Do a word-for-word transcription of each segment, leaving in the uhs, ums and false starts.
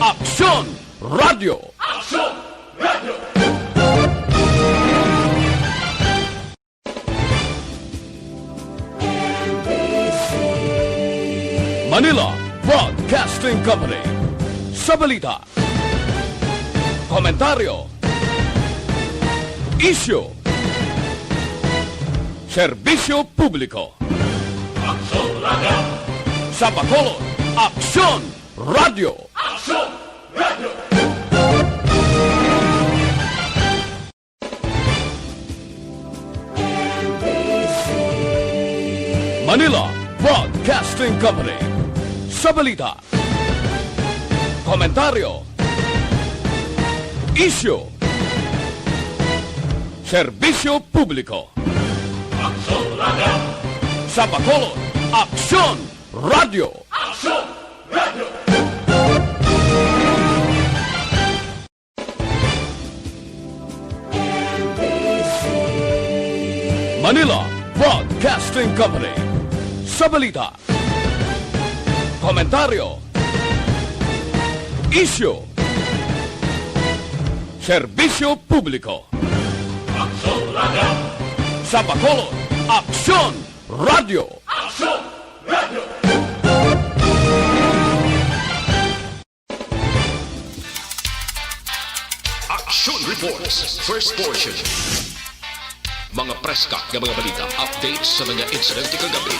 Aksyon Radio. Aksyon Radio. Manila Broadcasting Company. Sa balita, komentaryo, isyu, serbisyo publiko. Aksyon Radio. Sa Bacolod, Aksyon Radio. Aksyon Radio. Manila Broadcasting Company. Sa balita, komentaryo, isyu, serbisyo publiko. Aksyon Radio. Sa Bacolod, Aksyon Radio. Aksyon Radio. Manila Broadcasting Company. Sa balita, komentaryo, isyu, serbisyo publiko. Aksyon Radio. Sa Bacolod, Aksyon Radio. Aksyon Radio. Action Reports, first portion. Mga preska nga mga balita, updates sa mga insidente kagabi.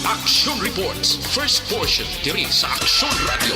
Action Reports, first portion, diri sa Action Radio.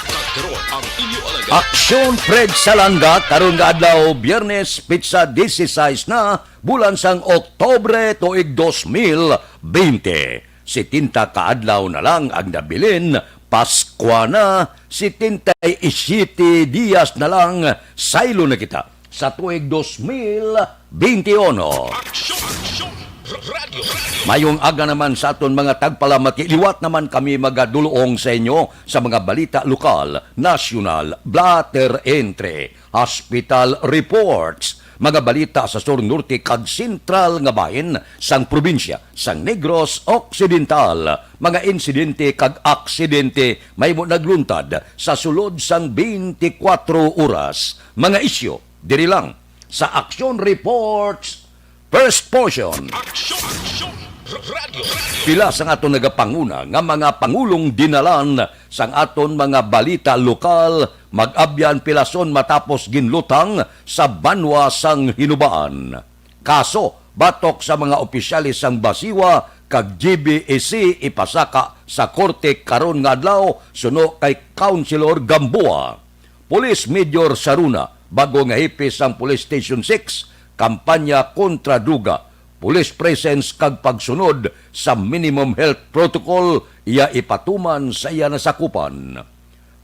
Kag karon ang inyo alagad. Aksyon Fred Salanga, karon nga adlaw, Biyernes, petsa dieciséis na, bulan sang Oktubre, tuig dos mil bente. Setenta ka adlaw na lang ang nabilin, Paskwa na, setenta y siete dias na lang, saylo na kita sa tuig dos mil bente uno. Aksyon! Aksyon! Radyo! Radyo! Mayong aga naman sa aton mga tagpalamati. Liwat naman kami magadulong sa inyo sa mga balita lokal, nasyonal, blotter entry, hospital reports, mga balita sa sur, norte, kag sentral nga bahin sang probinsya sang Negros Occidental, mga insidente kag aksidente mahimo nagluntad sa sulod sang twenty-four oras, mga isyu diri lang sa Action Reports, first portion. Action! Action! Radyo! Radyo! Pila sang aton nagapanguna nga mga pangulong dinalan sang aton mga balita lokal, mag-abyan pilason matapos ginlutang sa banwa sang Hinubaan. Kaso, batok sa mga opisyales sang BACIWA kag G B E C, ipasaka sa korte karon nga adlaw suno kay Councilor Gamboa. Police Major Saruna, bago nga hepe sang Police Station six, kampanya kontra druga, police presence kag pagsunod sa minimum health protocol iya ipatuman sa iya nasakupan.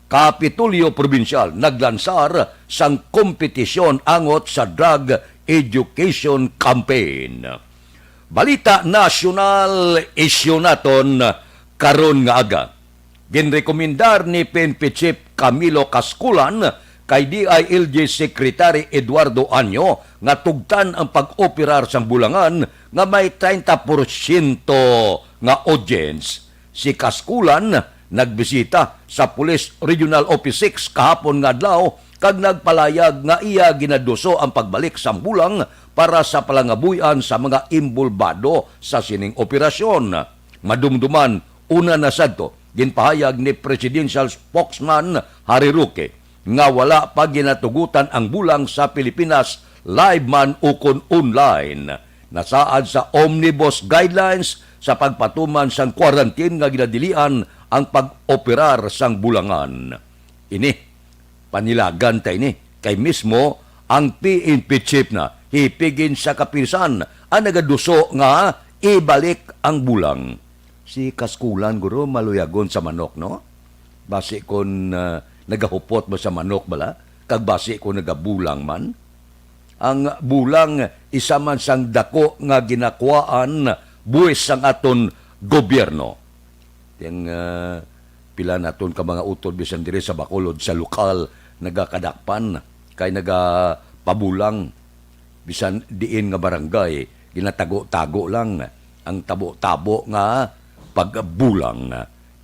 Kapitolyo Probinsyal naglansar sang kompetisyon angot sa drug education campaign. Balita nasyonal, isyu naton karon nga aga. Ginrekomendar ni P N P Chief Camilo Casculan kay D I L G Secretary Eduardo Año nga tugtan ang pag-operar sang bulangan nga may treinta porsyento nga audience. Si Casculan nagbisita sa Police Regional Office six kahapon nga adlaw kag nagpalayag nga iya ginaduso ang pagbalik sang bulang para sa palangabuy-an sa mga inbolbado sa sining operasyon. Madumduman, una na sadto, ginpahayag ni Presidential Spokesman Harry Roque nga wala pa ginatugutan ang bulang sa Pilipinas, live man ukon online. Nasaad sa omnibus guidelines sa pagpatuman sang quarantine nga ginadilian ang pag-operar sang bulangan. Ini, panilagan ta ini, kay mismo ang P N P chief na hipigin sa kapisan ang nagaduso nga ibalik ang bulang. Si Kaskulan, guro, maluyagon sa manok, no? Basi kon, ah, nagahupot mo sa manok bala, kag basi kon nagabulang man. Ang bulang isa man sang dako nga ginakuhaan buhis sang aton gobyerno. Yang, ah, pila naton ka mga utod bisan diri sa Bacolod, sa lokal, nagakadakpan kay nagapabulang. Bisan diin nga barangay, ginatago-tago lang ang tabo-tabo nga pagbulang.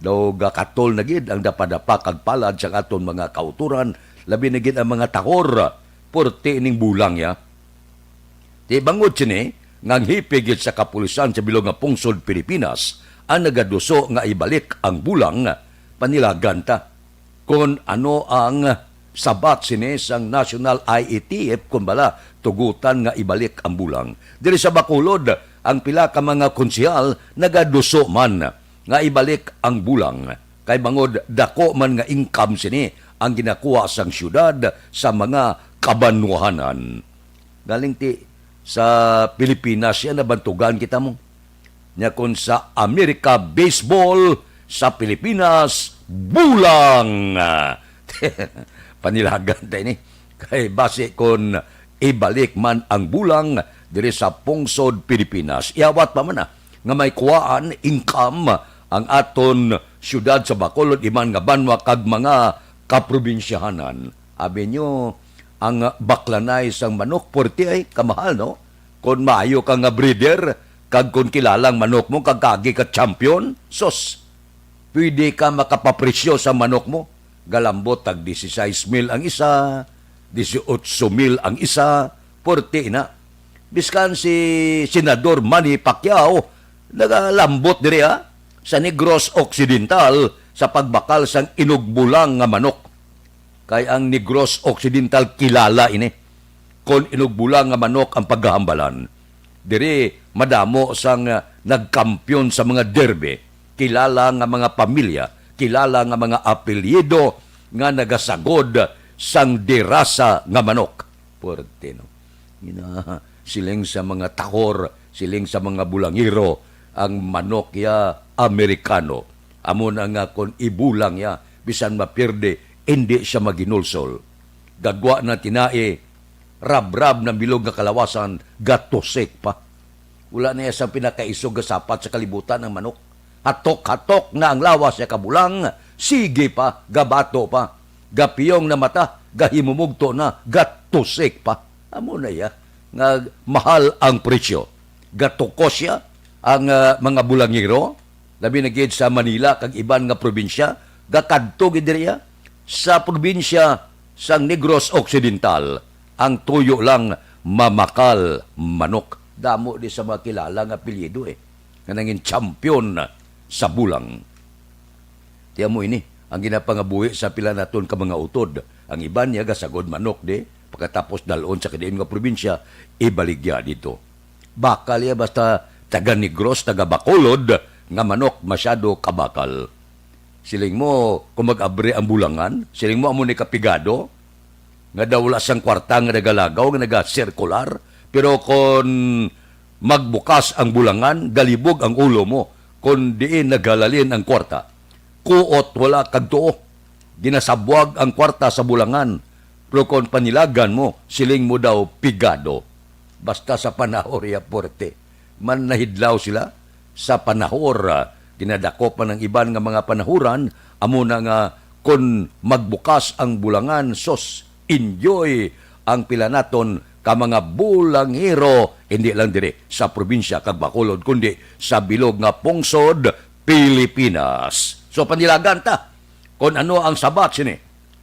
Daw gakatol na gid ang dapadapa kag palad sang aton mga kautoran, labi na gid ang mga tahor, purti ning bulang ya. Ti bangod sini, nga ang hepe gid sa kapulisan sa bilog nga pungsod Pilipinas ang nagaduso nga ibalik ang bulang, panilagan ta kon ano ang sabat sini sang National I E T F, kon bala tugutan nga ibalik ang bulang. Diri sa Bacolod, ang pila ka mga konsehal nagaduso man nga ibalik ang bulang, kay bangod dako man nga income sini ang ginakuha sang siyudad sa mga kabanwahanan. Galing ti sa Pilipinas yan, nabantugan kita mo. Nya kon sa Amerika, baseball, sa Pilipinas, bulang. Panilagan ta ini. Kay basi kon ibalik man ang bulang diri sa pungsod Pilipinas, iawat pa man na nga may kuwaan, income, ang aton siyudad sa Bacolod, iban nga banwa kag mga kaprobinsyahanan. Abi nyo, ang baklanay sang manok, purti ay kamahal, no? Kon maayo ka nga breeder, kag kon kilalang manok mo, kag kagi ka champion, sus, pwede ka makapapresyo sa manok mo. Galambot tag dieciséis mil ang isa, dieciocho mil ang isa, purti na. Biskan si Senador Manny Pacquiao, nagalambot diri, ha, sa Negros Occidental sa pagbakal sang inugbulang nga manok. Kay ang Negros Occidental kilala ini kon inugbulang nga manok ang pagkahambalan. Diri madamo sang, ah, nagkampiyon sa mga derby, kilala nga mga pamilya, kilala nga mga apelyido nga nagasagod sang derasa nga manok. Puerte, no? Ina, siling sa mga tahor, siling sa mga bulangero, ang manok ya Amerikano. Amo na nga kon ibulang ya, bisan mapirdi, indi siya maginulsol. Gagwa na tinai, rabrab na bilog nga kalawasan, gatusik pa. Wala na iya sang pinakaisog nga sapat sa kalibutan ang manok. Hatok-hatok na ang lawas niya kabulang, sige pa, gabato pa. Gapiyong na mata, gahimumugto na, gatusik pa. Amo na iya nga mahal ang presyo. Gatukos siya ang, ah, mga bulangero, labi na gid sa Manila kag iban nga probinsya, gakadto gid diri, ah, sa probinsya sang Negros Occidental, ang tuyo lang mamakal manok. Damo di sa mga kilala nga apelyido, eh, nga nangin champion sa bulang. Ti amo ini ang ginapangabuhi sa pila naton ka mga utod. Ang iban niya gasagod manok di, pagkatapos dal-on sa kadiin nga probinsya, ibaligya dito. Bakal iya basta taga Negros, taga Bacolod, nga manok masyado kabakal. Siling mo, kung mag-abri ang bulangan, siling mo, amo ni kapigado, nga daw wala sang kwarta nga nagalagaw, nga nagasirkular. Pero kon magbukas ang bulangan, galibog ang ulo mo kon diin naghalalin ang kwarta. Kuot, wala kag tuo. Ginasabwag ang kwarta sa bulangan, pero kon panilagan mo, siling mo daw pigado. Basta sa panahor iya puwerte. Man nahidlaw sila sa panahor, ah, ginadakop man ang iban nga mga panahuran, amo na nga kon magbukas ang bulangan, sus, enjoy ang pila naton ka mga bulangero, hindi lang diri sa probinsya kag Bacolod, kundi sa bilog nga pungsod Pilipinas. So, panilagan ta kon ano ang sabat sini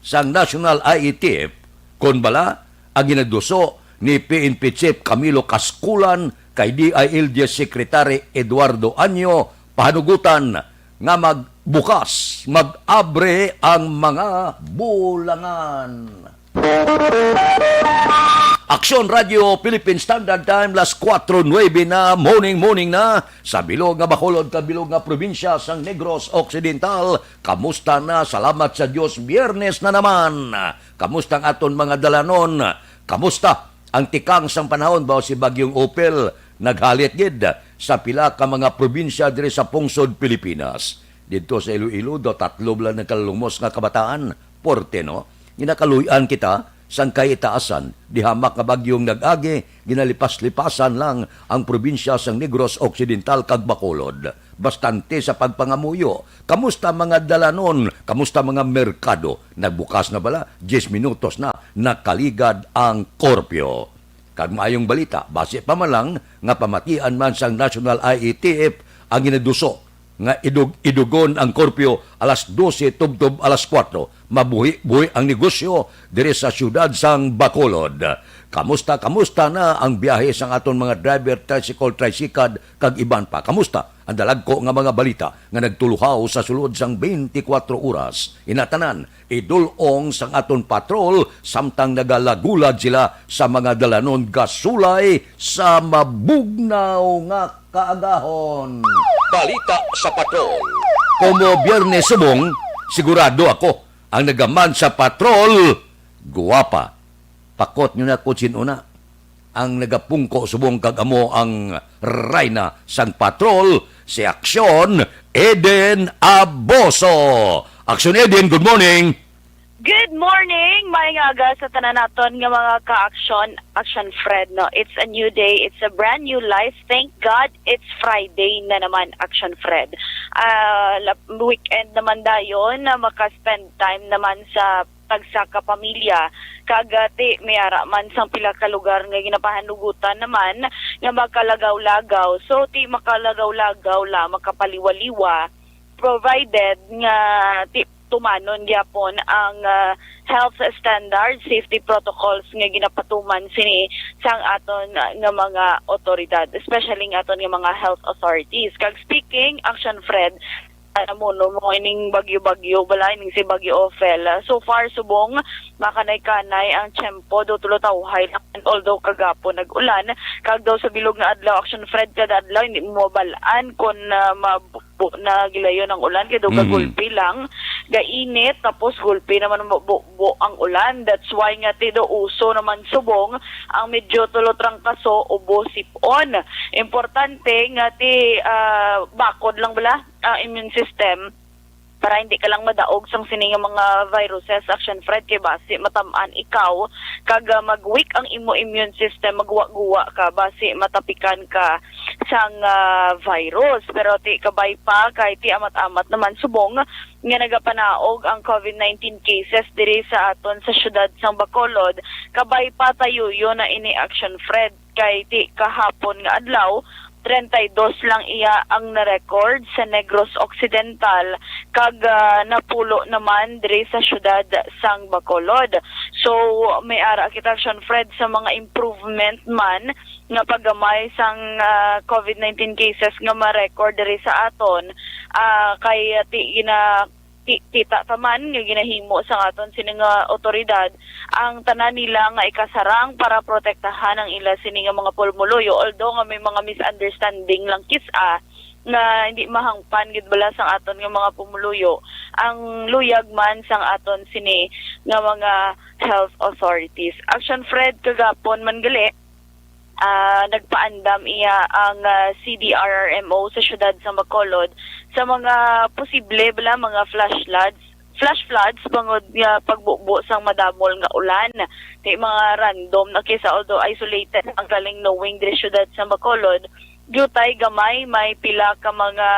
sang National I E T F, kon bala ang ginaduso ni P N P Chief Camilo Casculan kay D I L G Secretary Eduardo Anyo, pahanugutan nga magbukas, mag-abre ang mga bulangan. Aksyon Radio Philippine Standard Time, las kuwatro nuebe na, morning, morning na, sa bilog nga Bacolod kag bilog nga probinsya sang Negros Occidental. Kamusta na? Salamat sa Dios, Biyernes na naman. Kamusta ang aton mga dalanon? Kamusta ang tikang sang panahon? Baw si Bagyong Opel naghalit gid sa pila ka mga probinsya diri sa pungsod Pilipinas. Didto sa Iloilo, daw tatlo lang nagkalumos nga kabataan. Porte, no? Ginakaluy-an kita sang kaitaasan. Di hamak nga bagyong nag-agi, ginalipas-lipasan lang ang probinsya sang Negros Occidental kag Bacolod. Bastante sa pagpangamuyo. Kamusta mga dalanon? Kamusta mga merkado? Nagbukas na bala? Diyes minutos na, nakaligad ang korpyo. Kag maayong balita, basi pa man lang nga pamatian man sang National I E T F ang ginaduso nga idug-idugon ang curfew alas dose tubtob alas kuwatro. Mabuhi-buhi ang negosyo diri sa siyudad sang Bacolod. Kamusta, kamusta na ang biyahe sang aton mga driver, tricycle, tricycad, kag iban pa? Kamusta ang dalagko nga mga balita nga nagtuluhaw sa sulod sang twenty-four oras? Inatanan, idul-ong sang aton patrol samtang nagalagulag sila sa mga dalanon gasulay sa mabugnaw nga kaagahon. Balita sa Patrol. Komo Biyernes subong, sigurado ako, ang nagaman sa patrol, guwapa. Pakot nyo na kung sino na ang nagapungko subong kag amo ang rayna sang patrol, si Aksyon Eden Aboso. Aksyon Eden, good morning. Good morning! Maayong aga sa tanan naton nga mga ka-action, Action Fred, no? It's a new day, it's a brand new life. Thank God it's Friday na naman, Action Fred. Ah, la- weekend naman dayon na maka-spend time naman sa tagsaka pamilya. Kag ah, ti may ara man sang pila ka lugar nga ginapahanugutan naman nga makalagaw-lagaw. So ti makalagaw-lagaw la, makapaliwa-liwa, provided nga ti tumanon gyapon ang ah, health standards, safety protocols nga ginapatuman sini sang aton ah, nga mga otoridad, especially ang aton nga mga health authorities. Kag speaking, Action Fred, ah, namuno mo ining bagyo-bagyo, bala ining si Bagyo Ophel. Ah, so far, subong makanay-kanay ang tiyempo, do tulo tawhay lang. Although kagapon nag-ulan, kag daw sa bilog nga adlaw, Action Fred, kada adlaw hindi mo mabal-an kon ah, mabubo na gilayon ang ulan, kay daw Mhm. gagulpi lang, gainit, tapos gulpi naman mabubo ang ulan. That's why nga ti do uso naman subong ang medyo tulo trangkaso, ubo sip-on. Importante nga ti ah, bakod lang bala ang immune system para hindi ka lang madaog sang sini nga mga viruses, Action Fred, kay basi matam-an ikaw kag ah, mag-weak ang imo immune system, magguwa-guwa ka, basi matapikan ka sang ah, virus. Pero ti kabay pa, kay ti amat-amat naman subong nga nagapanaog ang COVID nineteen cases diri sa aton sa siyudad sang Bacolod, kabay pa tayuyo na ini, Action Fred, kay ti kahapon nga adlaw, treinta y dos lang iya ang na-record sa Negros Occidental, kag ah, napulo naman diri sa siyudad sang Bacolod. So, may ara kita, Action Fred, sa mga improvement man nga paggamay sang ah, COVID nineteen cases nga ma-record diri sa aton, ah, kay ah, ti gina ti- kita ta man nga ginahimo sang aton sini nga otoridad ang tanan nila nga ikasarang para protektahan ang ila sini nga mga pulmuluyo, although nga may mga misunderstanding lang kis-a nga hindi mahangpan gid bala sang aton nga mga pumuluyo ang luyag man sang aton sini nga mga health authorities. Action Fred, kagapon man gali, ah, nagpaandam iya ang ah, C D R R M O sa siyudad sa Bacolod sa mga posible bala mga flash floods, flash floods bangod nga pagbubo sang madamol nga ulan. Kay mga random na kisa, although isolated ang galing knowing diri siyudad sa Bacolod, diutay gamay may pila ka mga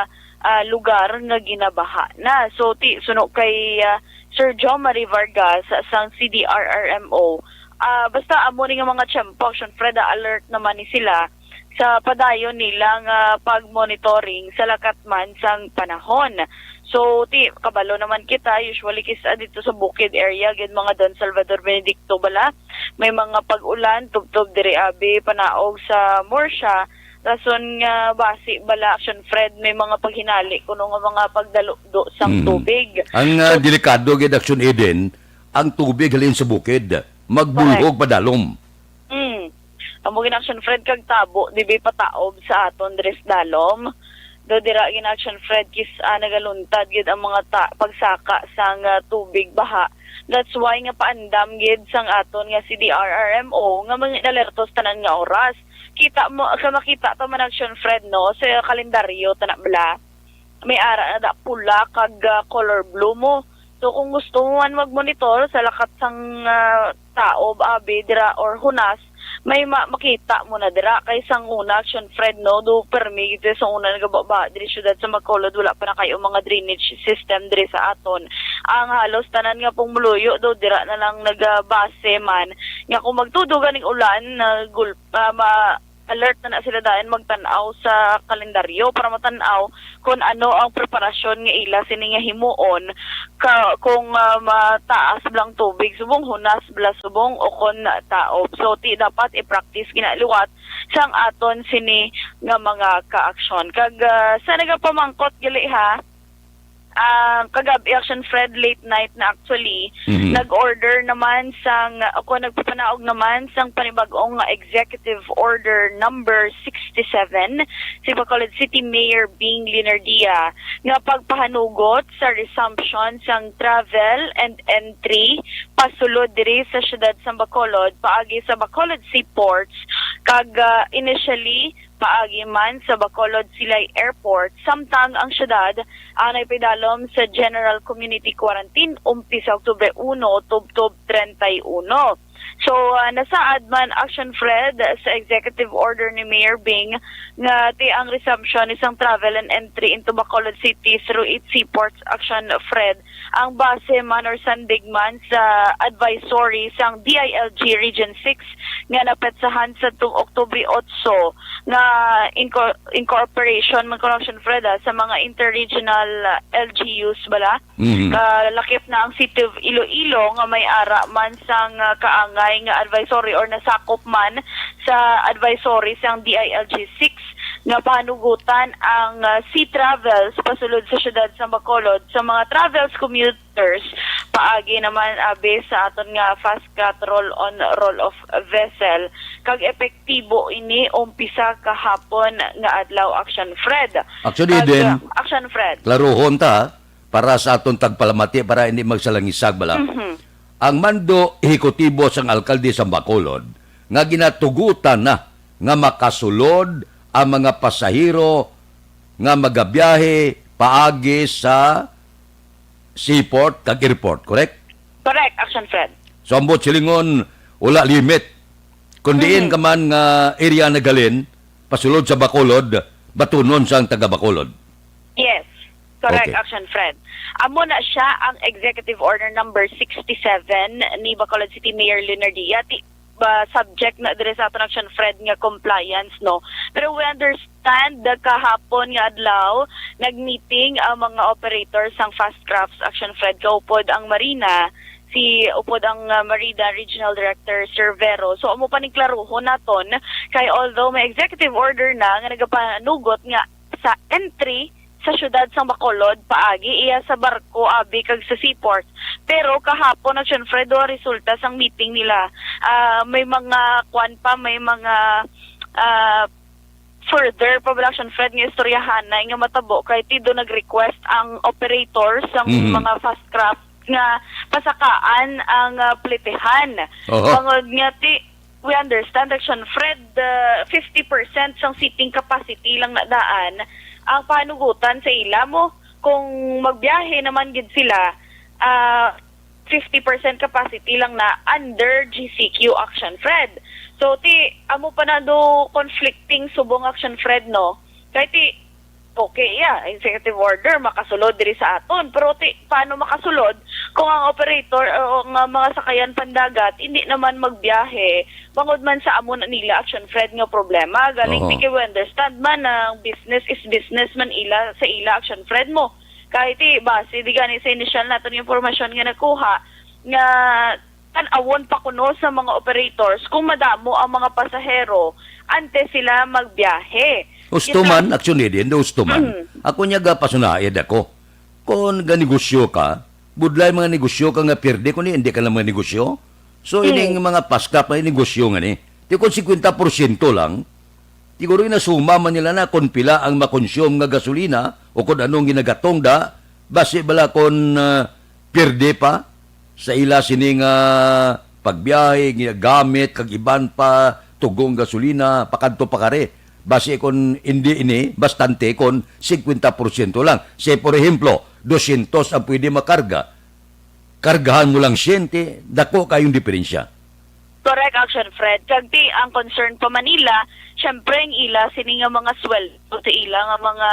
ah, lugar nga ginabaha na. So ti suno kay ah, Sir John Marie Vargas sang C D R R M O, ah, basta amo ni nga mga tiyempo, Action Fred, alert naman ni sila sa padayon nila nga pag-monitoring sa lakat man sang panahon. So, ti kabalo naman kita, usually kis-a dito sa bukid area gid, mga Don Salvador Benedicto bala, may mga pag-ulan tubtob diri abi panaog sa Murcia, rason nga basi bala, Action Fred, may mga paghinali kuno nga mga pagdalukdo sang Mm. tubig. Ang ah, So, delikado gid, Action Eden, ang tubig halin sa bukid, magbulhog padalom. Mm. Amo gid, Action Fred, kag tabo dibi pataob sa aton diri sa dalom. Do dira gid, Action Fred, kis ah, nagaluntad gid ang mga ta- pagsaka sang ah, tubig baha. That's why nga paandam gid sang aton nga C D R R M O nga mga alertos tanan nga oras. Kita mo, ka makita ta man, Action Fred, no, sa kalendaryo tana bala, may ara na da pula kag ah, color blue mo. So kung gusto mo man mag-monitor sa lakat sang ah, taob abi dira or hunas, may ma- makita mo na dira. Kay sang una, Action Fred, no, do permi gid sa una nagababa diri siyudad sa Bacolod, wala pa na kayo mga drainage system diri sa aton. Ang halos tanan nga pumuluyo do dira na lang nagabase man nga kung magtudo ganing ulan na gul- ah, ma- alert na na sila dayon magtan-aw sa kalendaryo para matan-aw kung ano ang preparasyon nga ila sini nga himuon ka, kung, ah, mataas bala ang tubig subong hunas bala subong o kon taob. So, ti dapat i-practice gina liwat sang aton sini nga mga kaaksyon. Kag, ah, sa nagapamangkot gali ha, ah, kagab-i, Action Fred, late night na actually, Mhm. nag-order naman sang, o kon nagpapanaog naman sang panibag-ong nga Executive Order Number sixty-seven, si Bacolod City Mayor Bing Leonardia, nga pagpahanugot sa resumption sang travel and entry pasulod diri sa siyudad sang Bacolod paagi sa Bacolod Seaports, kag, ah, initially paagi man sa Bacolod Silay Airport, samtang ang siyudad ang nagpidalom sa General Community Quarantine umpi sa Oktubre uno tubtob treinta y uno. So, ah, nasaad man, Action Fred, sa Executive Order ni Mayor Bing nga ti ang resumption ni sang travel and entry into Bacolod City through its seaports, Action Fred, ang base man or sandig man sa advisory sang D I L G Region six nga napetsahan sa tung Oktubre otso nga inco-, incorporation man kuno, Action Fred, ah, sa mga interregional, ah, L G Us bala. Mhm. Kalakip na ang City of Iloilo nga may ara man sang, ah, kaangay nga advisory or nasakop man sa advisory sang D I L G six nga pahanugutan ang, ah, sea travels pasulod sa siyudad sa Bacolod sa mga travels commuters paagi naman abi sa aton nga FASTCRAFT roll-on roll-off vessel, kag epektibo ini umpisa kahapon nga adlaw, Action Fred. Actually, Kag, then, ah, Action Fred. Klarohon ta, para sa aton tagpalamati, para hindi magsalangisag bala. Mhm. Ang mando ehekutibo sang alkalde sa Bacolod nga ginatugutan na nga makasulod ang mga pasahero nga magabiyahe paagi sa seaport kag airport, correct? Correct, Action Fred. So, ambot silingon, wala limit. Kung diin Mhm. ka man nga area naghalin, pasulod sa Bacolod, batunon sang taga Bacolod. Yes. Correct, Okay. Action Fred. Amo na siya ang Executive Order Number sixty-seven ni Bacolod City Mayor Leonardia. Ti-, ba, subject na diri sa aton, Action Fred, nga compliance, no? Pero we understand na kahapon nga adlaw, nag-meeting ang mga operators sang FASTCRAFT, Action Fred, kaupod ang Marina, si, upod ang, ah, Marina Regional Director, Sir Vero. So, amo pa ning klaruhon naton, kay although may executive order na nga nagapanugot nga sa entry sa siyudad sang Bacolod paagi iya sa barko, abi, kag sa seaport. Pero kahapon, Action Fred, wala resulta sang meeting nila. Ah, may mga kwan pa, may mga, ah, further pa bala, Action Fred, nga istoryahanay nga matabo kay ti do nag-request ang operator sang Mhm. mga FASTCRAFT nga pasakaan ang, ah, pletehan. Oho. Bangod nga ti we understand, Action Fred, uh, fifty percent sang seating capacity lang na daan ang panugutan sa ila mo. Kung magbiyahe naman gid sila, ah, fifty percent capacity lang na under G C Q, Action Fred. So, ti, amo pa na do conflicting subong, Action Fred, no? Kay ti, okay, yeah, executive order, makasulod diri sa aton. Pero ti, paano makasulod kung ang operator o nga mga sakayan pandagat hindi naman magbiyahe bangod man sa amo na nila, Action Fred, nga problema? Galing Oho. Ti kay we understand man ang business is business man ila sa ila, Action Fred, mo. Kay ti, base di gani sa inisyal naton nga impormasyon nga nakuha, nga tan-awon pa kuno sa mga operators kung madamo ang mga pasahero antes sila magbiyahe. Husto Kita- man, Action Lady, hindi husto man. Mm. Ako niya gapasunaid ako. Kung ganegosyo ka, budlay mga negosyo ka nga pierde, kung hindi ka lang mga negosyo. So, Mm. ining mga FASTCRAFT na negosyo nga ni. Di kung fifty percent lang, siguro inasuma man nila na kung pila ang makonsume nga gasolina o kung anong ginagatong da, basi bala kung, ah, pierde pa sa ila sini nga pagbiyahe, ginagamit, kag iban pa, tugong gasolina, pakadto pakari. Basi kung hindi ini, bastante kung fifty percent lang. Say, por ehemplo, dosyentos ang pwede makarga. Kargahan mo lang siyente, dako kayong diferensya. Correct, Action Fred. Kag ti ang concern pa man nila, syempre, ang ila sini nga mga sweldo sa ila nga mga,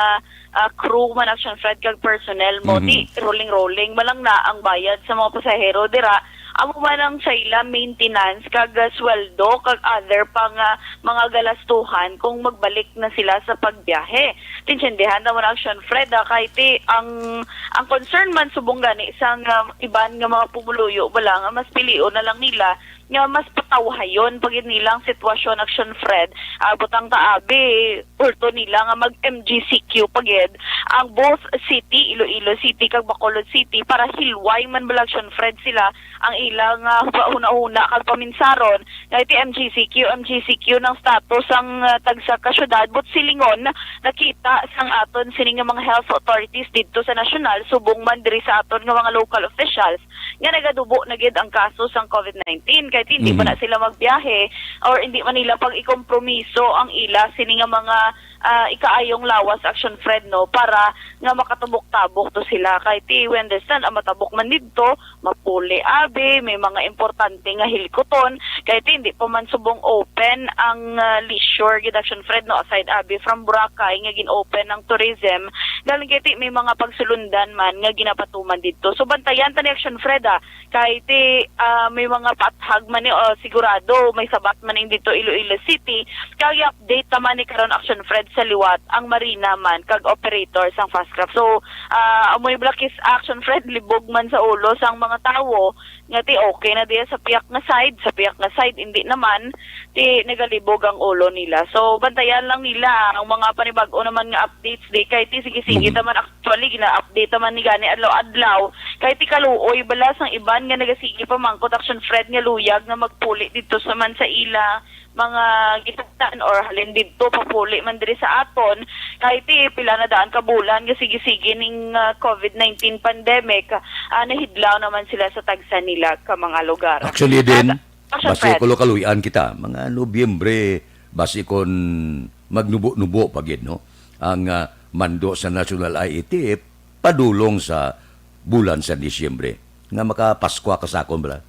ah, crew man, Action Fred, kag personnel mo, Mhm. ti rolling-rolling man lang na ang bayad sa mga pasahero dira. amo man ang sa ila maintenance kag, ah, sweldo kag other pa nga mga galastuhan kung magbalik na sila sa pagbiyahe. Tintindihan naman ang Action Fred, ah, kay ti ang ang concern man subong gani sang, ah, iban nga mga pumuluyo bala nga mas pilion na lang nila nga mas patawhayon pa gid nila ang sitwasyon, Action Fred. Ah, butang ta abi, ulto nila nga mag M G C Q pa gid ang both city, Iloilo City kag Bacolod City, para hilway man bala, Action Fred, sila ang ilang, ah, hunahuna kag paminsaron. Nga iti M G C Q, M G C Q ng status ang, ah, tagsa ka syudad, but silingon nakita sang aton sini nga mga health authorities didto sa nasyonal, subong man diri sa aton nga mga local officials nga nagadubo na gid ang kaso sang COVID nineteen, kay hindi man Mhm. na sila magbiyahe or hindi man nila pag-ikompromiso ang ila sini nga mga, ah, ikaayong lawas, Action Fred, no, para nga makatabok-tabok to sila. Kay ti, we understand, ang matabok man didto, mapuli abi, may mga importante nga hilkuton, kay ti, hindi pa man subong open ang, ah, leisure gid, Action Fred, no, aside abi from Boracay nga gin-open ang tourism, galing kay ti, may mga pagsulundan man nga ginapatuman didto. So, bantayan ta ni, Action Fred, ah, kay ti, ah, may mga paathag man ni, o sigurado may sabat man ning dito Iloilo City, kay i-update ta man ni karon, Action Fred, sa liwat ang marina man kag operator sang Fastcraft. So, ah, amoy bala kis, Action Fred, libog man sa ulo sang mga tawo nga ti okay na diya sa piyak nga side, sa piyak nga side hindi naman, ti nagalibog ang ulo nila. So, bantayan lang nila ang mga panibag-o naman nga updates di kay ti sige-sige Mhm. ta man, actually gina-update ta man ni gani adlaw-adlaw. Kay ti kaluoy bala sang iban nga nagasige pamangkot, Action Fred, nga luyag nga magpuli dito sa man sa ila mga gintanan or halin didto papuli man diri sa aton. Kay ti pila na daan ka bulan nga sige-sige ning, ah, COVID nineteen pandemic, ah, nahidlaw naman sila sa tagsa nila ka mga lugar. Actually, Eden, At, Action basi Fred. Kulo kaluy-an kita, mga Nobyembre, basi kon magnubo-nubo pa gid, no? Ang, ah, mando sa National I A T F padulong sa bulan sa Disyembre, nga makapaskwa ka sa akon bala.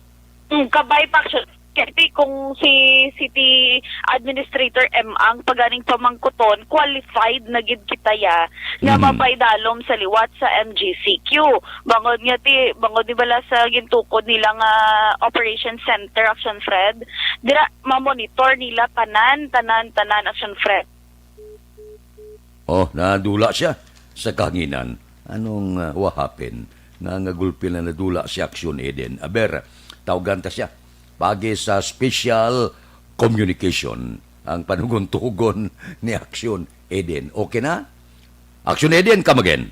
Mm, kabay pa, Action. Kay ti kung si City Administrator M ang paganing pamangkuton, qualified na gid kita ya nga Mhm. mapaidalom sa liwat sa M G C Q. Bangod nga ti, bangod ni bala sa gintukod nila nga Operation Center, Action Fred, dira mamonitor nila tanan, tanan, tanan, Action Fred. Oh, nadula siya sa kahanginan. Anong, ah, what happened? Nga, nga gulpi na nadula si Action Eden. Aber, tawgan ta siya. Pagi sa special communication ang panugon-tugon ni Action Eden. Okay na? Action Eden, come again.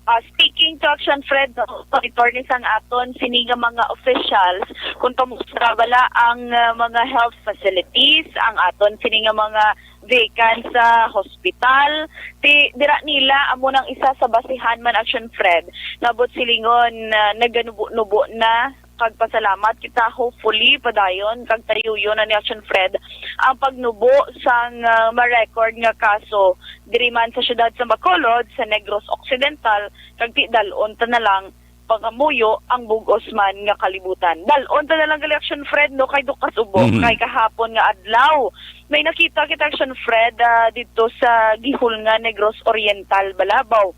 Ah, speaking to Action Fred, no, monitor ni sang aton sini nga mga officials kung kamusta bala ang, ah, mga health facilities, ang aton sini nga mga vacant sa hospital. Ti, dira nila amo nang isa sa basihan man, Action Fred, nga buot silingon, ah, naganubo-nubo na kag pasalamat kita, hopefully padayon kag tayuyon na ni Action Fred ang pagnubo sang, ah, ma-record nga kaso diri man sa siyudad sa Bacolod, sa Negros Occidental, kag ti dal-on ta na lang pangamuyo ang bug-os man nga kalibutan. Dal-on ta na lang gali, Action Fred, no, kay do kasubo, Mhm. kay kahapon nga adlaw may nakita kita, Action Fred, ah, dito sa Gihulngan, Negros Oriental, Balabaw.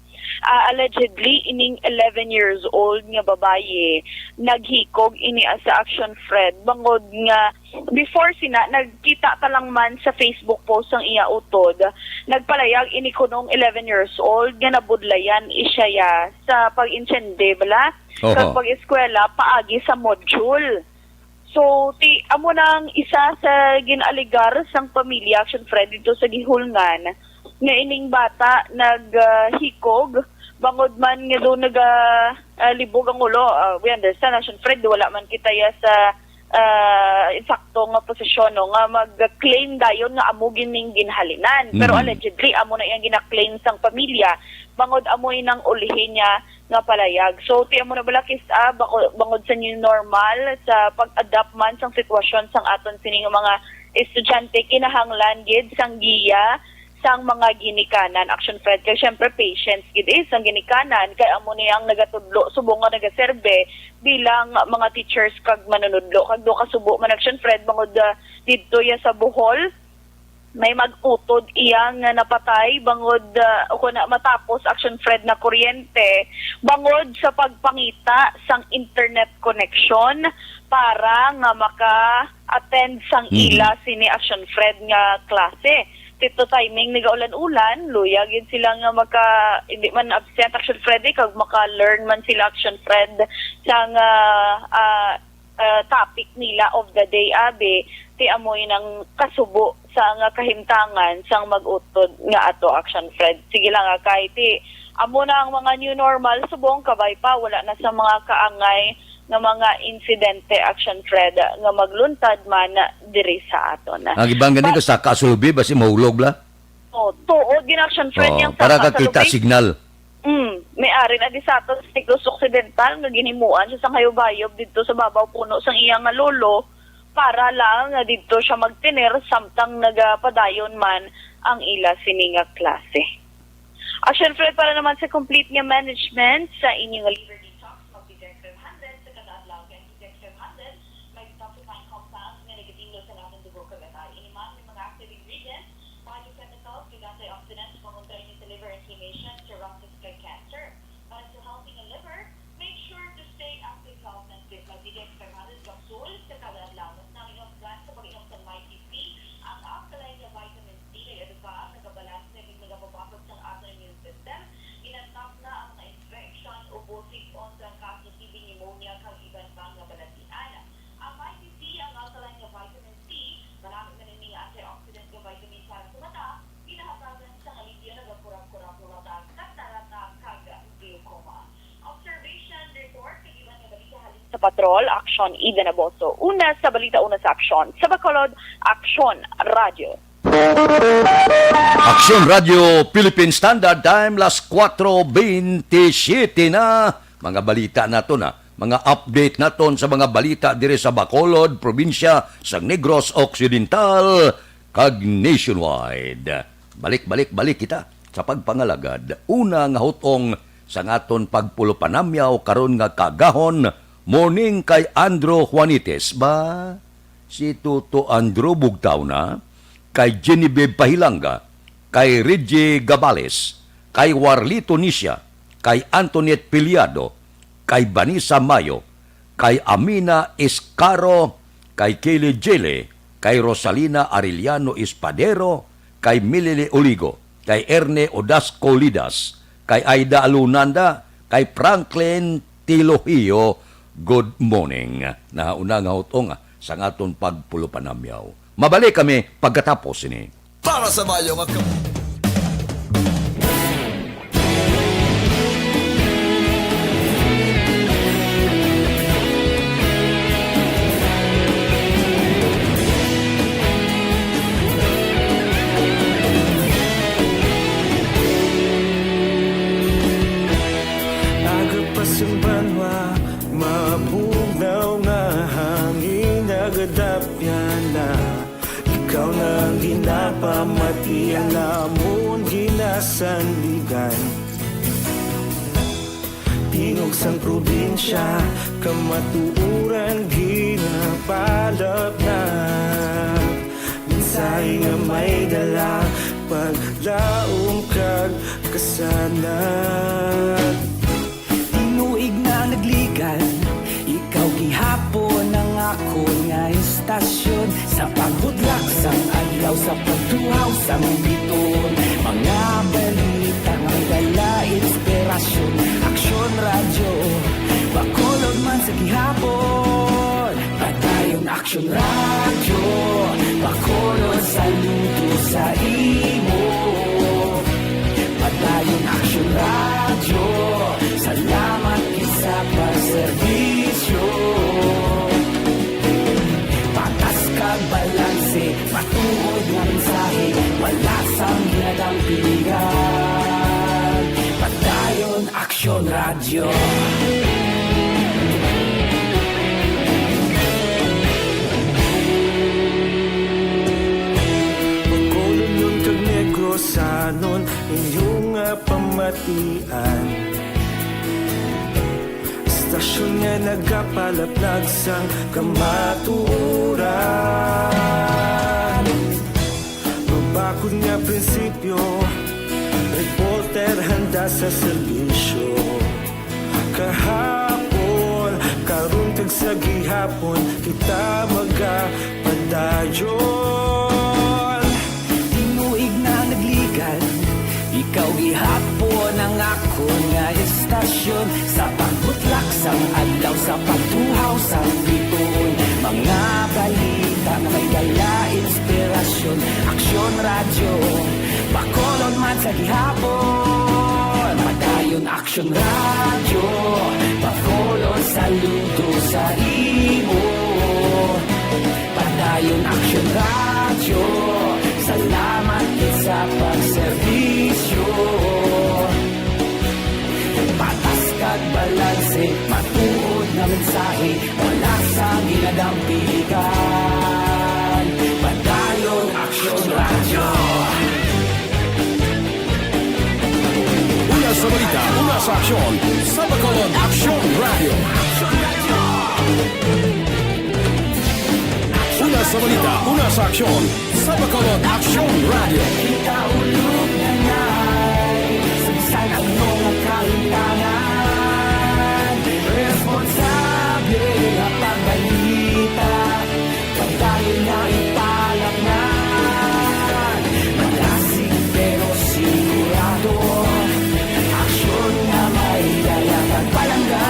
Ah, allegedly, ining eleven years old nga babayi, naghikog ini, ah, sa, Action Fred, bangod nga before sina, nagkita ta lang man sa Facebook post sang iya utod, nagpalayag ini kunong eleven years old nga nabudlayan siya ya sa pag-intsende bala, Oho. kag pag-eskwela paagi sa module. So, ti, amo nang isa sa gin-alegar sang pamilya, Action Fred, dito sa Gihulngan, nga ining bata nag, ah, hikog, bangod man nga do naga, ah, libog ang ulo. Ah, we understand, Action Fred, wala man kita ya sa, ah, insakto nga posisyon, no, nga mag-claim dayon nga amo gining ginhalinan. Pero Mhm. allegedly, amo na iyang gina-claim sang pamilya, bangod amo inang ulhi niya nga palayag. So, ti amo na bala kis-, ah, bako-, bangod sa new normal, sa pag-adapt man sang sitwasyon sang aton sini nga mga estudyante, kinahanglan gid sang giya sang mga ginikanan, Action Fred. Kay syempre, patience gid is ang ginikanan, kay amo ni ang nagatudlo, subong nga nagaserbe bilang mga teachers kag manunudlo. Kag do kasubo man, Action Fred, bangod, ah, didto ya sa Bohol, May mag-utod iya nga napatay bangod, ah, o kuna matapos, Action Fred, na kuryente bangod sa pagpangita sang internet connection para nga maka-attend sang Mhm. ila sini, Action Fred, nga klase. Didto timing nagaulan-ulan, luya gid sila nga maka, hindi man absent, Action Fred, eh, kag maka-learn man sila, Action Fred, sang, ah, ah, ah, topic nila of the day, abi, ti amo yun ang kasubo sa nga kahimtangan sang mag-utod nga ato, Action Fred. Sige lang, ah, kay ti amo na ang mga new normal, subong kabay pa, wala na sa mga kaangay nga mga insidente, Action Fred, nga magluntad man diri sa aton. Ang iban gani But ko sa kasulbi, basi mahulog la. Oh, tuod gid, Action Fred, Oh, yang para sa kakita kasulbi. Signal. Mm, may ari na di sa aton sa Negros Occidental nga ginhimuan siya sang hayop-hayop didto sa babaw puno sang iya nga lolo para lang nga didto siya magtener samtang nagapadayon man ang ila sini nga klase. Action Fred, para naman sa complete nga management sa inyo nga liver detox, mag-detect five hundred sa kada adlaw. Detect five hundred, may detoxifying compounds nga nagatinlo sa aton dugo kag atay. Ini man may mga active ingredients, phytochemicals, kag antioxidants, pangontra ini sa liver inflammation, cirrhosis, kag cancer. Para sa healthy nga liver, make sure to stay active, health, and fit. Mag-D D X five hundred capsule sa kada adlaw. Mas namingon plan sa pag-inom sa Mighty C, ang alkaline nga vitamin C, kay ito pa ang nagabalanse kag nagapabakod sang aton immune system. Ginantap na ang mga infection, ubo, sik-on, trangkaso, T B, pneumonia, kag iban pa nga balatian. Ang Mighty C, ang alkaline nga vitamin C, malami man ini nga antioxidant nga vitamin para sa mata, ginahatagan sang alibyo, nagakurap-kurap nga mata, katarata, kag glaucoma. Observation report kag iban nga balita halin sa Patrol, Aksyon, Ida Naboso. Una sa balita, una sa aksyon. Sa Bacolod, Aksyon Radio. Aksyon Radio Philippine Standard Time, las kuwatro bentisiete na. Mga balita naton, ha. Mga update naton sa mga balita diri sa Bacolod, probinsya sa Negros Occidental, kag nationwide. Balik, balik, balik kita sa pagpangalagad. Una nga hutong sa aton pagpulopanamyaw karon nga kaagahon, morning kay Andrew Juanites. Ba, si Toto Andrew bugtaw na, kay Genevieve Pahilanga, kay Reggie Gabales, kay Warlito Nisia, kay Antoinette Piliado, kay Vanessa Mayo, kay Amina Iscaro, kay Kaylee Jele, kay Rosalina Arellano Espadero, kay Milili Oligo, kay Erne Odasco Lidas, kay Aida Alunanda, kay Franklin Tilogio. Good morning. Nahauna nga hutong sa aton pagpulopanamyaw. Mabalik kami pagkatapos sini. Para sa mayo nga kam- Aga pa sang banwa, mabugnaw nga hangin, nagadapyan na. Ikaw na ang ginapamati, ang amon ginasandigan. Tingog sang probinsya, kamatuoran ginapalapnag. Mensahe nga may dala, paglaom kag kasanag. Tinuig na nagligad, ikaw gihapon ang akon nga istasyon. Sa paghudlak sang adlaw, sa pagtuhaw sang bituon, mga balita nga dala inspirasyon. Aksyon Radyo, Bacolod man sa gihapon. Padayon Aksyon Radyo, Bacolod, saludo sa imo. Padayon Aksyon Radyo, salamat gid sa pagserbisyo. Patas kag balanse, matuod nga mensahe, wala sang ginadampigan. Padayon Aksyon Radyo. Bacolodnon kag Negrosanon, inyo nga pamatian. Istasyon nga nagapalapnag sang kamatuoran. Ang Akon nga prinsipyo, reporter handa sa serbisyo. Kahapon, karon kag sa gihapon, kita magapadayon. Tinuig na nagligad, ikaw gihapon ang akon nga estasyon. Sa pagbutlak sang adlaw, sa pagtuhaw sang bituon, mga balita nga may dala inspirasyon. Aksyon Radyo, Bacolod man sa gihapon. Padayon Aksyon Radyo, Bacolod saludo sa imo. Padayon Aksyon Radyo, salamat gid sa pagserbisyo. Patas kag balanse, matuod nga mensahe, wala sang ginadampigan. Padayon Aksyon Radyo. Una sa balita, una sa aksyon, sa Bacolod Aksyon Radyo. Una sa balita, una sa aksyon, sa Bacolod Aksyon Radyo. Kita ulog na nai, sa bisan ano nga kalimtangan, responsable nga pagbalita. Padayon nga ipalaknad, malasig pero sigurado. Aksyon nga may dala kag palangga.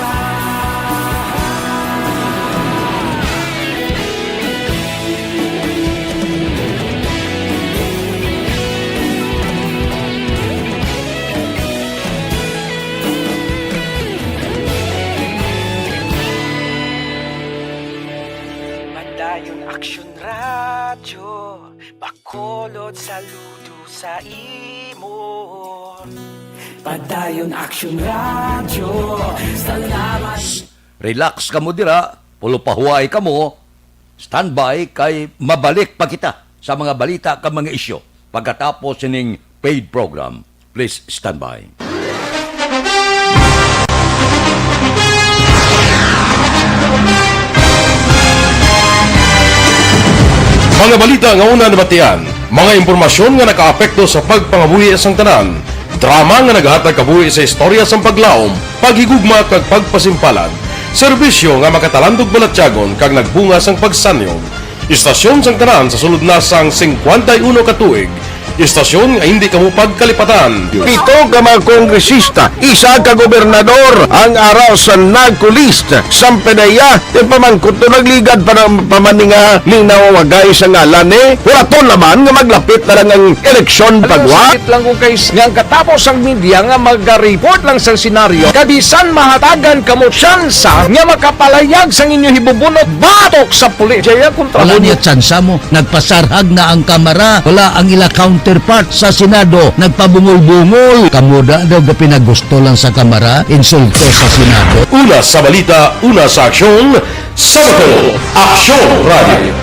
Padayon Aksyon Radyo, Bacolod saludo sa imo. Padayon Aksyon Radyo, salamat. Relax kamo dira, pulupahuway kamo. Standby kay mabalik pa kita sa mga balita kag mga isyu pagkatapos sining paid program. Please stand by. Mga balita nga una nabatian, mga impormasyon nga nakaapekto sa pagpangabuhi sang tanan, drama nga naghatag kabuhi sa istorya sang paglaom, paghigugma kag pagpasimpalad, serbisyo nga makatalandog balatyagon kag nagbunga sang pagsanyog. Istasyon sang tanan sa sulod na sang singkwenta y uno ka tuig. Istasyon nga hindi kamo pagkalipatan. Pito ka mga kongresista, isa ka gobernador ang ara sa NAGCO list. Sampe na iya, ti pamangkot to nagligad pa ng pamaninga ni nawagay sa ngalan ni. Wala to naman nga maglapit na lang ang eleksyon pagwa. Sakit lang kung kay nga ang katapos ang media nga maga-report lang sa senaryo. Kabisan mahatagan kamo tsansa nga makapalayag sang inyo hibubunot batok sa pulis. Jaya kontra Wala mo niya tsansa mo. Nagpasarhag na ang Kamara. Wala ang ila counterpart sa Senado. Nagpabungol-bungol. Kamo da daw gapinagusto lang sa Kamara. Insulto sa Senado. Una sa balita, una sa aksyon, sa Bacolod Aksyon Radio.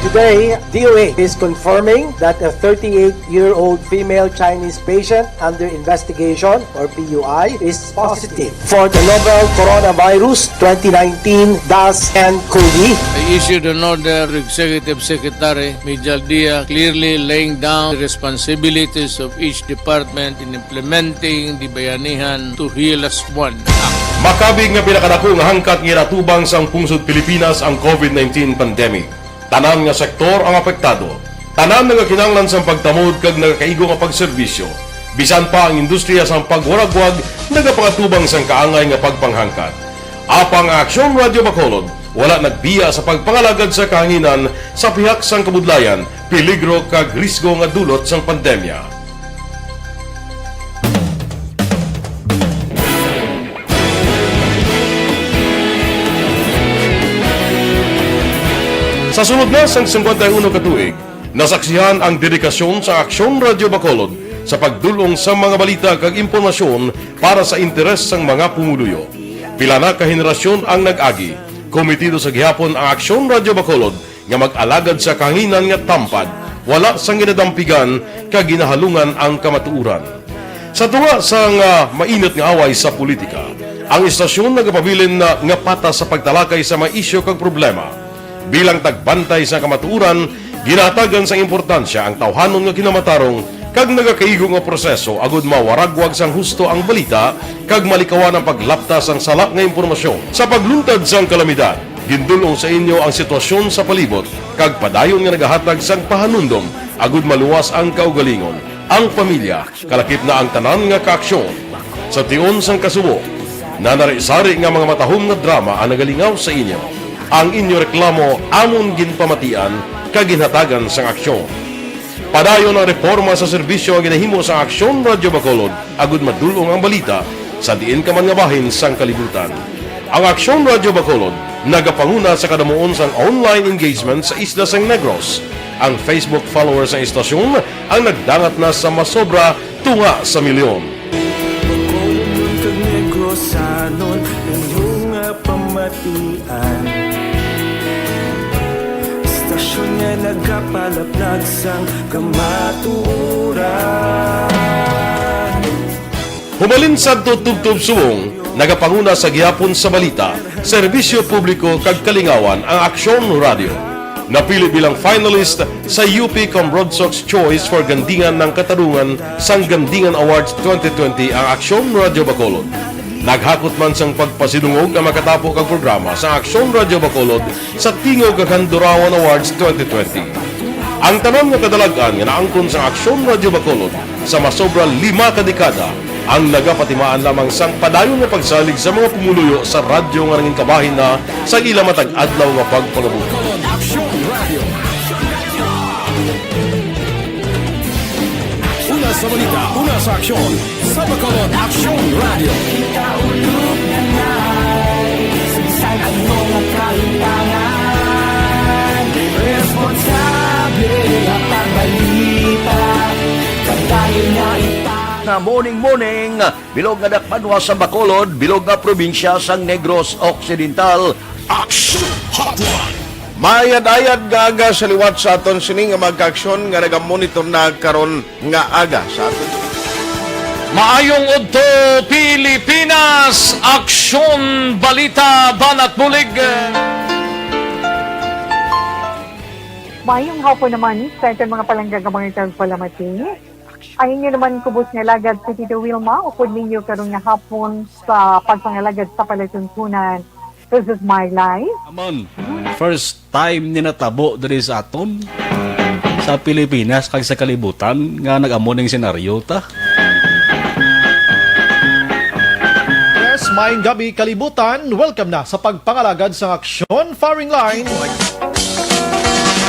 Today, D O A is confirming that a thirty-eight-year-old female Chinese patient under investigation, or P U I, is positive for the novel coronavirus twenty nineteen dash N COVID. I issued an order to Executive Secretary Mijal Dia, clearly laying down the responsibilities of each department in implementing the Bayanihan to Heal As One Act. Makabig nga pinakadako nga hangkat nga ginatubang sang pungsod Pilipinas ang COVID nineteen pandemic. Tanan nga sektor ang apektado. Tanan nagakinahanglan sang pagtamod kag nagakaigo nga pagserbisyo. Bisan pa ang industriya sang pagwaragwag nagapangatubang sang kaangay nga pagpanghangkat. Apang ang Aksyon Radyo Bacolod wala nagbiya sa pagpangalagad sa kahanginan sa pihak sang kabudlayan, peligro kag risgo nga dulot sang pandemya. Sa sulod na sang singkwenta y uno ka tuig, nasaksihan ang dedikasyon sa Aksyon Radyo Bacolod sa pagdul-ong sa mga balita kag impormasyon para sa interes sang mga pumuluyo. Pila na ka henerasyon ang nag-agi. Komitido sa gihapon ang Aksyon Radyo Bacolod nga mag-alagad sa kahanginan nga tampad, wala sang ginadampigan kag ginahalungan ang kamatuoran. Sa tunga sang, ah, mainit nga away sa politika, ang istasyon nagapabilin na nga patas sa pagtalakay sa mga isyu kag problema. Bilang tagbantay sa kamatuoran, Ginahatagan sang importansya ang tawhanon nga kinamatarong kag nagakaigo nga proseso agud mawaragwag sang husto ang balita kag malikawan ang paglapta sang sala nga impormasyon. Sa pagluntad sang kalamidad, gindul-ong sa inyo ang sitwasyon sa palibot kag padayon nga nagahatag sang pahanumdom agud maluwas ang kaugalingon, ang pamilya, kalakip na ang tanan nga kaaksyon. Sa tion sang kasubo, nanari-sari nga mga matahom nga drama ang nagalingaw sa inyo. Ang inyo reklamo amon ginpamatian kag ginhatagan sang aksyon. Padayon ang reporma sa serbisyo nga ginahimo sang Aksyon Radyo Bacolod agud madul-ong ang balita sa diin ka man nga bahin sang kalibutan. Ang Aksyon Radyo Bacolod nagapanguna sa kadamuon sang online engagement sa isla sang Negros. Ang Facebook followers sang istasyon ang nagdangat na sa masobra tunga sa milyon. Bacolodnon kag Negrosanon, inyo nga pamatian. Istasyon nga nagapalaplag sang kamatuoran. Humalin sadto tubtob subong, nagapanguna sa gihapon sa balita, serbisyo publiko kag kalingawan ang Aksyon Radyo. Napili bilang finalist sa U P Cambronsox Choice for Gandingan ng Katarungan sang Gandingan Awards twenty twenty ang Aksyon Radyo Bacolod. Naghakot man sang pagpasidungog ang makatapo kag programa sa Aksyon Radyo Bacolod sa Tingog kag Handurawan Awards twenty twenty. Ang tanan nga kadalag-an nga naangkon sang Aksyon Radyo Bacolod sa masobra lima ka dekada ang nagapatimaan lamang sang padayon nga pagsalig sa mga pumuluyo sa radyo nga nangin kabahin na sa ila matag adlaw nga pagpangabuhi. Una sa balita, una sa aksyon, sa Bacolod Aksyon Radio. Kita ulog na nai, sa bisan ano nga kahitangan, responsable nga pagbalita, kadayon nga ita. Nga morning, morning, bilog nga dakbanwa sa Bacolod, bilog nga probinsya sang Negros Occidental. Action Hotline. Mayad-ayad nga aga sa liwat sa aton sini nga mga kaaksyon nga nagamonitor na karon nga aga sa aton. Maayong udto, Pilipinas! Aksyon, balita, banat bulig. Maayong hapon naman sa aton mga palangga nga mga tagpalamati. Ang inyo naman kubos nga alagad si Tito Wilma, upod ninyo karon nga hapon sa pagpangalagad sa palatuntunan. This is my life. Amon, first time ni natabo diri sa aton, sa Pilipinas kag sa kalibutan nga nag-amo ning senaryo ta. Yes, maayong gabi, kalibutan. Welcome na sa pagpangalagad sang aksyon, firing line.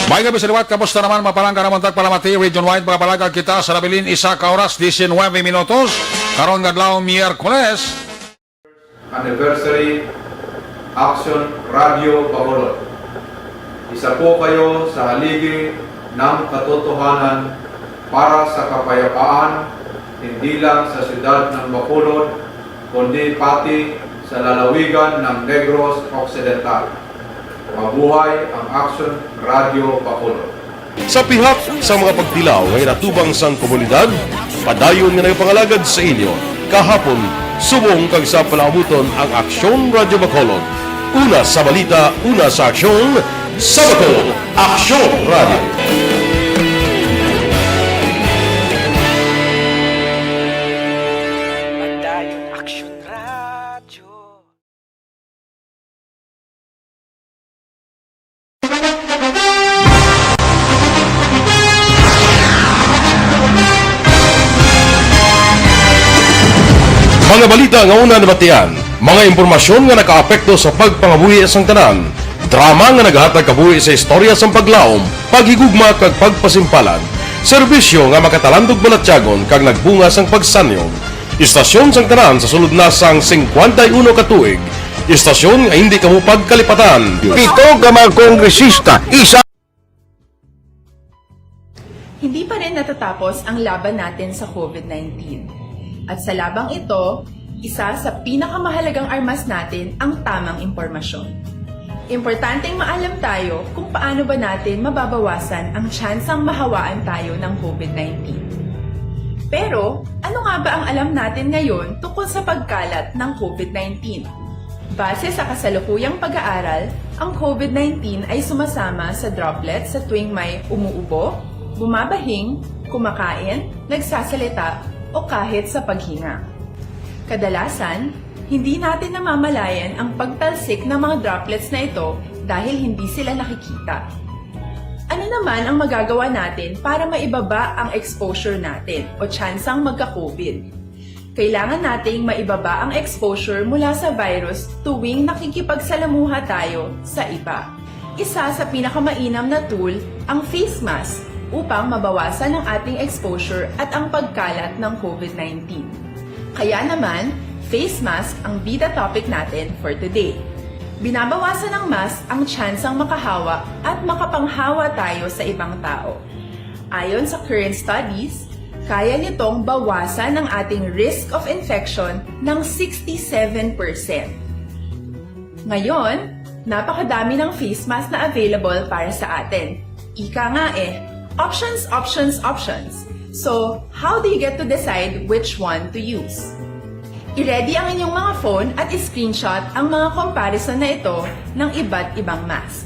May gabi sa liwat, kamusta naman, mga palangga namon tagpalamati, region wide, mga palangga kita sa nabilin, isa ka oras, diecinuebe minutos, karon nga adlaw, Miyerkules. Anniversary Action Radio Bacolod. Isa po kayo sa haligi ng katotohanan para sa kapayapaan, hindi lang sa siyudad ng Bacolod, kundi pati sa lalawigan ng Negros Occidental. Mabuhay ang Action Radio Bacolod. Sa pihak sa mga pagtilaw nga ginatubang sang komunidad, padayon nga nagapangalagad sa inyo kahapon, subong kag sa palaabuton ang Aksyon Radyo Bacolod. Una sa balita, una sa aksyon, sa Bacolod, Aksyon Radyo. Padayon Aksyon Radyo. Mga balita nga una nabatian, mga impormasyon nga nakaapekto sa pagpangabuhi sang tanan, drama nga nagahatag kabuhi sa istorya sang paglaom, paghigugma kag pagpasimpalan, serbisyo nga makatalandog balatyagon kag nagbunga sang pagsanyog, istasyon sang tanan sa sulod na sang singkwenta y uno ka tuig, istasyon nga indi kamo pagkalipatan. Pito ka mga kongresista, isa. Hindi pa rin natatapos ang laban natin sa COVID nineteen. At sa labang ito, isa sa pinakamahalagang armas natin ang tamang impormasyon. Importanteng maalam tayo kung paano ba natin mababawasan ang tsansang mahawaan tayo ng COVID nineteen. Pero, ano nga ba ang alam natin ngayon tungkol sa pagkalat ng COVID nineteen? Base sa kasalukuyang pag-aaral, ang COVID nineteen ay sumasama sa droplets sa tuwing may umuubo, bumabahing, kumakain, nagsasalita, o kahit sa paghinga. Kadalasan, hindi natin namamalayan ang pagtalsik ng mga droplets na ito dahil hindi sila nakikita. Ano naman ang magagawa natin para maibaba ang exposure natin o tsansang magka-COVID? Kailangan nating maibaba ang exposure mula sa virus tuwing nakikipagsalamuha tayo sa iba. Isa sa pinakamainam na tool ang face mask upang mabawasan ang ating exposure at ang pagkalat ng COVID nineteen. Kaya naman, face mask ang bida topic natin for today. Binabawasan ng mask ang tsansang makahawa at makapanghawa tayo sa ibang tao. Ayon sa current studies, kaya nitong bawasan ang ating risk of infection ng sixty-seven percent. Ngayon, napakadami ng face mask na available para sa atin. Ika nga eh, options, options, options. So, how do you get to decide which one to use? I-ready ang inyong mga phone at i-screenshot ang mga comparison na ito ng iba't ibang mask.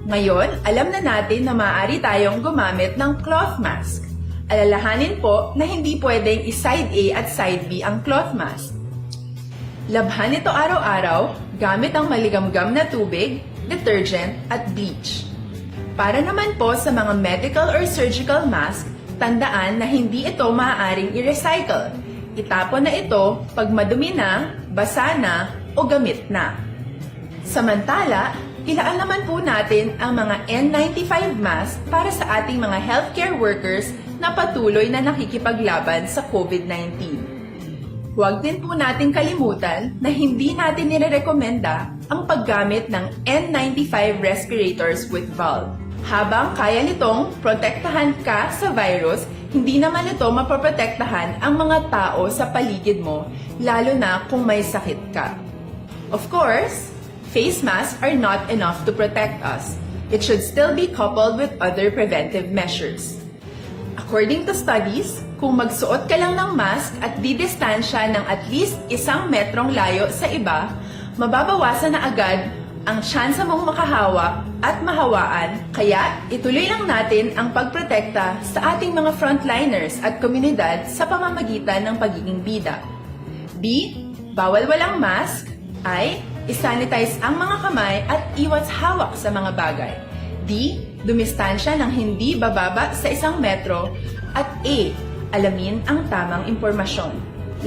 Ngayon, alam na natin na maaari tayong gumamit ng cloth mask. Alalahanin po na hindi pwedeng i-side A at side B ang cloth mask. Labhan ito araw-araw gamit ang maligamgam na tubig, detergent, at bleach. Para naman po sa mga medical or surgical mask, tandaan na hindi ito maaaring i-recycle. Itapon na ito pag madumi na, basa na, o gamit na. Samantala, ilaan naman po natin ang mga N ninety-five mask para sa ating mga healthcare workers na patuloy na nakikipaglaban sa COVID nineteen. Huwag din po nating kalimutan na hindi natin nirerekomenda ang paggamit ng N ninety-five respirators with valve. Habang kaya nitong protektahan ka sa virus, hindi naman ito mapoprotektahan ang mga tao sa paligid mo, lalo na kung may sakit ka. Of course, face masks are not enough to protect us. It should still be coupled with other preventive measures. According to studies, kung magsuot ka lang ng mask at didistansya ng at least isang metrong layo sa iba, mababawasan na agad ang tsansa mong makahawa at mahawaan. Kaya, ituloy lang natin ang pagprotekta sa ating mga frontliners at komunidad sa pamamagitan ng pagiging bida. B, bawal walang mask. I, i-sanitize ang mga kamay at iwas hawak sa mga bagay. D, dumistansya ng hindi bababa sa isang metro. At E, alamin ang tamang impormasyon.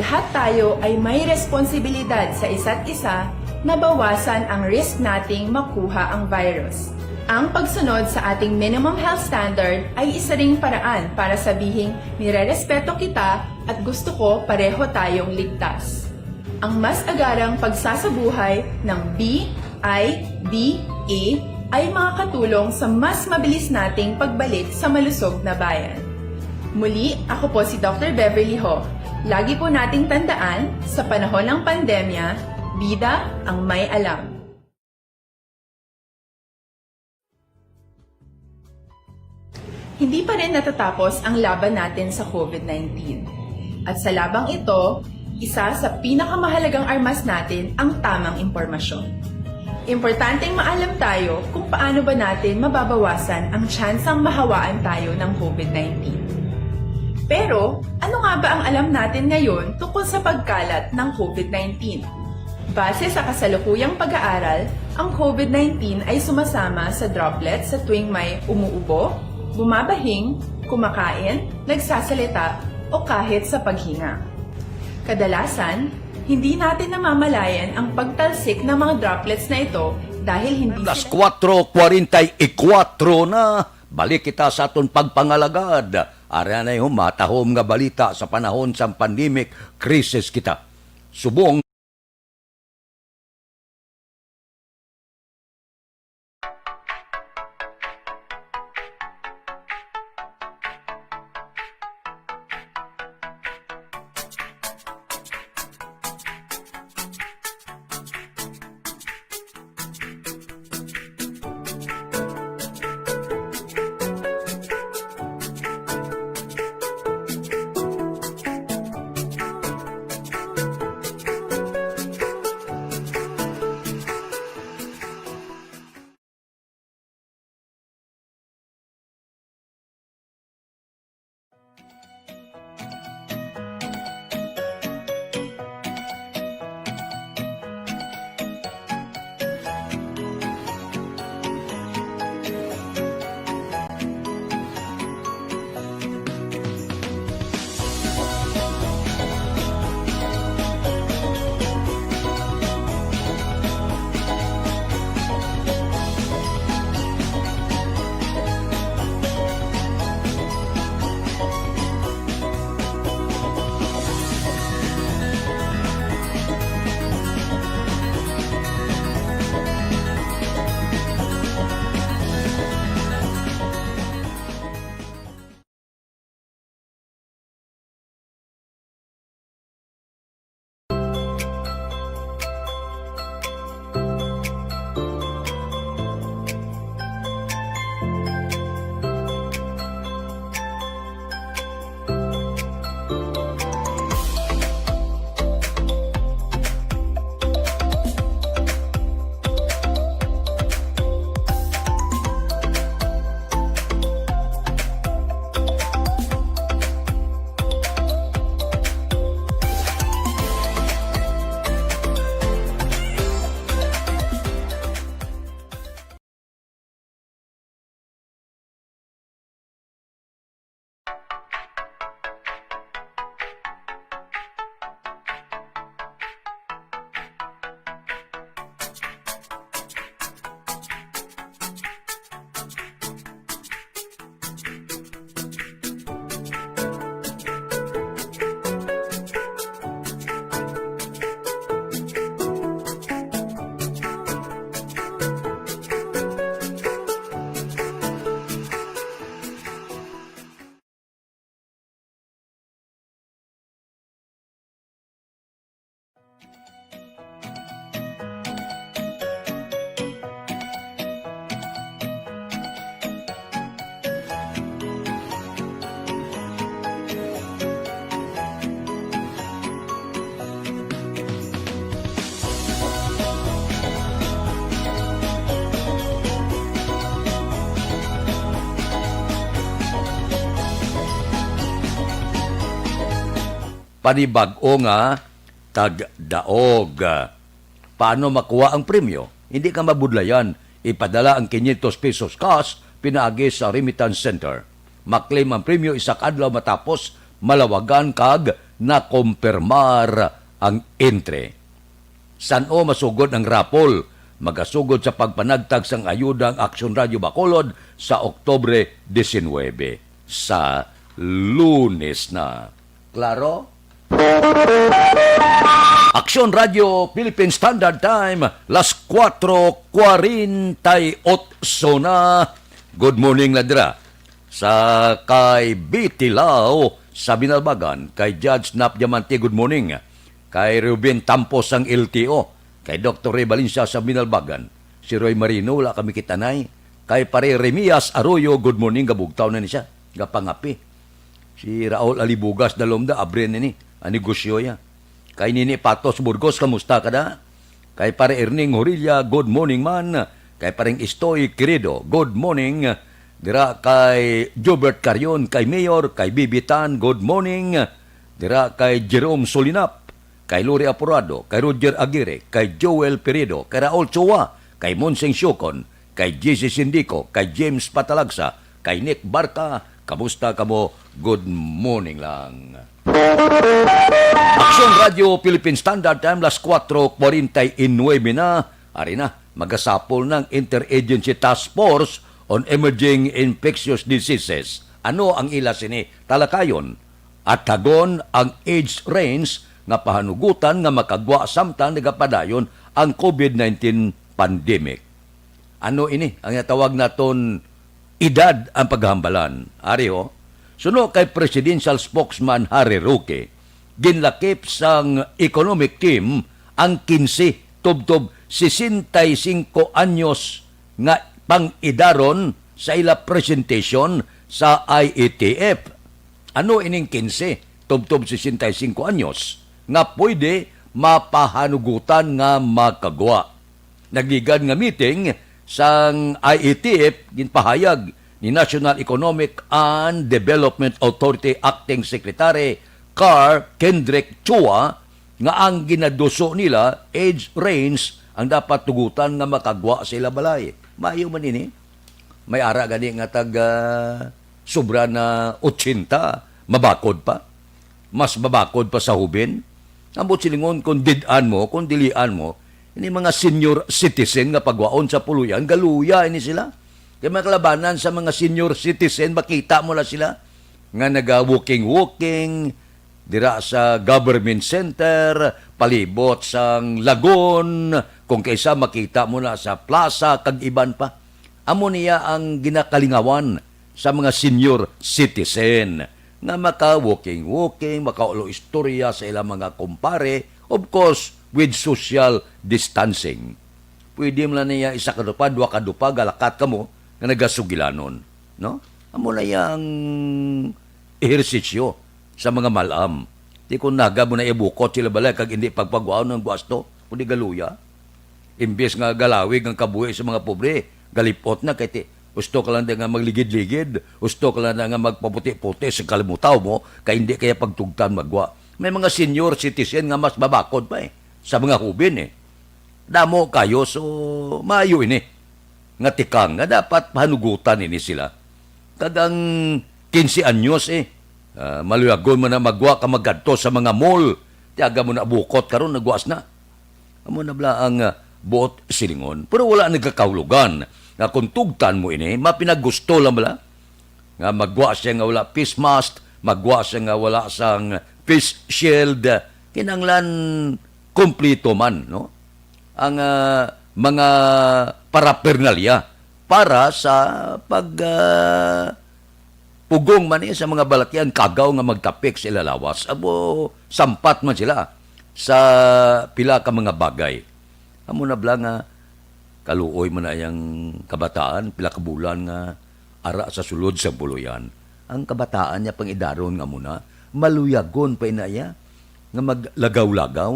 Lahat tayo ay may responsibilidad sa isa't isa na bawasan ang risk nating makuha ang virus. Ang pagsunod sa ating minimum health standard ay isa ring paraan para sabihing nirerespeto kita at gusto ko pareho tayong ligtas. Ang mas agarang pagsasabuhay ng B I D A ay makakatulong sa mas mabilis nating pagbalik sa malusog na bayan. Muli, ako po si Doctor Beverly Ho. Lagi po nating tandaan, sa panahon ng pandemya, bida ang may alam. Hindi pa rin natatapos ang laban natin sa COVID nineteen. At sa labang ito, isa sa pinakamahalagang armas natin ang tamang impormasyon. Importanteng maalam tayo kung paano ba natin mababawasan ang tsansang mahawaan tayo ng COVID nineteen. Pero, ano nga ba ang alam natin ngayon tungkol sa pagkalat ng COVID nineteen? Base sa kasalukuyang pag-aaral, ang COVID nineteen ay sumasama sa droplets sa tuwing may umuubo, bumabahing, kumakain, nagsasalita, o kahit sa paghinga. Kadalasan, hindi natin namamalayan ang pagtalsik ng mga droplets na ito dahil hindi Alas sila kwatro kwarenta y kuwatro na. Balik kita sa aton pagpangalagad. Ari na yung matahom nga balita sa panahon sang pandemic crisis kita. Subong Panibag-o nga tagdaog. Paano makuha ang premyo? Hindi ka mabudlayan. Ipadala ang quinientos pesos cash pinaagi sa Remittance Center. Maklaim ang premyo isa ka adlaw matapos malawagan kag nakompirmar ang entry. San-o masugod ang raffle? Magasugod sa pagpanagtag sang ayuda ang Aksyon Radyo Bacolod sa Oktubre diecinuebe, sa Lunes na. Klaro? Aksyon Radyo Philippine Standard Time, las kuwatro kwarenta y otso na. Good morning, Ladra. Sa kay Betty Lau sa Binalbagan, kay Judge Nap Diamante, good morning. Kay Ruben Tampos sang L T O, kay Doktor Ray Valencia sa Binalbagan, si Roy Marino, wala kami kitanay. Kay Pare Remias Arroyo, good morning, gabugtaw na ni siya, gapangapi. Si Raul Alibugas, dalom da, abre nini, ang negosyo ya. Kay Nini Patos Burgos, kamusta ka da? Kay Pare Erning Horilla, good morning man. Kay Pareng Istoy Querido, good morning. Dira kay Jobert Carion, kay Mayor, kay Bibi Tan, good morning. Dira kay Jerome Solinap, kay Lori Aporado, kay Roger Aguirre, kay Joel Peredo, kay Raul Chua, kay Monsing Siocon, kay J C Sindico, kay James Patalagsa, kay Nick Barca, kamusta kamo? Good morning lang. Aksyon Radyo Philippine Standard Time, las kuwatro kwarenta y nuebe na. Ari na, magasapol ng Interagency Task Force on Emerging Infectious Diseases. Ano ang ila sini talakayon? Athagon ang age range nga pahanugutan nga makagwa samtang nagapadayon ang covid nineteen pandemic. Ano ini ang natawag naton edad ang paghambalan? Ari, ho, suno kay Presidential Spokesman Harry Roque, ginlakip sang economic team ang kinse tubtob sesenta y cinco anyos nga pang-idaron sa ila presentation sa I E T F. Ano ining kinse tubtob sesenta y cinco anyos nga pwede mapahanugutan nga makagwa? Nagligad nga meeting sang I E T F, ginpahayag ni National Economic and Development Authority Acting Secretary Carl Kendrick Chua nga ang ginaduso nila age range ang dapat tugutan nga makagwa sa ila balay. Maayo man ini. May ara gani nga tag, ah, sobra na ochenta, mabakod pa. Mas mabakod pa sa hubin. Ambot silingon, kung did-an mo, kung dilian mo, ini mga senior citizen nga pagwaon sa puloy-an, galuya ini sila. Kay makalabanan sa mga senior citizen, makita mo na sila nga naga-walking-walking, dira sa government center, palibot sang lagon, kung kaisa makita mo na sa plaza, kag iban pa. Amo niya ang ginakalingawan sa mga senior citizen, nga maka-walking-walking, makaulo istorya sa ilang mga kumpare, of course, with social distancing. Pwede man lang niya isa ka dupa, dua ka dupa, galakat kamo nga nagasugilanon, no? Amo na yang ehersisyo sa mga mal-am. Di, kung naga mo na ibukot sila balay kag hindi pagpagwaon ang gwasto, kundi galuya. Imbes nga galawig ang kabuhi sa mga pobre, galipot na kay ti, gusto ka lang di nga magligid-ligid, gusto ka lang di nga magpaputi-puti sa kalimutaw mo, kay hindi kaya pagtugtan magwa. May mga senior citizen nga mas babakod pa, eh, sa mga hubin, eh. Damo kayo, so maayo ini nga tikang nga dapat pahanugutan ini sila. Kag ang quince anyos, eh, ah, maluyagon man na magwa ka magadto sa mga mall. Tiaga mo na bukot karon, nagwas na. Amo na bala ang, ah, buot silingon. Pero wala nagakahulugan nga kung tugtan mo ini, mapinagusto lang bala nga magwa siya nga wala face mask, magwa siya nga wala sang face shield. Kinahanglan kompleto man, no? Ang, ah, mga paraphernalia para sa pag, ah, pugong man, eh, sa mga balatian kagaw nga magtapik sa ila lawas. Abo, sampat man sila sa pila ka mga bagay. Amo na bala nga kaluoy man na yang kabataan, pila ka bulan nga ara sa sulod sa puloy-an. Ang kabataan niya pang-idaron nga muna, maluyagon pa ina iya nga maglagaw-lagaw.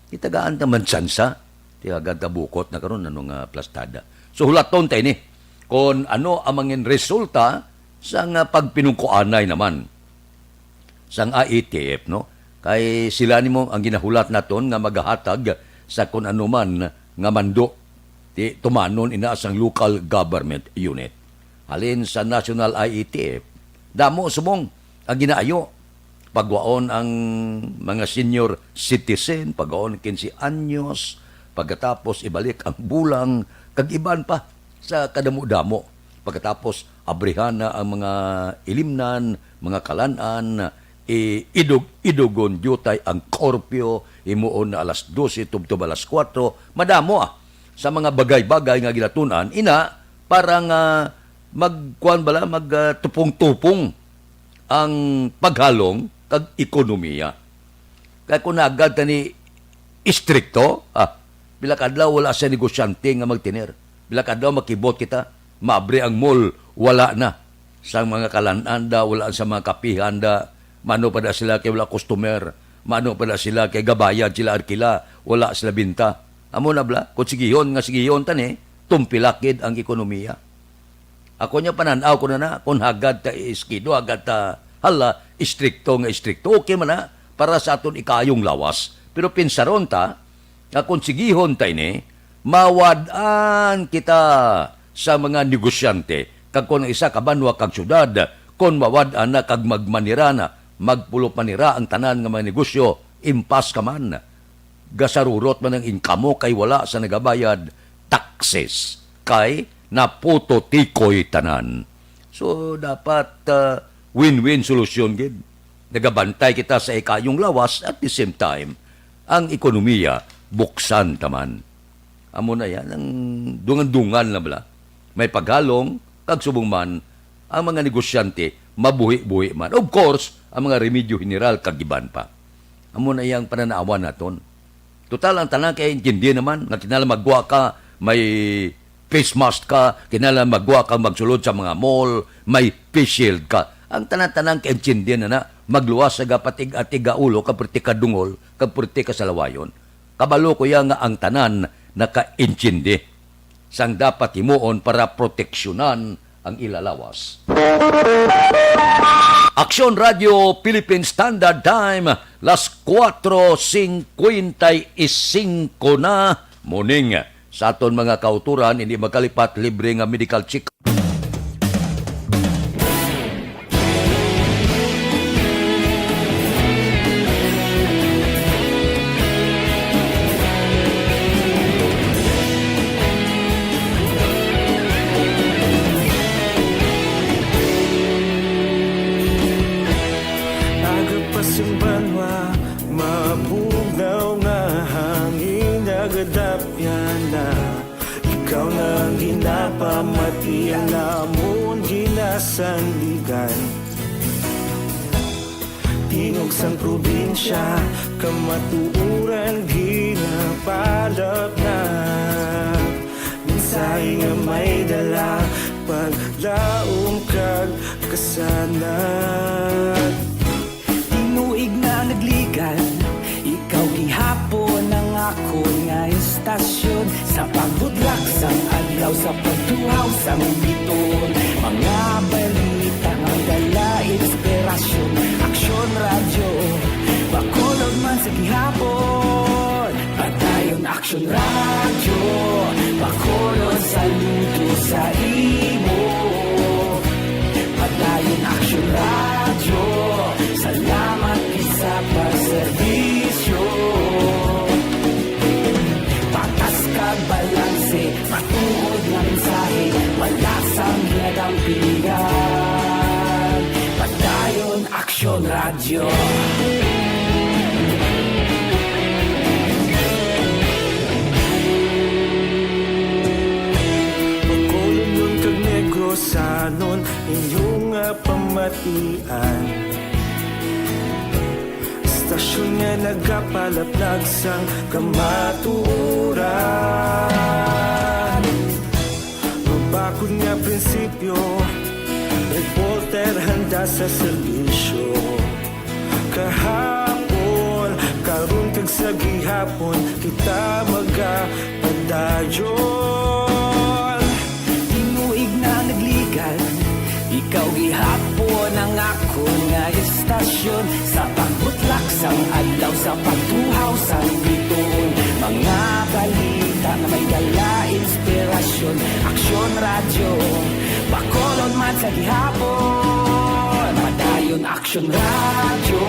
Itagaan ta man tsansa. Tiagan ta bukot na karon, ano nga plastada. So, hulaton ta ini kung ano ang mangin resulta sa nga pagpinungkuanay naman sang I E T F, no? Kay sila nimo ang ginahulat naton nga magahatag sa kun ano man nga mando. Ti tumanon ina sang local government unit. Halin sa National I E T F, damo subong ang ginaayo. Pagwaon ang mga senior citizen, pagwaon quince anyos, pagkatapos ibalik ang bulang, kag iban pa sa kadamo-damo. Pagkatapos, abrihan na ang mga ilimnan, mga kalan-an, i-, idog-, idugon diutay ang curfew, himuon na alas dose, tubtob alas kuwatro. Madamo, ah, sa mga bagay-bagay nga ginatun-an, ina, para nga magkuan bala, mag, ah, tupong-tupong ang paghalong kag ekonomiya. Kay kung naagad ta ni istrikto, ah, pila ka adlaw wala sa negosyante nga magtener. Pila ka adlaw makibot kita, maabri ang mall, wala na. Sa mga kalan-an da, wala sa mga kapihan da, mano pa da sila kay wala customer, mano pa da sila kay gabayad sila arkila, wala sila binta. Amo na bala, kung sigihon nga sigihon ta ni, tumpilak gid ang ekonomiya. Ako niya panan-aw ko na na, kung hagad ta iskido, hagad ta hala, istrikto nga istrikto, okay man na para sa aton ikayong lawas. Pero pinsaron ta, nga kung sigihon ta ini, mawad-an kita sa mga negosyante, kag kung ang isa ka banwa kag syudad, kung mawad-an na kag magmanira na, magpulop manira ang tanan nga mga negosyo, impas ka man. Gasarurot man ang income mo kay wala sa nagabayad taxes, kay naputotikoy tanan. So, dapat, ah, win-win solusyon gid. Nagabantay kita sa ikayong lawas, at the same time, ang ekonomiya buksan ta man. Amo na yan, ang dungan-dungan na bala. May paghalong, kag subong man, ang mga negosyante, mabuhi-buhi man. Of course, ang mga remedyo general, kag iban pa. Amo na yang pananawan naton. Total, ang tanan kay intindi naman, nga kinahanglan magwa ka, may face mask ka, kinahanglan magwa ka magsulod sa mga mall, may face shield ka. Ang tanan-tanan kay intindi na na, magluwas sa gapatig-atig nga ulo, kag purti ka dungol, kag purti ka salawayon. Kabalo ko ya nga ang tanan nakaintindi sang dapat himuon para proteksyonan ang ila lawas. Aksyon Radio Philippine Standard Time, las kuwatro singkwenta y singko na. Morning. Sa aton mga kauturan, hindi magkalipat, libre nga medical check. Aga pa sing banwa, mabugnaw nga hangin nagadapyan na. Ikaw na ang ginapamati, ang amon ginasandigan. Tingog sang probinsya, kamatuoran ginapalapnag. Mensahe nga may dala, paglaom kag kasanag. Tinuig na nagligan, ikaw gihapon ang akon nga istasyon. Sa pagbudlak sang adlaw, sa pagtuhaw sang biton, mga balita nga dala inspirasyon. Aksyon Radyo, Bacolod man sa gihapon. Padayon Aksyon Radyo, Bacolod, saludo sa imo. Padayon Aksyon Radyo, salamat gid sa pagserbisyo. Patas kag balanse, matuod nga mensahe, wala sang ginadampingan. Padayon Aksyon Radyo. Bacolodnon kag Negrosanon, inyo nga pamatian. Istasyon nga nagapalaplag sang kamatuoran. Mabakod nga prinsipyo, reporter handa sa serbisyo. Kahapon, karon kag sa gihapon, kita magapadayon. Tinuig na nagligan, ikaw gihapon ang akon nga istasyon. Stasyon sa pagbutlak sang adlaw, sa pagtuhaw sang bituon, mga balita nga may dala inspirasyon. Aksyon Radyo, Bacolod man sa gihapon. Padayon Aksyon Radyo,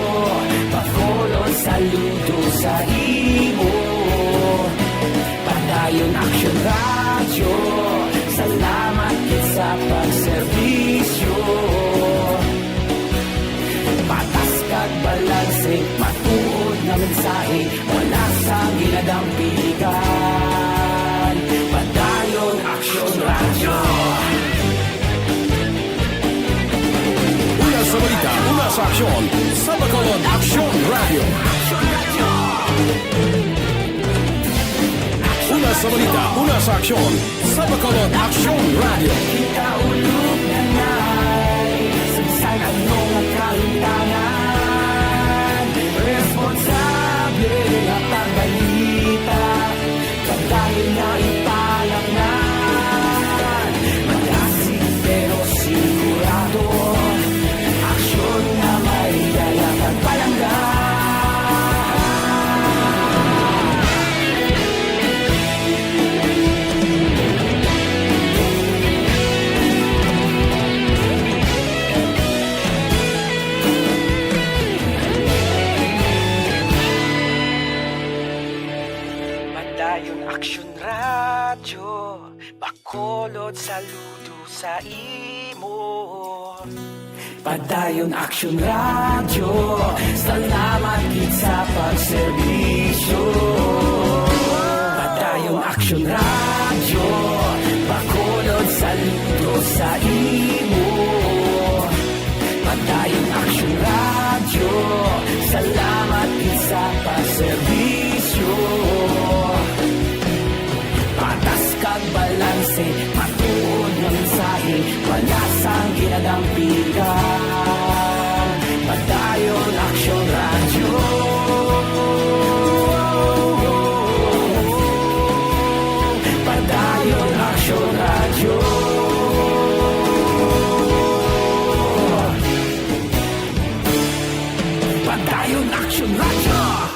Bacolod, saludo sa imo. Padayon Aksyon Radyo, salamat gid sa pagserbisyo. Patas kag balanse, matuod nga mensahe, wala sang ginadampigan. Padayon Aksyon Radyo. Una sa balita, una sa aksyon, sa Bacolod Aksyon Radyo. Una sa balita, una sa aksyon, sa Bacolod Aksyon Radyo. Kita ulog na nai, sa bisan ano nga kahimtangan, responsable nga pagbalita, kag dahil nga ipalangnan, magasig pero sigurado, aksyon nga may dala kag palangga. Padayon Aksyon Radyo, Bacolod, saludo sa imo. Padayon Aksyon Radyo, salamat gid sa pagserbisyo. Padayon Aksyon Radyo, Bacolod, saludo sa imo. Padayon Aksyon Radyo, salamat gid sa pagserbisyo. Patas kag balanse, matuod nga mensahe, wala sang ginadampigan. Padayon Aksyon Radyo. Padayon Aksyon Radyo. Padayon Aksyon Radyo.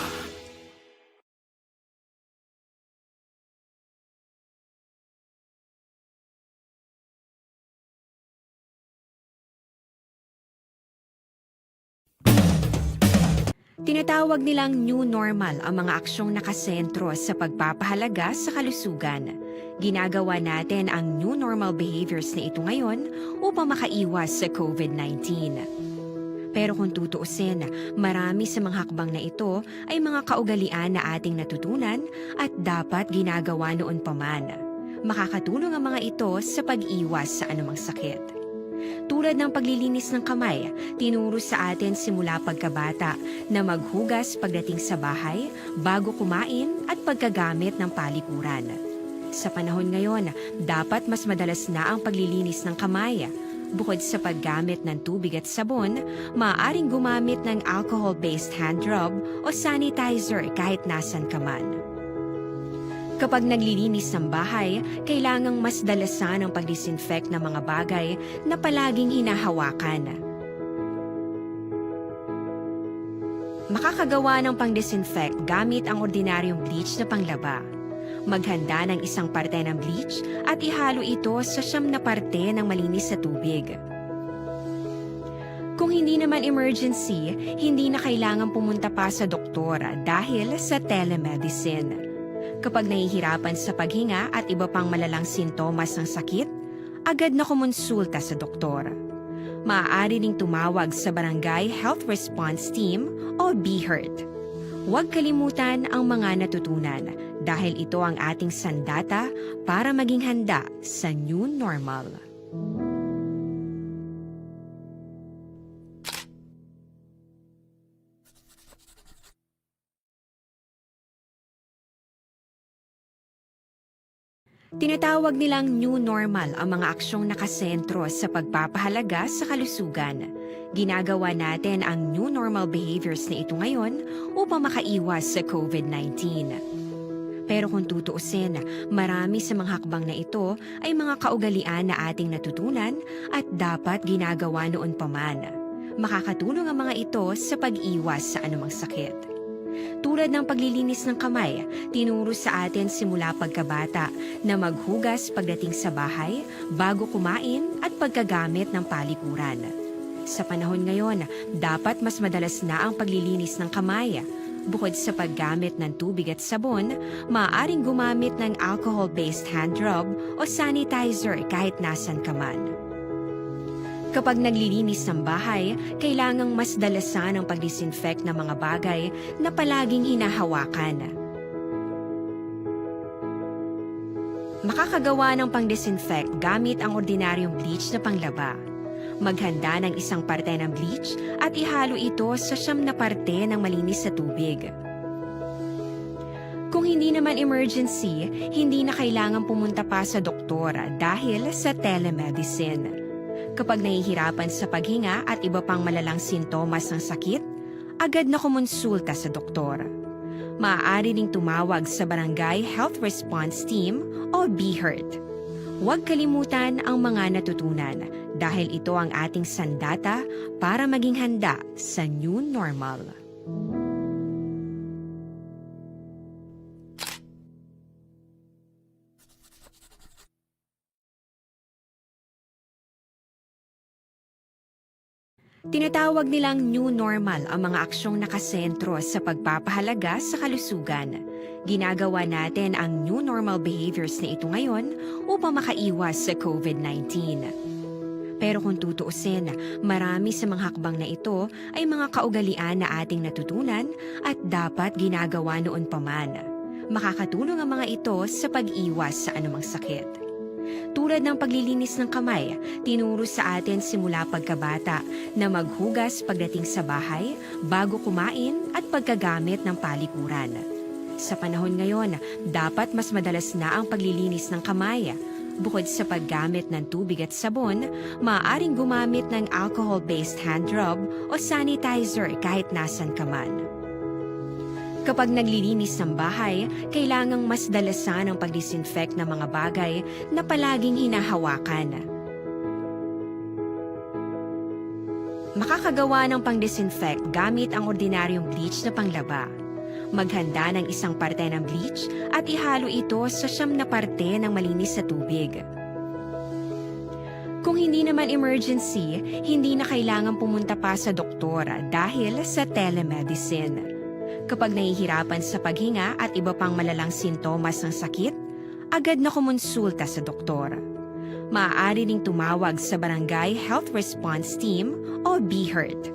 Tinatawag nilang new normal ang mga aksyong nakasentro sa pagpapahalaga sa kalusugan. Ginagawa natin ang new normal behaviors na ito ngayon upang makaiwas sa covid nineteen. Pero kung tutuusin, marami sa mga hakbang na ito ay mga kaugalian na ating natutunan at dapat ginagawa noon pa man. Makakatulong ang mga ito sa pag-iwas sa anumang sakit. Tulad ng paglilinis ng kamay, tinuro sa atin simula pagkabata na maghugas pagdating sa bahay, bago kumain, at pagkagamit ng palikuran. Sa panahon ngayon, dapat mas madalas na ang paglilinis ng kamay. Bukod sa paggamit ng tubig at sabon, maaaring gumamit ng alcohol-based hand rub o sanitizer kahit nasan ka man. Kapag naglilinis ng bahay, kailangang mas dalasan ang pag-disinfect ng mga bagay na palaging hinahawakan. Makakagawa ng pang-disinfect gamit ang ordinaryong bleach na panglaba. Maghanda ng isang parte ng bleach at ihalo ito sa siyam na parte ng malinis na tubig. Kung hindi naman emergency, hindi na kailangan pumunta pa sa doktor dahil sa telemedicine. Kapag nahihirapan sa paghinga at iba pang malalang sintomas ng sakit, agad na kumonsulta sa doktor. Maaari ring tumawag sa Barangay Health Response Team o BHERT. Huwag kalimutan ang mga natutunan dahil ito ang ating sandata para maging handa sa new normal. Tinatawag nilang new normal ang mga aksyong nakasentro sa pagpapahalaga sa kalusugan. Ginagawa natin ang new normal behaviors na ito ngayon upang makaiwas sa covid nineteen. Pero kung tutuusin, marami sa mga hakbang na ito ay mga kaugalian na ating natutunan at dapat ginagawa noon pa man. Makakatulong ang mga ito sa pag-iwas sa anumang sakit. Tulad ng paglilinis ng kamay, tinuro sa atin simula pagkabata na maghugas pagdating sa bahay, bago kumain, at pagkagamit ng palikuran. Sa panahon ngayon, dapat mas madalas na ang paglilinis ng kamay. Bukod sa paggamit ng tubig at sabon, maaaring gumamit ng alcohol-based hand rub o sanitizer kahit nasan ka man. Kapag naglilinis ng bahay, kailangang mas dalasan ang pag-disinfect ng mga bagay na palaging hinahawakan. Makakagawa ng pang-disinfect gamit ang ordinaryong bleach na panglaba. Maghanda ng isang parte ng bleach at ihalo ito sa siyam na parte ng malinis na tubig. Kung hindi naman emergency, hindi na kailangan pumunta pa sa doktor dahil sa telemedicine. Kapag nahihirapan sa paghinga at iba pang malalang sintomas ng sakit, agad na kumonsulta sa doktor. Maaari ding tumawag sa Barangay Health Response Team o BHERT. Huwag kalimutan ang mga natutunan dahil ito ang ating sandata para maging handa sa new normal. Tinatawag nilang new normal ang mga aksyong nakasentro sa pagpapahalaga sa kalusugan. Ginagawa natin ang new normal behaviors na ito ngayon upang makaiwas sa COVID nineteen. Pero kung tutuusin, marami sa mga hakbang na ito ay mga kaugalian na ating natutunan at dapat ginagawa noon pa man. Makakatulong ang mga ito sa pag-iwas sa anumang sakit. Tulad ng paglilinis ng kamay, tinuro sa atin simula pagkabata na maghugas pagdating sa bahay, bago kumain, at pagkagamit ng palikuran. Sa panahon ngayon, dapat mas madalas na ang paglilinis ng kamay. Bukod sa paggamit ng tubig at sabon, maaaring gumamit ng alcohol-based hand rub o sanitizer kahit nasan ka man. Kapag naglilinis ng bahay, kailangang mas dalasan ang pag-disinfect ng mga bagay na palaging hinahawakan. Makakagawa ng pang-disinfect gamit ang ordinaryong bleach na panglaba. Maghanda ng isang parte ng bleach at ihalo ito sa siyam na parte ng malinis na tubig. Kung hindi naman emergency, hindi na kailangan pumunta pa sa doktor dahil sa telemedicine. Kapag nahihirapan sa paghinga at iba pang malalang sintomas ng sakit, agad na kumonsulta sa doktor. Maaari ding tumawag sa Barangay Health Response Team o BHERT.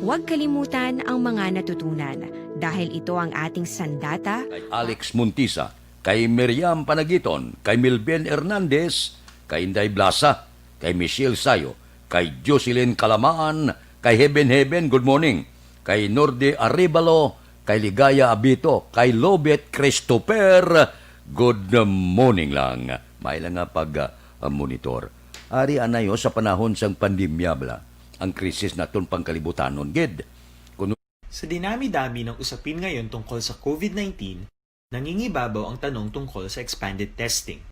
Huwag kalimutan ang mga natutunan dahil ito ang ating sandata. Kay Alex Montisa, kay Miriam Panagiton, kay Milben Hernandez, kay Inday Blasa, kay Michelle Sayo, kay Jocelyn Kalamaan, kay Heaven Heaven, good morning, kay Norde Arevalo, kay Ligaya Abito, kay Lobet Christopher, good morning lang. May lang nga pag, ah, monitor. Ari anay, oh, sa panahon sang pandemya, bala, ang krisis naton pangkalibutanon gid. Kuno Sa dinami-dami ng usapin ngayon tungkol sa COVID nineteen, nangingibabaw ang tanong tungkol sa expanded testing.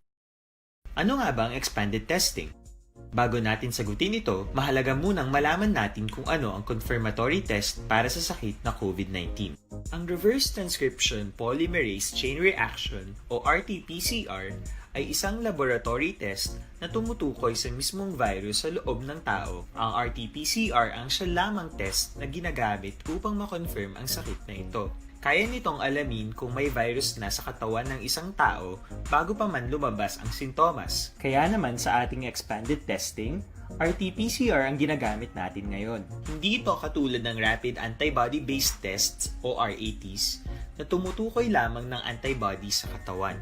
Ano nga ba ang expanded testing? Bago natin sagutin ito, mahalaga munang malaman natin kung ano ang confirmatory test para sa sakit na COVID nineteen. Ang reverse transcription polymerase chain reaction o R T P C R ay isang laboratory test na tumutukoy sa mismong virus sa loob ng tao. Ang R T P C R ang siya lamang test na ginagamit upang ma-confirm ang sakit na ito. Kaya nitong alamin kung may virus na sa katawan ng isang tao bago pa man lumabas ang sintomas. Kaya naman sa ating expanded testing, R T P C R ang ginagamit natin ngayon. Hindi ito katulad ng rapid antibody-based tests o R A Ts na tumutukoy lamang ng antibody sa katawan.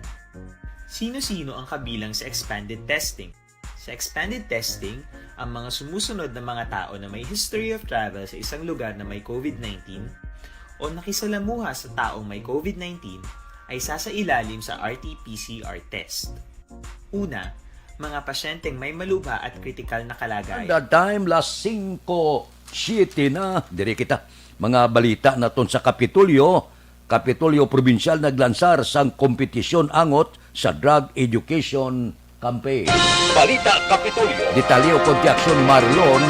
Sino-sino ang kabilang sa expanded testing? Sa expanded testing, ang mga sumusunod na mga tao na may history of travel sa isang lugar na may COVID nineteen o nakisalamuha sa taong may COVID nineteen ay sasailalim sa R T P C R test. Una, mga pasyenteng may malubha at kritikal na kalagayan. The time, las singko siete na. Diri kita. Mga balita naton sa Kapitolyo. Kapitolyo Probinsyal naglansar sang kompetisyon angot sa drug education campaign. Balita Kapitolyo. Detalye ukon ti aksyon, Marlon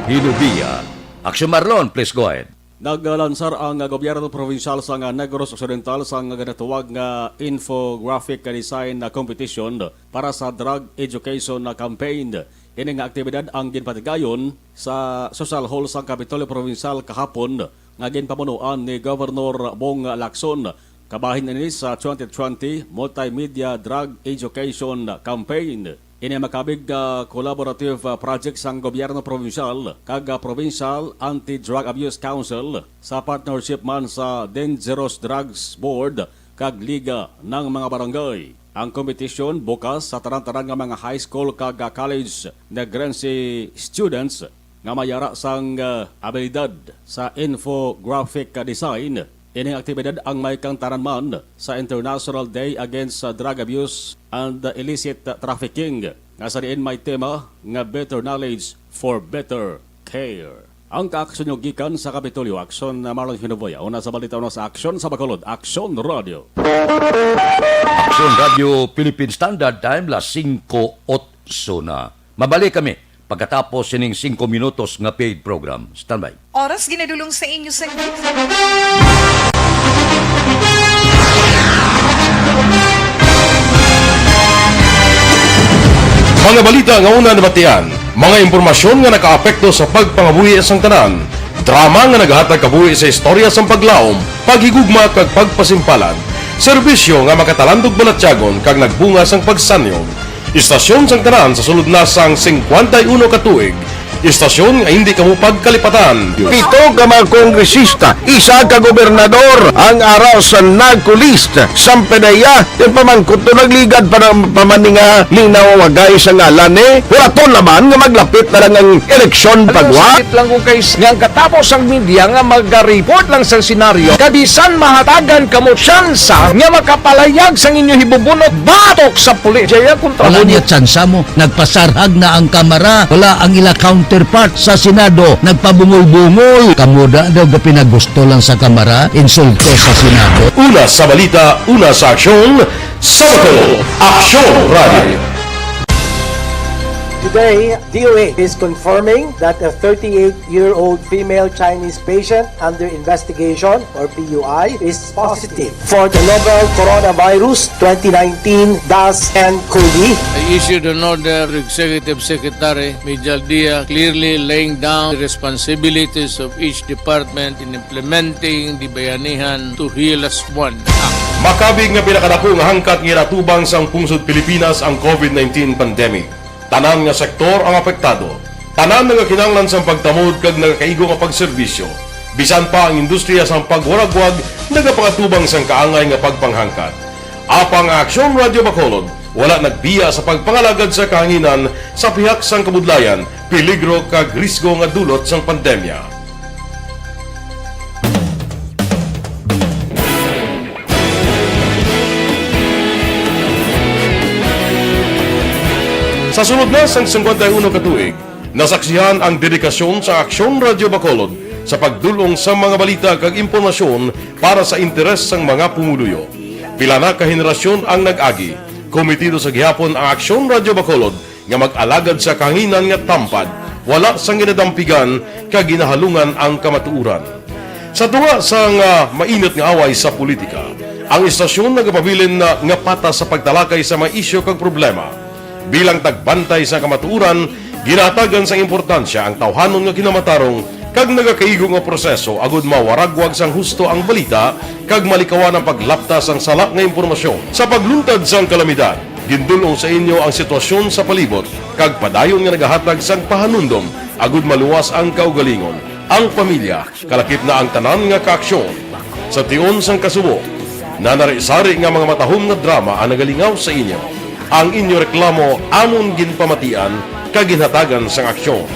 Hinubia. Action Marlon, please go ahead. Naglansar ang gobyerno probinsyal sang Negros Occidental sang ginatawag nga infographic design competition para sa drug education campaign. Ini nga aktibidad ang ginpatigayon sa Social Hall sang Kapitolyo Probinsyal kahapon, nga ginpamunuan ni Governor Bong Lacson. Kabahin ini sa twenty twenty Multimedia Drug Education Campaign. Ini makabig nga collaborative, ah, project sang gobyerno probinsyal kag, ah, Provincial Anti-Drug Abuse Council sa partnership man sa Dangerous Drugs Board kag Liga ng mga Barangay. Ang kompetisyon bukas sa tanan-tanan nga mga high school kag, ah, college Negrense students nga may ara sang, ah, abilidad sa infographic, ah, design. Ining aktibidad ang may kaangtanan man sa International Day Against, ah, Drug Abuse and Illicit Trafficking, nga sa diin may tema nga Better Knowledge for Better Care. Ang kaaksyon nyo gikan sa Kapitolyo, Aksyon, ah, Marlon Hinovoya. Una sa balita, una sa Aksyon sa Bacolod, Aksyon Radio. Aksyon Radio Philippine Standard Time, las singko otso na. Mabalik kami pagkatapos sining singko minutos nga paid program. Standby. Oras ginadulong sa inyo sa Mga balita nga una nabatian, mga impormasyon nga nakaapekto sa pagpangabuhi sang tanan, drama nga nagahatag kabuhi sa istorya sang paglaom, paghigugma kag pagpasimpalan, serbisyo nga makatalandog balatyagon kag nagbunga sang pagsanyog. Istasyon sang tanan sa sulod na sang singkwenta y uno ka tuig. Istasyon nga hindi kamo pagkalipatan. Pito ka mga kongresista, isa ka gobernador, ang ara sa NAGCOLEST. Sampedeya, yung pamangkot to nagligad pa ng pamaninga, linaw wagay sa ngalan eh. Wala to naman nga maglapit na lang ang eleksyon pagwa. Sakit lang kung kay nga ang katapos ang media nga magareport lang sa senaryo, kabisan mahatagan kamo tsansa nga makapalayag sang inyo hibubunot batok sa pulis. Jaya kontra Wala mo niya tsansa mo. Nagpasarhag na ang Kamara. Wala ang ila counterpart sa Senado. Nagpabungol-bungol. Kamo da daw gapinagusto lang sa Kamara, insulto sa Senado. Una sa balita, una sa aksyon, sa Bacolod, Aksyon Radio. Today, D O A is confirming that a thirty-eight-year-old female Chinese patient under investigation, or P U I, is positive for the novel coronavirus twenty nineteen dash N COVID. I issued an order to Executive Secretary Mijal Dia, clearly laying down the responsibilities of each department in implementing the Bayanihan to Heal Us One Act. Makabig nga pinakadako nga hangkat nga ginatubang sang pungsod Pilipinas ang COVID nineteen pandemic. Tanan nga sektor ang apektado. Tanan nagakinahanglan sang pagtamod kag nagakaigo nga pagserbisyo. Bisan pa ang industriya sang pagwaragwag nagapangatubang sang kaangay nga pagpanghangkat. Apang ang Aksyon Radio Bacolod wala nagbiya sa pagpangalagad sa kahanginan sa pihak sang kabudlayan, peligro kag risgo nga dulot sang pandemya. Sa sulod na sang singkwenta y uno ka tuig, nasaksihan ang dedikasyon sa Aksyon Radio Bacolod sa pagdul-ong sa mga balita kag impormasyon para sa interes sang mga pumuluyo. Pila na ka henerasyon ang nag-agi. Kometido sa gihapon ang Aksyon Radio Bacolod nga mag-alagad sa kahanginan nga tampad, wala sang ginadampigan kag ginahalungan ang kamatuoran. Sa tunga sang, ah, mainit nga away sa politika, ang istasyon nagapabilin na nga patas sa pagtalakay sa mga isyu kag problema. Bilang tagbantay sa kamatuoran, ginahatagan sang importansya ang tawhanon nga kinamatarong kag nagakaigo nga proseso agud mawaragwag sang husto ang balita kag malikawan ang paglapta sang sala nga impormasyon. Sa pagluntad sang kalamidad, gindul-ong sa inyo ang sitwasyon sa palibot kag padayon nga nagahatag sang pahanumdom agud maluwas ang kaugalingon, ang pamilya, kalakip na ang tanan nga kaaksyon. Sa tion sang kasubo, nanari-sari nga mga matahom nga drama ang nagalingaw sa inyo. Ang inyo reklamo amon ginpamatian kag ginhatagan sang aksyon.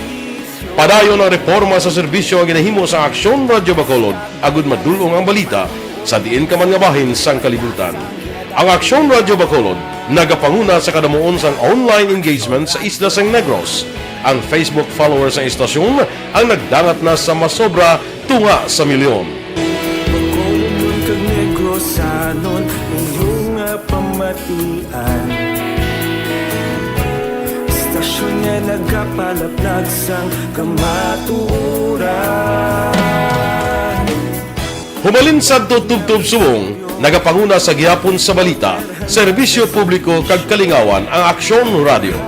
Padayon ang reporma sa serbisyo nga ginahimo sa Aksyon Radyo Bacolod agud madul-ong ang balita sa diin ka man nga bahin sang kalibutan. Ang Aksyon Radyo Bacolod nagapanguna sa kadamuon sang online engagement sa isla sang Negros. Ang Facebook followers sang istasyon ang nagdangat na sa masobra tunga sa milyon. Bacolod man kag Negrosanon, inyo nga pamatian. Istasyon Nga nagapalaplag sang kamatuoran. Humalin sadto tubtob subong, nagapanguna sa gihapon sa balita, serbisyo publiko kag kalingawan ang Aksyon Radio.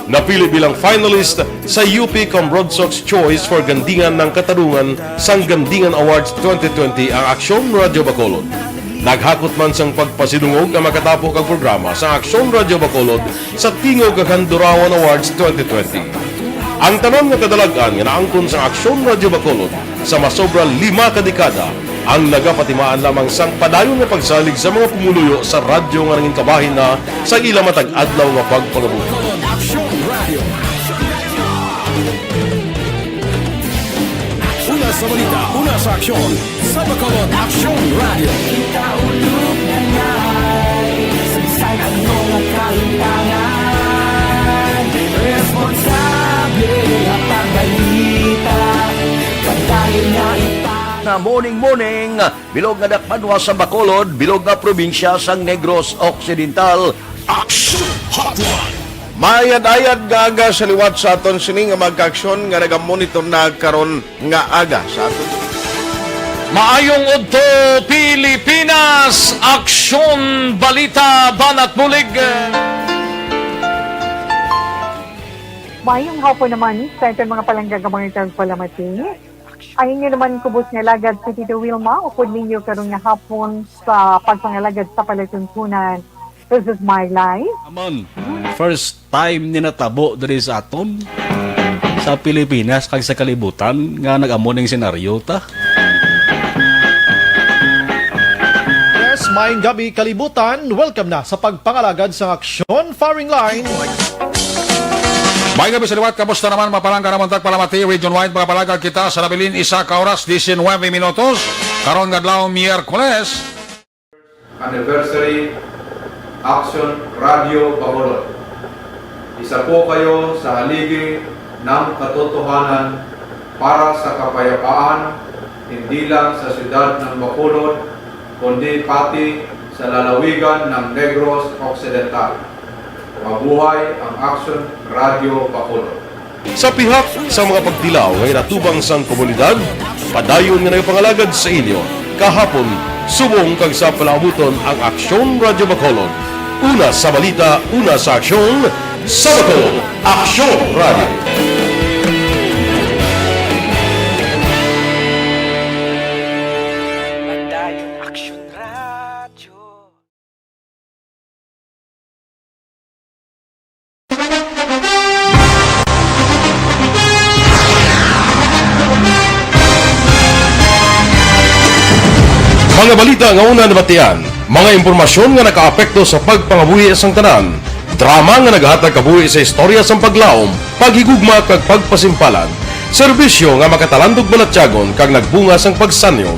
Napili bilang finalist sa U P Cambrodsoc's Choice for Gandingan ng Katarungan sang Gandingan Awards twenty twenty ang Aksyon Radio Bacolod. Naghakot man sang pagpasidungog ang makatapo kag programa sa Aksyon Radio Bacolod sa Tingog kag Handurawan Awards twenty twenty. Ang tanan nga kadalag-an nga naangkon sa Aksyon Radio Bacolod sa masobra lima ka dekada ang nagapatimaan lamang sang padayon nga pagsalig sa mga pumuluyo sa radyo nga nangin kabahin na sa ila matag adlaw nga pagpangabuhi. Aksyon Radio. Una sa balita, una sa aksyon. Sa Bacolod Aksyon Radio. Ikaulog na ngay, sa bisan ano nga kahimtangan, responsable nga pagbalita, padayon nga ipa- Na morning, morning, bilog nga dakbanwa sa Bacolod, bilog nga probinsya sang Negros Occidental. Aksyon Hotline. Maayad-ayad nga aga sa liwat sa aton sini nga mga kaaksyon nga nagamonitor na karon nga aga sa aton. Maayong udto, Pilipinas! Aksyon, balita, banat bulig. Mayong hapon naman sa aton mga palangga nga mga tagpalamati. Ang inyo naman kubos nga alagad si Tito Wilma, upod ninyo karon nga hapon sa pagpangalagad sa palatuntunan. This is my life. Amon, first time ni natabo diri sa aton, sa Pilipinas kag sa kalibutan nga nag-amo ning senaryo ta. Yes, maayong gabi, kalibutan. Welcome na sa pagpangalagad sang Aksyon Firing Line. Maayong gabi sa liwat, kamusta naman, mga palangga namon tagpalamati, region-wide, mga palangga kita sa nabilin, isa ka oras, diecinuebe minutos, karon nga adlaw, Miyerkules. Anniversary, Aksyon Radio Bacolod. Isa po kayo sa haligi ng katotohanan para sa kapayapaan, hindi lang sa siyudad ng Bacolod, kundi pati sa lalawigan ng Negros Occidental. Mabuhay ang Aksyon Radio Bacolod. Sa pihak sa mga pagtilaw nga ginatubang sang komunidad, padayon nga nagapangalagad sa inyo kahapon, subong kag sa palaabuton ang Aksyon Radio Bacolod. Una sa balita, una sa aksyon, sa Bacolod, Aksyon Radio. Padayon Aksyon Radio. Mga balita nga una nabatian, mga impormasyon nga nakaapekto sa pagpangabuhi sang tanan, drama nga nagahatag kabuhi sa istorya sang paglaom, paghigugma kag pagpasimpalan, serbisyo nga makatalandog balatyagon kag nagbunga sang pagsanyog.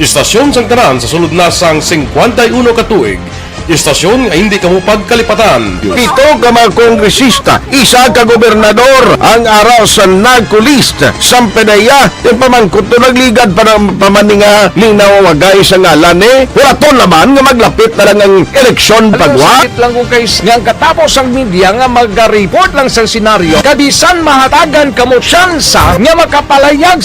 Istasyon sang tanan sa sulod na sang singkwenta y uno ka tuig. Istasyon nga hindi kamo pagkalipatan. Pito ka mga kongresista, isa ka gobernador ang ara sa NARCO list. Sampe na iya, yung pamangkot to nagligad pa ng pamaninga ni nawawagay sa ngalan ni. Wala to naman nga maglapit na lang ang eleksyon pagwa. Sakit lang kung kay nga ang katapos ang media nga mag-report lang sa senaryo. Kabisan mahatagan kamo tsansa nga makapalayag.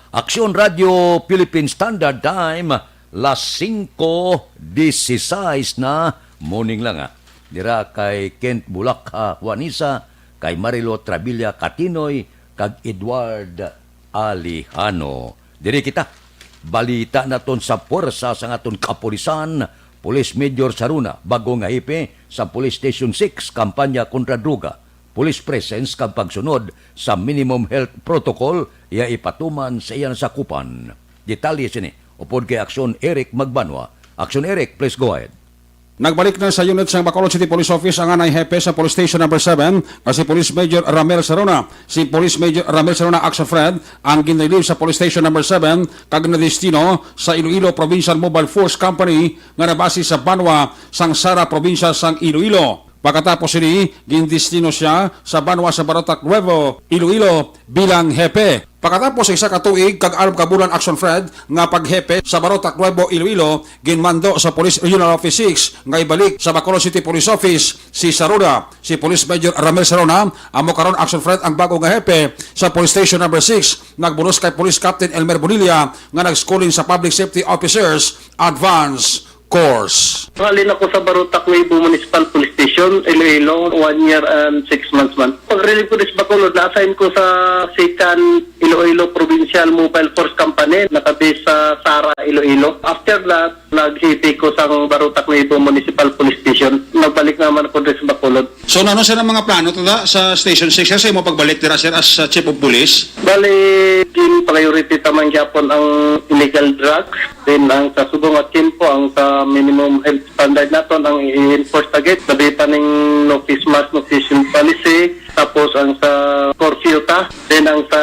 Aksyon Radio Philippine Standard Time, las singko dieciséis na, morning lang, ah. Dira kay Kent Bulakha Juanisa, kay Marilo Travilla Katinoy, kag Edward Alejano. Diri kita. Balita naton sa puwersa sang aton kapulisan, Police Major Saruna, bag-o nga hepe sa Police Station six, kampanya kontra droga. Police presence kag pagsunod sa minimum health protocol iya ipatuman sa iya nasakupan. Detalye sini upod kay Aksyon Eric Magbanwa. Aksyon Eric, please go ahead. Nagbalik na sa unit sang Bacolod City Police Office ang anay hepe sa Police Station Number seven, nga si Police Major Ramel Saruna. Si Police Major Ramel Saruna, Action Fred, ang ginrelieve sa Police Station Number seven kag nadestino sa Iloilo Provincial Mobile Force Company nga nabase sa banwa sang Sara, probinsya sang Iloilo. Pagkatapos sini, gindestino sia sa banwa sa Barotac Nuevo, Iloilo, bilang hepe. Pagkatapos sa isa ka tuig kag anom ka bulan, Action Fred, nga paghepe sa Barotac Nuevo, Iloilo, ginmando sa Police Regional Office six nga ibalik sa Bacolod City Police Office si Saruna. Si Police Major Ramel Saruna amo karon, Action Fred, ang bago nga hepe sa Police Station Number six. Nagbunus kay Police Captain Elmer Bonilla nga nag-schooling sa Public Safety Officers Advance Course. Halin ako sa Barotac Nuevo Municipal Police Station, Iloilo, one year and six months man. Pag-relieve ko sa Bacolod, na-assign ko sa Second Iloilo Provincial Mobile Force Company, nakabase sa Sara, Iloilo. After that, nag-hepe ko sa Barotac Nuevo Municipal Police Station. Nagbalik naman ako diri sa Bacolod. So, ano sa mga plano to da sa Station six, sir, sa imo pagbalik dira, sir, as, uh, Chief of Police? Bali, gin priority ta man gyapon ang illegal drugs. Then, ang sa subong nga tiyempo, ang sa minimum health standard naton ang i-enforce ta gid. Labi pa ning no face mask, no face shield policy. Tapos, ang sa curfew ta. Then, ang sa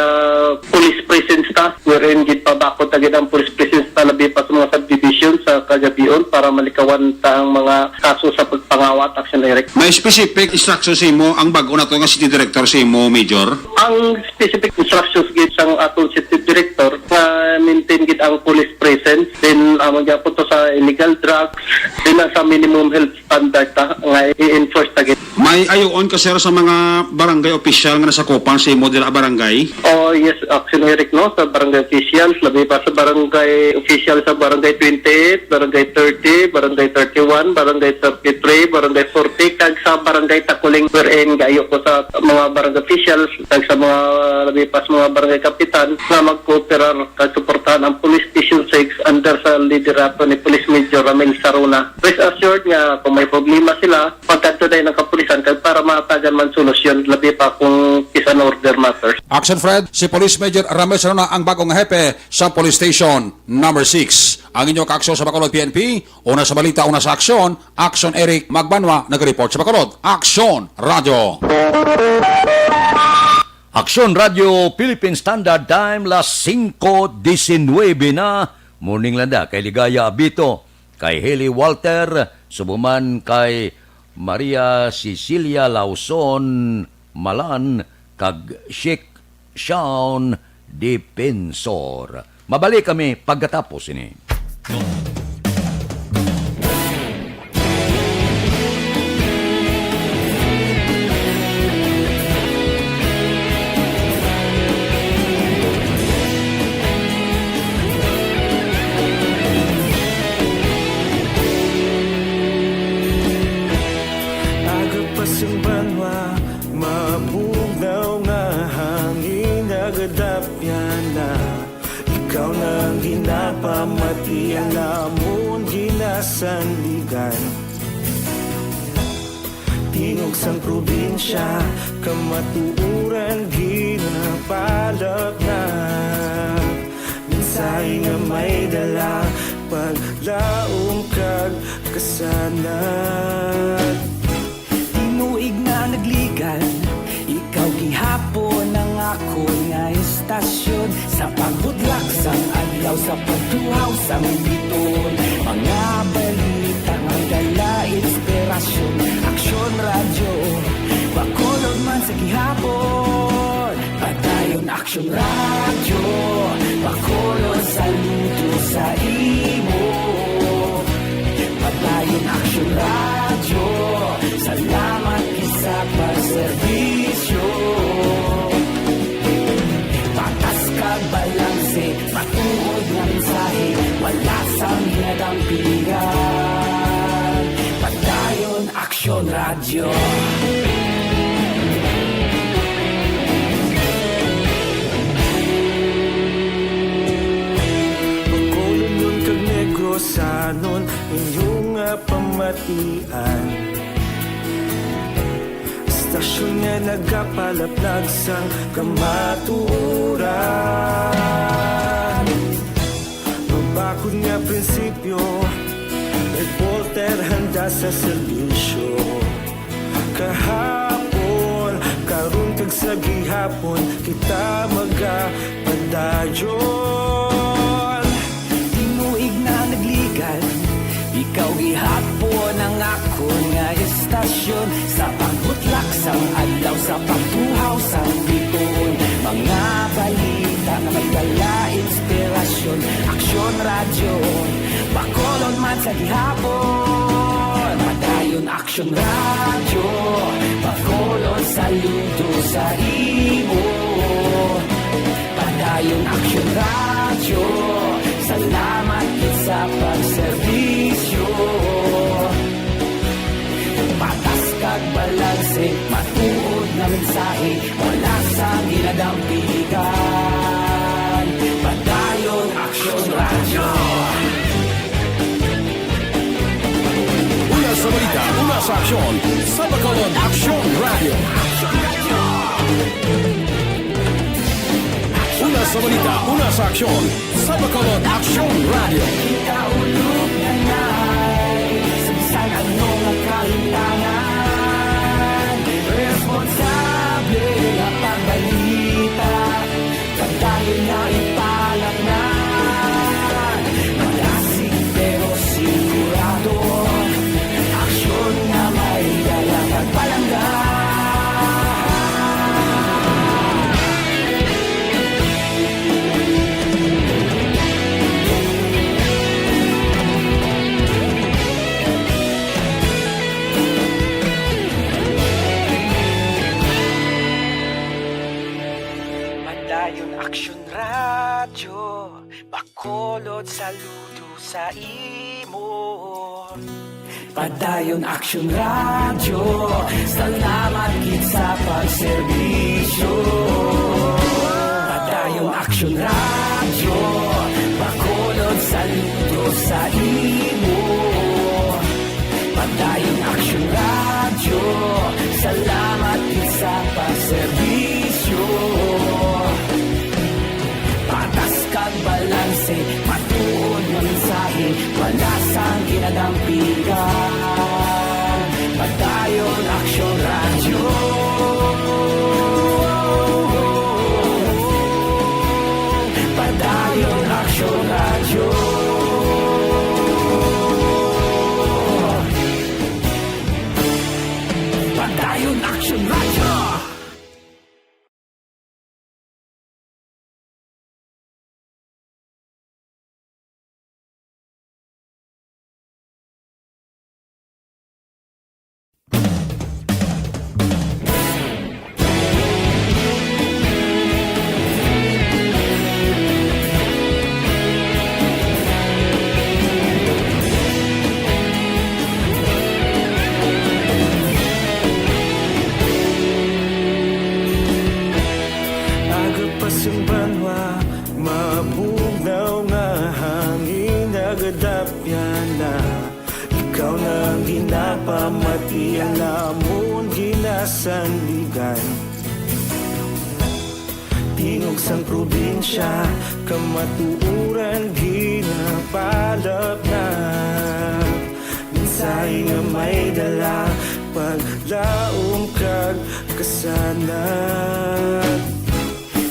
police presence ta, wherein gid pabakod ta gid ang police presence ta, labi pa sa mga subdivision sa kagabion para malikawan ta ang mga kaso sa pagpangawa at action, Eric. May specific instruction sa imo ang bago nato nga city director sa imo, Major? Ang specific instructions gid sang aton city director nga maintain gid ang police presence, then amo gyapon to sa illegal drugs, then ang sa minimum health standard ta nga i-enforce ta gid. May ayuon ka, sir, sa mga barangay official nga nasakupan sa imo dira barangay? Oh, yes, Action Eric, no, sa barangay officials, labi pa sa barangay official sa barangay twenty-eight, barangay thirty, barangay thirty-one, barangay thirty-three, barangay forty, kag sa barangay Takuling, wherein gayo ko sa mga barangay officials, kag sa mga labi pa sa mga barangay kapitan nga magkooperar kag suportahan ang Police Station six under sa liderato ni Police Major Ramil Saruna. Rest assured nga kung may problema sila, magkadto dayon ang kapulisan kag para mahatagan man solusyon, labi pa kung peace and order matters. Action Fred, si Police Major Ramil Saruna ang bagong hepe sa Police Station Number six. Ang inyo kaaksyon sa Bacolod P N P, una sa balita, una sa aksyon, Action Eric Magbanwa, nag-report sa Bacolod. Action Radio. Aksyon Radio Philippine Standard Time, las singko disinwebe na. Morning lang da kay Ligaya Abito, kay Haley Walter, subo man kay Maria Cecilia Lawson Malan, kag Sheikh Shawn Defensor. Mabalik kami pagkatapos ini. Aga pa sing banwa, mabugnaw nga hangin nagadapyan na. Ikaw na ang ginapamati, ang amon ginasandigan. Tingog sang probinsya, kamatuoran ginapalapnap. Mensahe nga may dala, paglaom kag kasanag. Tinuig na nagligal, ikaw gihapon ang akon nga estasyon. Sa pagbutlak sang adlaw, sa pagtuhaw sang biton, mga balita nga dala inspirasyon. Aksyon Radyo, Bacolod man sa gihapon. Padayon Aksyon Radyo, Bacolod, saludo sa imo. Padayon Aksyon Radyo, salamat gid sa pagserbisyo. Patas kag balanse, matuod nga mensahe, wala sang ginadampingan. Padayon Aksyon Radyo. Bacolodnon kag Negrosanon, inyo nga pamatian. Estasyon nga nagapalaplag sang kamatuoran. Mabakod nga prinsipyo, reporter handa sa serbisyo. Kahapon, karon kag sa gihapon, kita magapadayon. Tinuig na nagligal, ikaw gihapon ang akon nga estasyon. Sa pagbutlak sang adlaw, sa pagtuhaw sang biton, mga balita Nga may dala inspirasyon, Aksyon Radyo, Bacolod man sa gihapon. Padayon Aksyon Radyo, Bacolod saludo sa imo. Padayon Aksyon Radyo, salamat gid sa pagserbisyo. Patas kag balanse, matuod nga mensahe, wala sang ginadampigan. Padayon Aksyon Radyo. Una sa balita, una sa aksyon, sa Bacolod Aksyon Radyo. Una sa balita, una sa aksyon, sa Bacolod Aksyon Radyo. Kaulog na nay, sa bisan ano nga kahintangan, responsable nga pagbalita, padayon nga ipalaknag. Malasig pero sigurado, aksyon nga may dala kag palangga. Padayon Aksyon Radyo, Bacolod saludo sa imo. Padayon Aksyon Radyo, salamat gid sa pagserbisyo. Padayon Aksyon Radyo, Bacolod saludo sa imo. Padayon Aksyon Radyo, salamat gid sa pagserbisyo. Patas kag balanse, matuod nga mensahe, wala sang ginadampigan. Padayon Aksyon Radyo. Padayon Aksyon Radyo. Padayon Aksyon Radyo. Aga pa sing banwa, mabugnaw nga hangin nagadapyan na. Ikaw na ang ginapamati, ang amon ginasandigan. Tingog sang probinsya, kamatuoran ginapalapnap. Mensahe nga may dala, paglaom kag kasanag.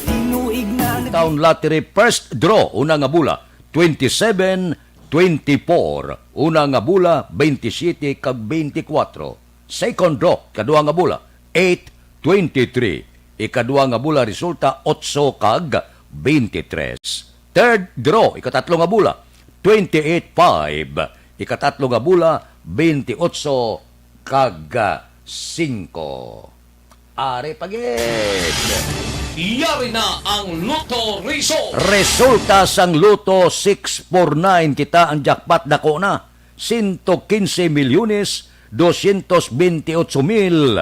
Tinuig na ang Town Lottery first draw, una nga bola, twenty-seven, twenty-four, una nga bola, twenty-seven kag twenty-four. Second draw, kadua nga bola, eight, twenty-three. Ikadua nga bola resulta, otso kag twenty-tres. Third draw, ikatatlo nga bola, twenty-eight five. Ikatatlo nga bola, twenty-otso kag singko. Ari pa gid. Yari na ang Lotto Result. Resulta sang Lotto six four nine, kita ang jackpot, dako na, sento quince milyones doscientos veintiocho mil.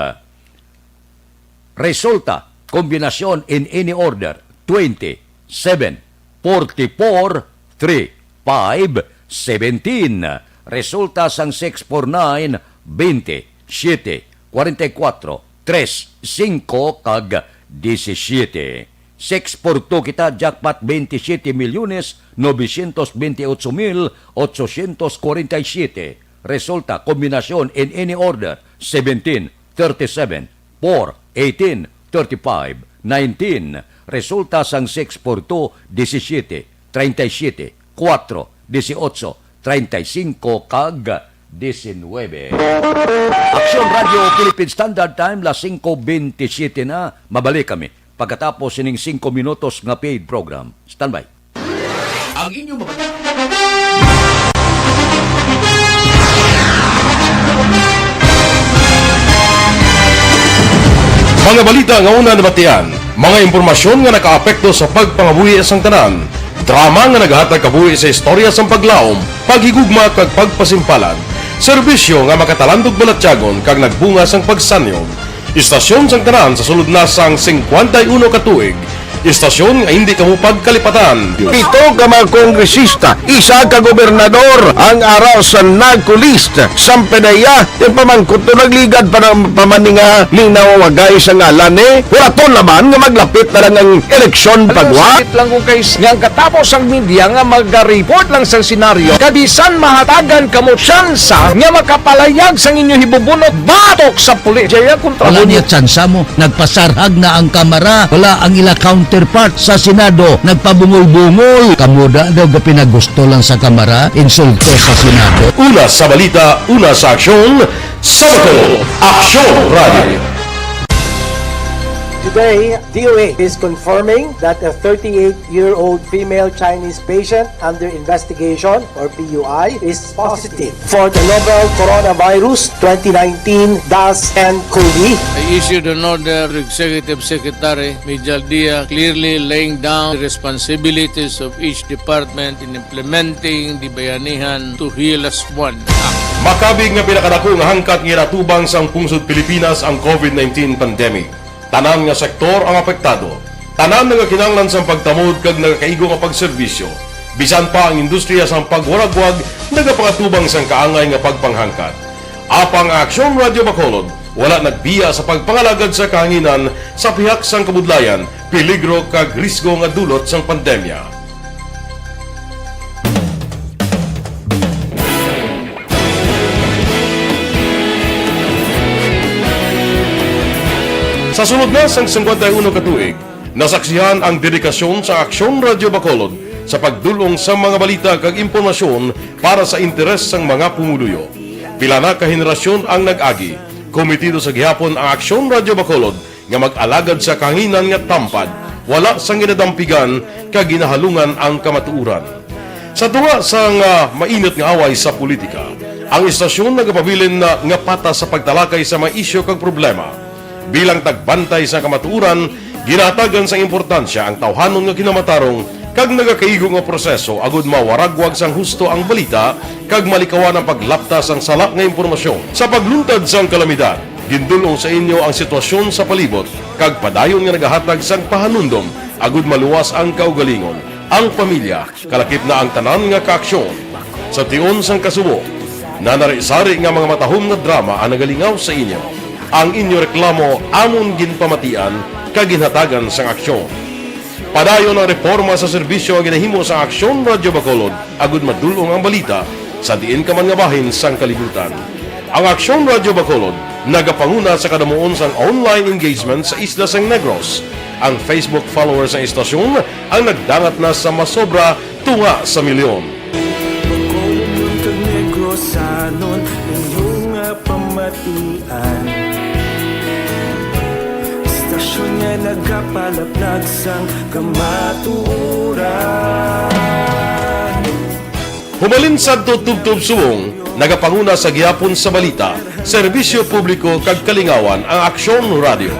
Resulta, kombinasyon in any order, twenty, seven, forty-four, three, five, seventeen. Resulta sang six four nine, twenty, siyete, kwarenta y kuwatro, tres, singko, kag disisiyete. Six four two kita, jackpot, twenty-siete milyones novecientos veintiocho mil ochocientos kwarenta y siete. Resulta, kombinasyon in any order, seventeen, thirty-seven, four, eighteen, thirty-five, nineteen. Resulta sang six four two, disisiyete, treinta y siete, kuwatro, dieciocho, treinta y cinco, kag diecinuebe. Aksyon Radio Philippine Standard Time, las singko bentisiete na. Mabalik kami pagkatapos sining singko minutos nga paid program. Standby. Ang inyong mga Mga balita nga una nabatian, mga impormasyon nga nakaapekto sa pagpangabuhi sang tanan, drama nga nagahatag kabuhi sa istorya sang paglaom, paghigugma kag pagpasimpalan, serbisyo nga makatalandog balatyagon kag nagbunga sang pagsanyog. Istasyon sang tanan sa sulod na sang singkwenta y uno ka tuig. Istasyon nga hindi kamo pagkalipatan. Pito ka mga kongresista, isa ka gobernador ang ara sa NAGCO list. Sampanaya, yung pamangkot to nagligad pa ng pamaninga ni nawawagay sa ngalan ni Huraton naman nga maglapit na lang ang eleksyon pagwa. Sakit lang kung kay nga ang katapos ang media nga maga-report lang sa senaryo, kabisan mahatagan kamo tsansa nga makapalayag sang inyo hibubunot batok sa pulis. Jaya kontra Wala mo. Niya tsansa mo. Nagpasarhag na ang Kamara. Wala ang ila counterpart sa Senado. Nagpabungol-bungol. Kamo da daw ga pinagusto lang sa Kamara, insulto sa Senado. Una sa balita, una sa aksyon, sa Bacolod, Aksyon Radio. Today, D O A is confirming that a thirty-eight-year-old female Chinese patient under investigation, or P U I, is positive for the novel Coronavirus twenty nineteen dash N COVID. I issued an order to Executive Secretary Mijal Dia, clearly laying down the responsibilities of each department in implementing the Bayanihan to Heal As One Act. Makabig nga pinakadako nga hangkat nga ginatubang sang pungsod Pilipinas ang COVID nineteen pandemic. Tanan nga sektor ang apektado. Tanan nagakinahanglan sang pagtamod kag nagakaigo nga pagserbisyo. Bisan pa ang industriya sang pagwaragwag nagapangatubang sang kaangay nga pagpanghangkat. Apang ang Aksyon Radio Bacolod wala nagbiya sa pagpangalagad sa kahanginan sa pihak sang kabudlayan, peligro kag risgo nga dulot sang pandemya. Sa sulod na sang singkwenta y uno ka tuig, nasaksihan ang dedikasyon sa Aksyon Radio Bacolod sa pagdul-ong sa mga balita kag impormasyon para sa interes sang mga pumuluyo. Pila na ka henerasyon ang nag-agi, komitido sa gihapon ang Aksyon Radio Bacolod nga mag-alagad sa kahanginan nga tampad, wala sang ginadampigan kag ginahalungan ang kamatuoran. Sa tunga sang, ah, mainit nga away sa politika, ang istasyon nagapabilin na nga patas sa pagtalakay sa mga isyu kag problema. Bilang tagbantay sa kamatuoran, ginahatagan sang importansya ang tawhanon nga kinamatarong kag nagakaigo nga proseso agud mawaragwag sang husto ang balita kag malikawan ang paglapta sang sala nga impormasyon. Sa pagluntad sang kalamidad, gindul-ong sa inyo ang sitwasyon sa palibot kag padayon nga nagahatag sang pahanumdom agud maluwas ang kaugalingon, ang pamilya, kalakip na ang tanan nga kaaksyon. Sa tion sang kasubo, nanari-sari nga mga matahom nga drama ang nagalingaw sa inyo. Ang inyo reklamo amon ginpamatian kag ginhatagan sang aksyon. Padayon ang reporma sa serbisyo nga ginahimo sang Aksyon Radio Bacolod agud madul-ong ang balita sa diin ka man nga bahin sang kalibutan. Ang Aksyon Radio Bacolod nagapanguna sa kadamuon sang online engagement sa isla sang Negros. Ang Facebook followers sang istasyon ang nagdangat na sa masobra tunga sa milyon. Bacolod kag Negrosanon, inyo nga pamatian. Istasyon nga nagapalaplag sang kamatuoran. Humalin sadto tubtob subong, nagapanguna sa gihapon sa balita, serbisyo publiko kag kalingawan ang Aksyon Radio.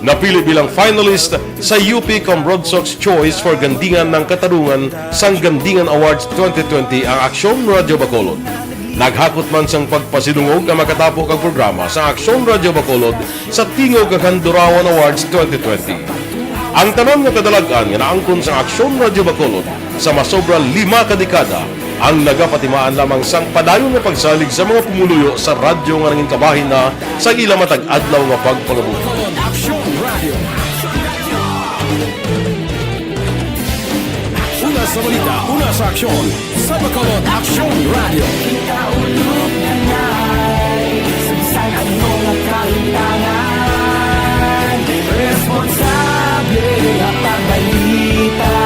Napili bilang finalist sa U P Cambronsox Choice for Gandingan ng Katarungan sang Gandingan Awards twenty twenty ang Aksyon Radio Bacolod. Naghakot man sang pagpasidungog ang makatapo kag programa sa Aksyon Radio Bacolod sa Tingog kag Handurawan Awards twenty twenty. Ang tanan nga kadalag-an nga naangkon sang Aksyon Radio Bacolod sa masobra lima ka dekada ang nagapatimaan lamang sang padayon nga pagsalig sa mga pumuluyo sa radyo nga nangin kabahin na sa ila matag adlaw nga pagpangabuhi. Aksyon Radio. Una sa balita, una sa aksyon, sa Bacolod Aksyon Radio. Sa ano nga kalimtangan, responsable nga pagbalita,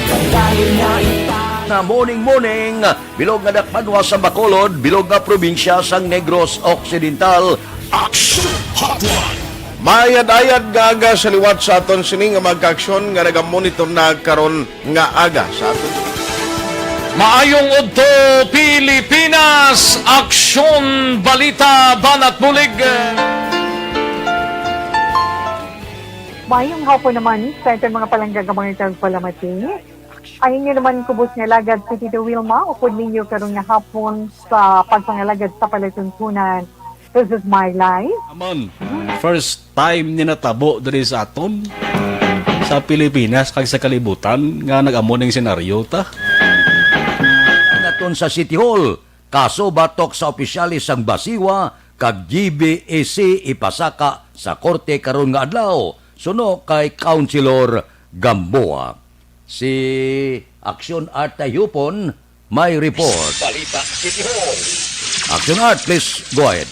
padayon nga ita- Na morning, morning, bilog nga dakbanwa sa Bacolod, bilog nga probinsya sang Negros Occidental. Action Hotline. Maayad-ayad nga aga sa liwat sa aton sini nga mga kaaksyon nga nagamonitor na karon nga aga sa aton. Maayong udto, Pilipinas! Aksyon, balita, banat bulig. Maayong hapon naman sa aton mga palangga nga mga tagpalamati. Ang inyo naman kubos nga alagad, si Tito Wilma, upod ninyo karon nga hapon sa pagpangalagad sa palatuntunan. This is my life. Amon, first time ni natabo diri sa aton, sa Pilipinas kag sa kalibutan nga nag-amo ning senaryo ta. Naton sa City Hall, kaso batok sa opisyales sang Basiwa kag G B E C ipasaka sa korte karon nga adlaw, suno kay Councilor Gamboa. Si Action Art Tayupon may report. Balita City Hall. Action Art, please go ahead.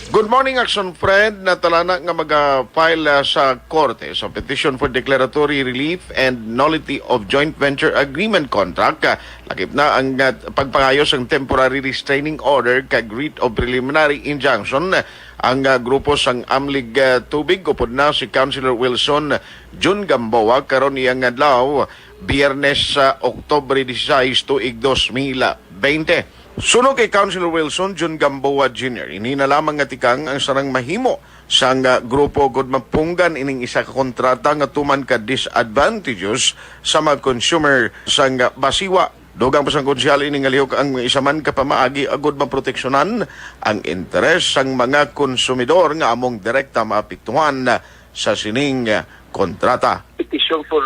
Good morning, Action Fred. Natalana nga maga-file, ah, sa korte sa petition for declaratory relief and nullity of joint venture agreement contract. Ah, lakip na ang, ah, pagpangayo sang temporary restraining order kag writ of preliminary injunction ang, ah, grupo sang Amlig, ah, Tubig, upod na si Councilor Wilson Jun Gamboa, karon iyang adlaw, Biyernes, sa Oktubre dieciséis, tuig dos mil bente. Suno kay Councilor Wilson Jun Gamboa Junior, ini na lamang nga tikang ang sarang mahimo sang, ah, grupo agud mapunggan ining isa ka kontrata nga tuman ka disadvantageous sa mga consumer sang, ah, Basiwa. Dugang pa sang konsehal ini nga lihok ang isa man ka pamaagi agud maproteksyonan ang interes sang mga konsumidor nga among direkta maapektuhan sa sining kontrata. Petition for,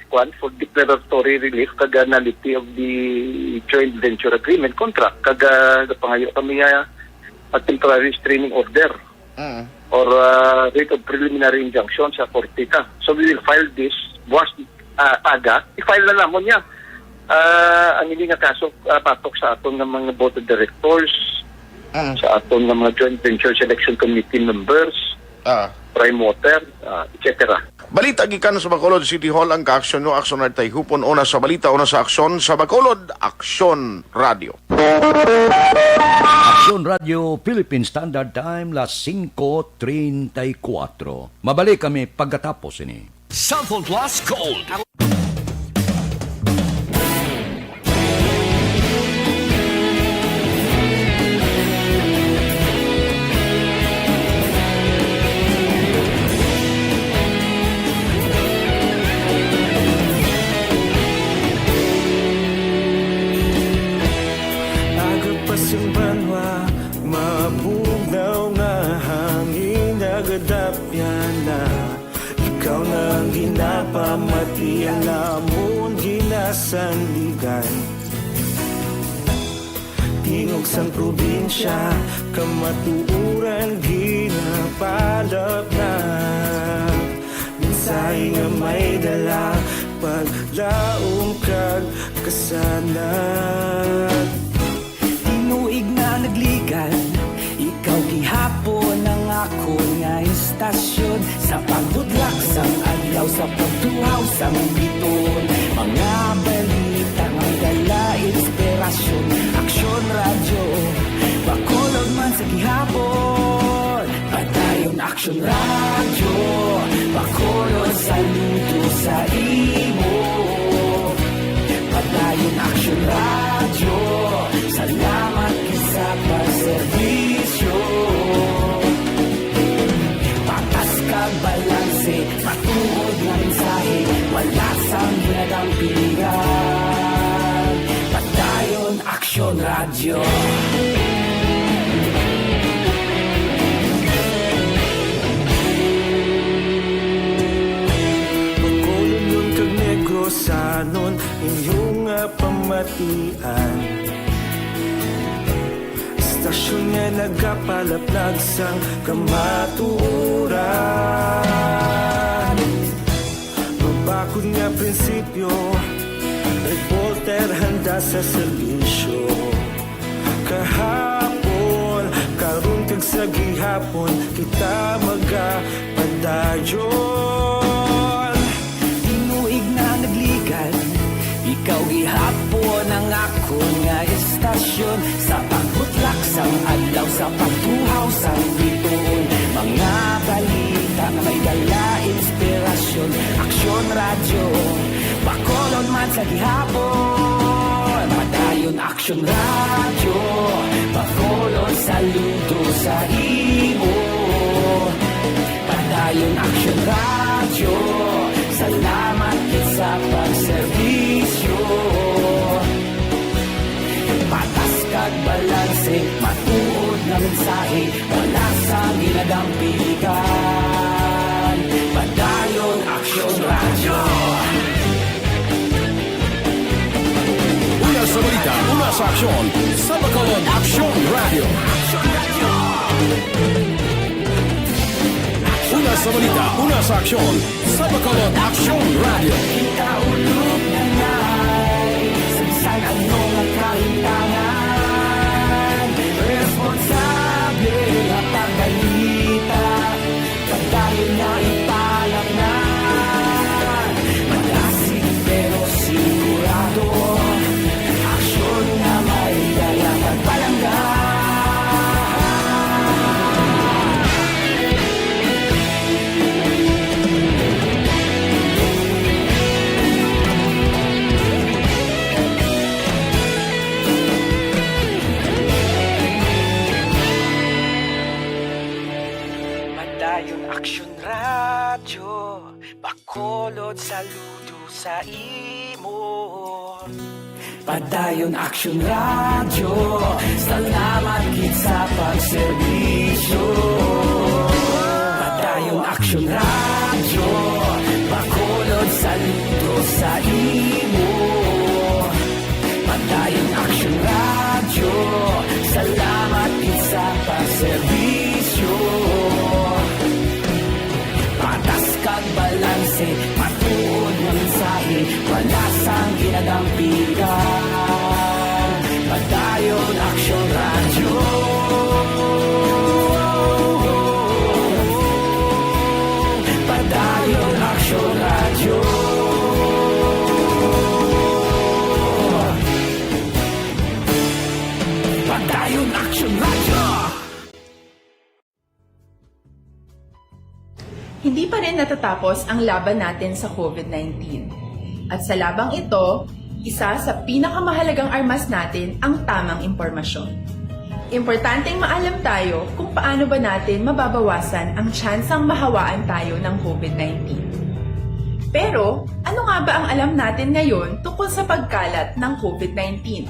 kwan, for declaratory relief kag nullity of the joint venture agreement contract. Kag, ah, gapangayo kami nga, ah, temporary restraining order Mm. or, ah, writ of preliminary injunction sa korte ta. So we will file this buwas, ah, aga. I-file na namon niya. Ah, ang ini nga kaso, ah, batok sa aton nga mga board of directors, Mm. sa aton nga mga joint venture selection committee members, Ah. Prime Water, ah, et cetera. Balita gikan sa Bacolod City Hall, ang kaaksyon nyo, Aksyon Art Tayhupon, una sa balita, una sa aksyon sa Bacolod, Aksyon Radio. Aksyon Radio, Philippine Standard Time, las cinco treinta y cuatro. Mabalik kami pagkatapos ini. Cellphone Plus Gold. Aga pa sing banwa, mabugnaw nga hangin nagadapyan na. Ikaw na ang ginapamati, ang amon ginasandigan. Tingog sang probinsya, kamatuoran ginapalapnap. Mensahe nga may dala, paglaom kag kasanag. Tinuig na nagligan, ikaw gihapon ang akon nga istasyon. Sa pagbudlak sang adlaw, sa pagtuhaw sang bituon, mga balita nga dala inspirasyon. Aksyon Radyo, Bacolod man sa gihapon. Padayon Aksyon Radyo, Bacolod, saludo sa imo. Padayon Aksyon Radyo, salamat gid sa pagserbisyo. Patas kag balanse, matuod nga mensahe, wala sang ginadampigan. Padayon Aksyon Radyo. Bacolodnon kag Negrosanon, inyo nga pamatian. Istasyon nga nagapalaplag sang kamatuoran. Mabakod nga prinsipyo, reporter handa sa serbisyo. Kahapon, karon kag sa gihapon, kita magapadayon. Tinuig na nagligan, ikaw gihapon ang akon nga istasyon. Sa pagbutlak sang adlaw, sa pagtuhaw sang bituon, mga balita Aksyon Radyo, Bacolod man sa gihapon. Padayon Aksyon Radyo, Bacolod saludo sa imo. Padayon Aksyon Radyo, salamat gid sa pagserbisyo. Patas kag balanse, matuod nga mensahe, wala sang ginadampigan. Padayon Aksyon Radyo. Una sa balita, una sa aksyon, sa Bacolod Aksyon Radyo. Una sa balita, una sa aksyon, sa Bacolod Aksyon Radyo. Kita ulog na ngay, sa bisan ano nga kahintangan, responsable nga pagbalita, padayon nga ipalapnan. Madasig pero sigurado, aksyon nga may dala kag palangga. Padayon Aksyon Radyo, Bacolod saludo sa imo. Padayon Aksyon Radyo, salamat gid sa pagserbisyo. Padayon Aksyon Radyo, Bacolod saludo sa imo. Padayon Aksyon Radyo, salamat gid sa pagserbisyo. Patas kag balanse, matuod nga mensahe, wala sang ginadampigan. Padayon Aksyon Radyo. Padayon Aksyon Radyo. Padayon Aksyon Radyo. Hindi pa rin natatapos ang laban natin sa covid nineteen. At sa labang ito, isa sa pinakamahalagang armas natin ang tamang impormasyon. Importanteng maalam tayo kung paano ba natin mababawasan ang tsansang mahawaan tayo ng covid nineteen. Pero, ano nga ba ang alam natin ngayon tungkol sa pagkalat ng covid nineteen?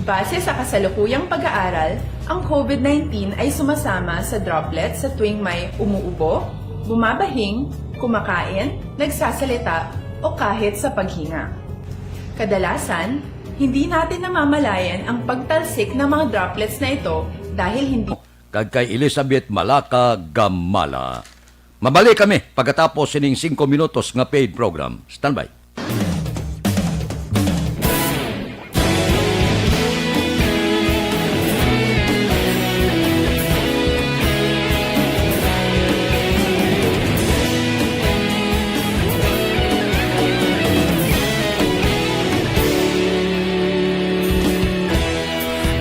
Base sa kasalukuyang pag-aaral, ang covid nineteen ay sumasama sa droplets sa tuwing may umuubo, bumabahing, kumakain, nagsasalita, o kahit sa paghinga. Kadalasan, hindi natin namamalayan ang pagtalsik ng mga droplets na ito dahil hindi Kag kay Elizabeth Malaka Gamala. Mabalik kami pagkatapos sining singko minutos nga paid program. Standby.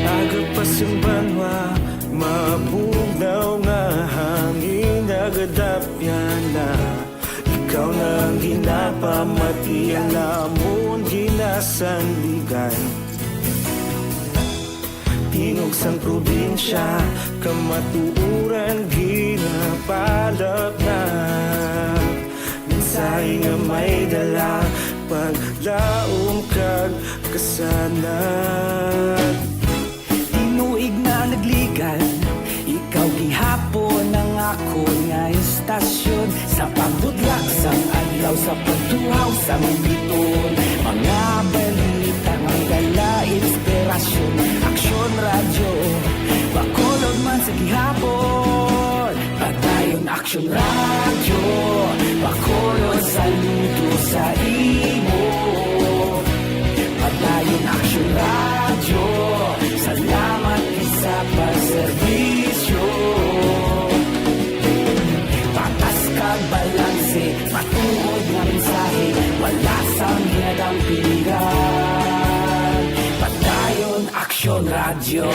Aga pa sing banwa, mabugnaw nga hangin nagadapyan na. Ikaw na ang ginapamati, ang amon ginasandigan. Tingog sang probinsya, kamatuoran ginapalapnap. Mensahe nga may dala, paglaom kag kasanag. Tinuig na nagligan, ikaw gihapon ang akon nga istasyon. Sa pagbudlak sang adlaw, sa pagtuhaw sang biton, mga balita nga dala inspirasyon. Aksyon Radyo, Bacolod man sa gihapon. Padayon Aksyon Radyo, Bacolod saludo sa imo. Padayon Aksyon Radyo, salamat gid sa pagserbisyo. Patas kag balanse, matuod nga mensahe, wala sang ginadampigan. Padayon Aksyon Radyo.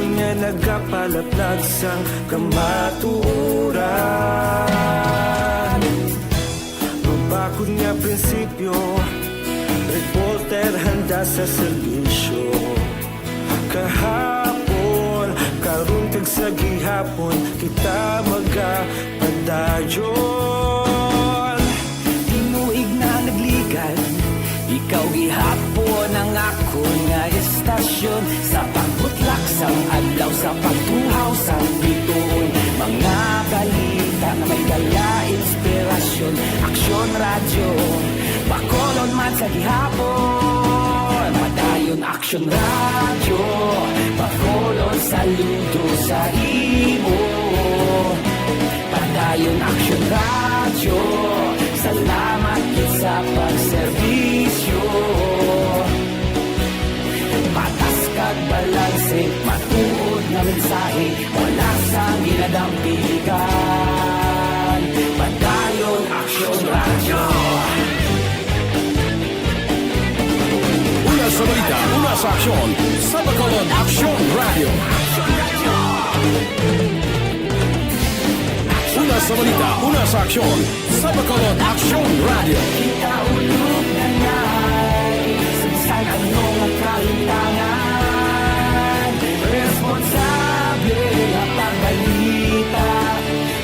nga nagapalaplag sang kamatuoran. Mabakod nga prinsipyo, reporter handa sa serbisyo. Kahapon, karon kag sa gihapon, kita magapadayon. Tinuig na nagligad, ikaw gihapon ang akon nga estasyon. Sa pagbutlak sang adlaw, sa pagtuhaw sang bituon, mga balita nga may dala inspirasyon. Aksyon Radyo, Bacolod man sa gihapon. Padayon Aksyon Radyo, Bacolod saludo sa imo. Padayon Aksyon Radyo, salamat gid sa pagserbisyo. Patas kag balanse, matuod nga mensahe, wala sang ginadampigan. Padayon Aksyon Radyo. Una sa balita, una sa aksyon, sa Bacolod Aksyon Radyo. Una sa balita, una sa aksyon, sa Bacolod Aksyon Radyo. Kita ulog na ngay, sa bisan ano nga kalintangan, responsable nga pagbalita,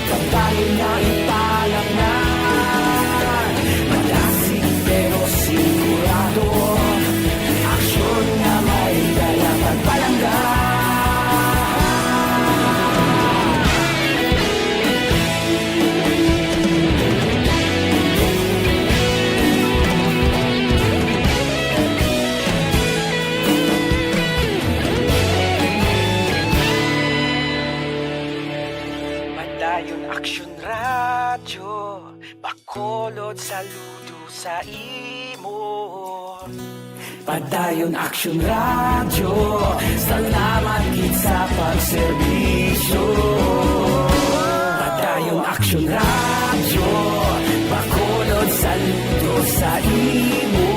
kabayo nga ipalaknan. Madasig pero sigurado, aksyon nga may dala pagpalangga. Padayon Aksyon Radyo, Bacolod saludo sa imo. Padayon Aksyon Radyo, salamat gid sa pagserbisyo. Padayon Aksyon Radyo, Bacolod saludo sa imo.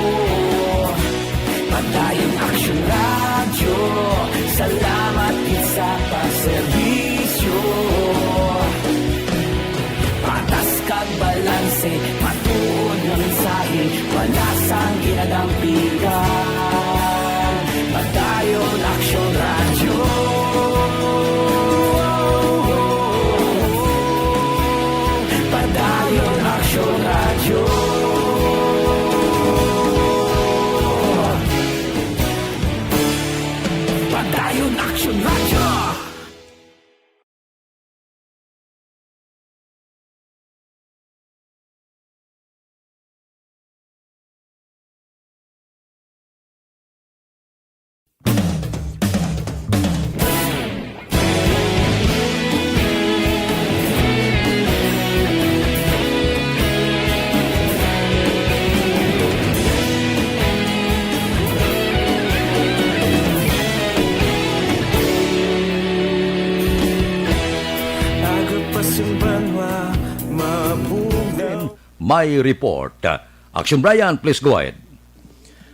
Padayon Aksyon Radyo, salamat gid sa pagserbisyo. Patas kag balanse, matuod nga mensahe, wala sang ginadampigan. Padayon Aksyon Radyo. Padayon Aksyon Radyo. Padayon Aksyon Radyo. May report. Action Brian, please go ahead.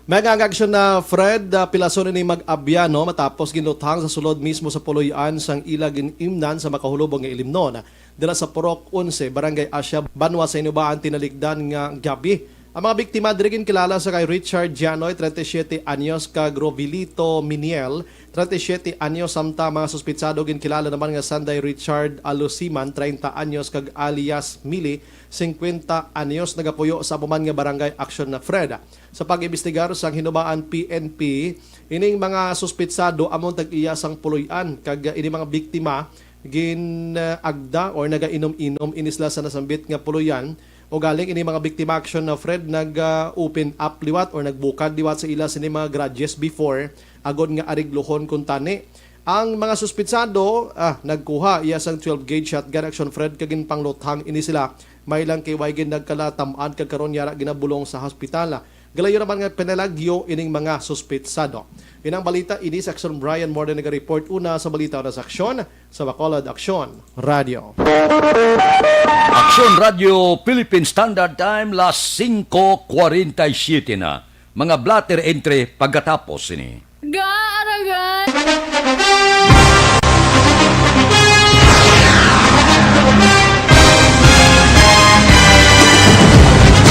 May nga aksyon na Fred, ah, pilason ini mag-abya, no, matapos ginluthang sa sulod mismo sa puloy-an sang ila gin-imnan sa makahulubong nga ilimnon. Dala sa Purok Onse, Barangay Asia, banwa sa Inubaan, tinalikdan nga gabi. Ang mga biktima diri ginkilala sa kay Richard Gianoy, treinta y siete anyos, kag Rovilito Miniel, treinta y siete anyos, samtang mga suspitsado ginkilala naman nga sanday Richard Alusiman, treinta anyos, kag alias Mili, singkwenta anyos, nagapuyo sa amo man nga barangay aksyon na Fred. Sa pag-imbestigar sang Hinubaan P N P, ining mga suspitsado amo ang tag-iya sang puloy-an, kag ini mga biktima gin-agda or nagainom-inom ini sila sa nasambit nga puloy-an. Ugaling ini mga biktima aksyon na Fred nag, ah, open up liwat or nagbukad liwat sa ila sini mga grudges before, agod nga ariglohon kuntani. Ang mga suspitsado, ah, nagkuha iya sang twelve gauge shotgun aksyon Fred kag ginpangluthang ini sila. May lang kay way gid nagkalatam-an kag karon yara ginabulong sa hospital. Galayo naman nga pinalagyo ining mga suspitsado. Inang balita ini sa Aksyon Brian Morden naga-report una sa balita na sa aksyon sa Bacolod Aksyon Radio. Aksyon Radio Philippine Standard Time, las singko kwarenta y siyete na. Mga blotter entry pagkatapos sini. Gaaragan!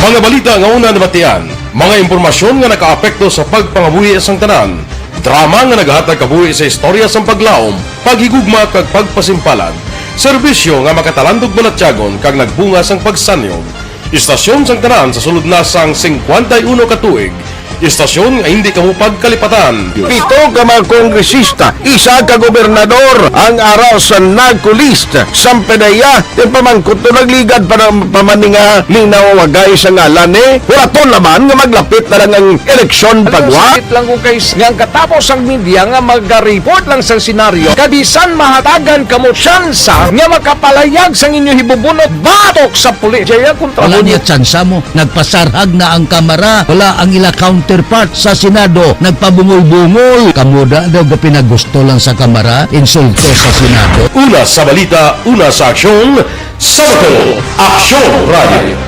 Mga balita nga una nabatian, mga impormasyon nga nakaapekto sa pagpangabuhi sang tanan, drama nga naghatag kabuhi sa istorya sang paglaom, paghigugma kag pagpasimpalan, serbisyo nga makatalandog balatyagon kag nagbunga sang pagsanyog. Istasyon sang tanan sa sulod na sang singkwenta y uno ka tuig, istasyon nga hindi kamo pagkalipatan. Pito ka mga kongresista, isa ka gobernador ang ara sa NAGCO list. Sampanaya, ti pamangkot to nagligad pa na, pa man ni nga linawagay sa ngalan ni. Wala to laman nga maglapit na lang ang eleksyon. Alam mo, pagwa. Sakit lang ko kay s-, nga ang katapos ang media nga maga-report lang sa senaryo, kabisan mahatagan kamo tsansa nga makapalayag sang inyo hibubunot batok sa pulis. Jaya kontra. Wala mo niya tsansa mo. Nagpasarhag na ang Kamara. Wala ang ila counterpart sa Senado. Nagpabungol-bungol. Kamo da daw ga pinagusto lang sa Kamara, insulto sa Senado. Una sa balita, una sa aksyon, sa Bacolod, Aksyon Radio.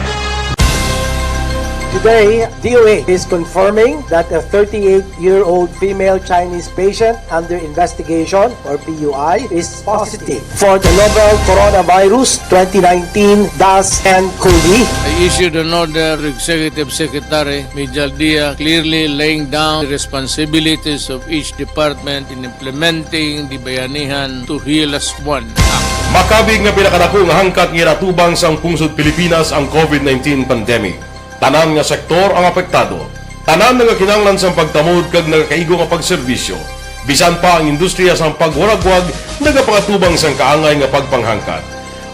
Today, D O A is confirming that a thirty-eight-year-old female Chinese patient under investigation, or P U I, is positive for the novel coronavirus twenty nineteen dash N cov. I issued an order to Executive Secretary Mijal Dia, clearly laying down the responsibilities of each department in implementing the Bayanihan to Heal Us One Act. Makabig nga pinakadako nga hangkat nga ginatubang sang pungsod Pilipinas ang covid nineteen pandemic. Tanan nga sektor ang apektado. Tanan nagakinahanglan sang pagtamod kag nagakaigo nga pagserbisyo. Bisan pa ang industriya sang pagwaragwag nagapangatubang sang kaangay nga pagpanghangkat.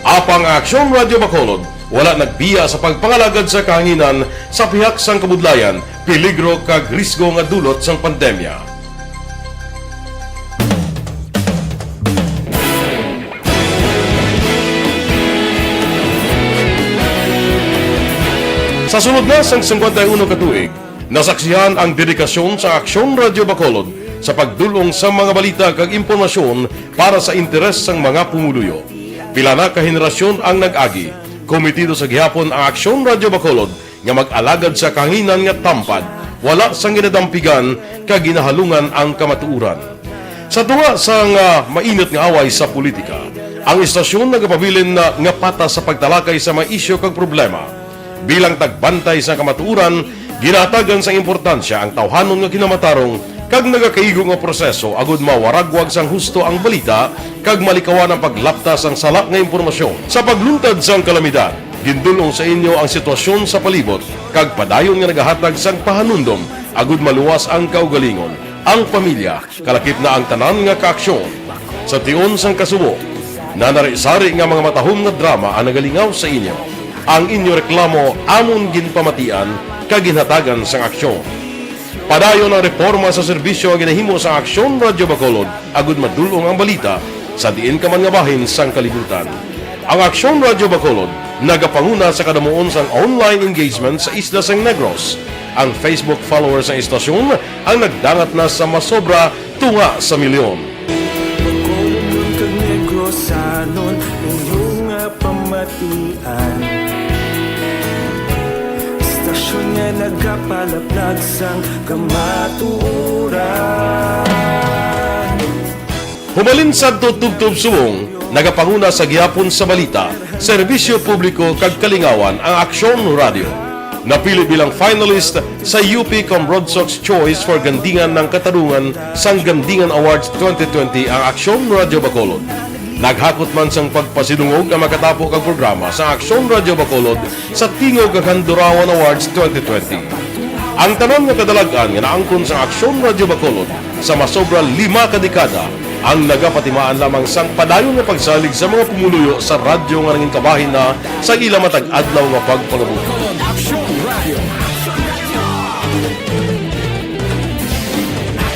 Apang ang Aksyon Radio Bacolod wala nagbiya sa pagpangalagad sa kahanginan sa pihak sang kabudlayan, peligro kag risgo nga dulot sang pandemya. Sa sulod na sang singkwenta y uno ka tuig, nasaksihan ang dedikasyon sa Aksyon Radio Bacolod sa pagdul-ong sa mga balita kag impormasyon para sa interes sang mga pumuluyo. Pila na ka henerasyon ang nag-agi, kometido sa gihapon ang Aksyon Radio Bacolod nga mag-alagad sa kahanginan nga tampad, wala sang ginadampigan kag ginahalungan ang kamatuoran. Sa tunga sang, ah, mainit nga away sa politika, ang istasyon nagapabilin na nga patas sa pagtalakay sa mga isyu kag problema. Bilang tagbantay sa kamatuoran, ginahatagan sang importansya ang tawhanon nga kinamatarong kag nagakaigo nga proseso agud mawaragwag sang husto ang balita kag malikawan ang paglapta sang sala nga impormasyon. Sa pagluntad sang kalamidad, gindul-ong sa inyo ang sitwasyon sa palibot kag padayon nga nagahatag sang pahanumdom agud maluwas ang kaugalingon, ang pamilya, kalakip na ang tanan nga kaaksyon. Sa tion sang kasubo, nanari-sari nga mga matahom nga drama ang nagalingaw sa inyo. Ang inyo reklamo amon ginpamatian kag ginhatagan sang aksyon. Padayon ang reporma sa serbisyo nga ginahimo sang Aksyon Radio Bacolod agud madul-ong ang balita sa diin ka man nga bahin sang kalibutan. Ang Aksyon Radio Bacolod nagapanguna sa kadamuon sang online engagement sa isla sang Negros. Ang Facebook followers sang istasyon ang nagdangat na sa masobra tunga sa milyon. Bacolodnon kag Negrosanon, inyo nga pamatian. Istasyon nga nagapalaplag sang kamatuoran. Hubalin sadto tubtob subong, nagapanguna sa gihapon sa balita, serbisyo publiko kag kalingawan ang Aksyon Radio. Napili bilang finalist sa U P Comrodsocs Choice for Gandingan ng Katarungan sang Gandingan Awards twenty twenty ang Aksyon Radio Bacolod. Naghakot man sang pagpasidungog ang makatapo kag programa sa Aksyon Radio Bacolod sa Tingog kag Handurawan Awards twenty twenty. Ang tanan nga kadalag-an nga naangkon sa Aksyon Radio Bacolod sa masobra lima ka dekada ang nagapatimaan lamang sang padayon nga pagsalig sa mga pumuluyo sa radyo nga nangin kabahin na sa ila matag adlaw nga pagpangabuhi. Aksyon Radio.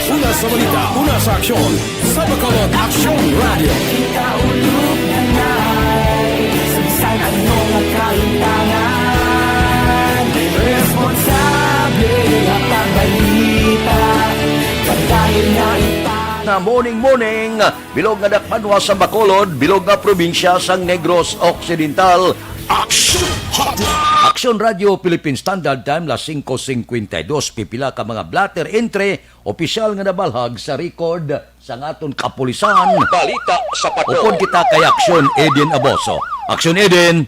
Una sa balita, una sa aksyon, sa Bacolod Aksyon Radio. Kita ulog na nai, sa bisan ano nga kalimtangan, responsable nga pagbalita, padayon na ipang- Na morning, morning, bilog nga dakbanwa sa Bacolod, bilog nga probinsya sang Negros Occidental. Aksyon Hotline. Aksyon Radio Philippine Standard Time, las singko singkwenta y dos, pipila ka mga blotter entry, opisyal nga nabalhag sa record sang aton kapulisan. Balita sa patrol. Upod kita kay Aksyon Eden Aboso. Aksyon Eden.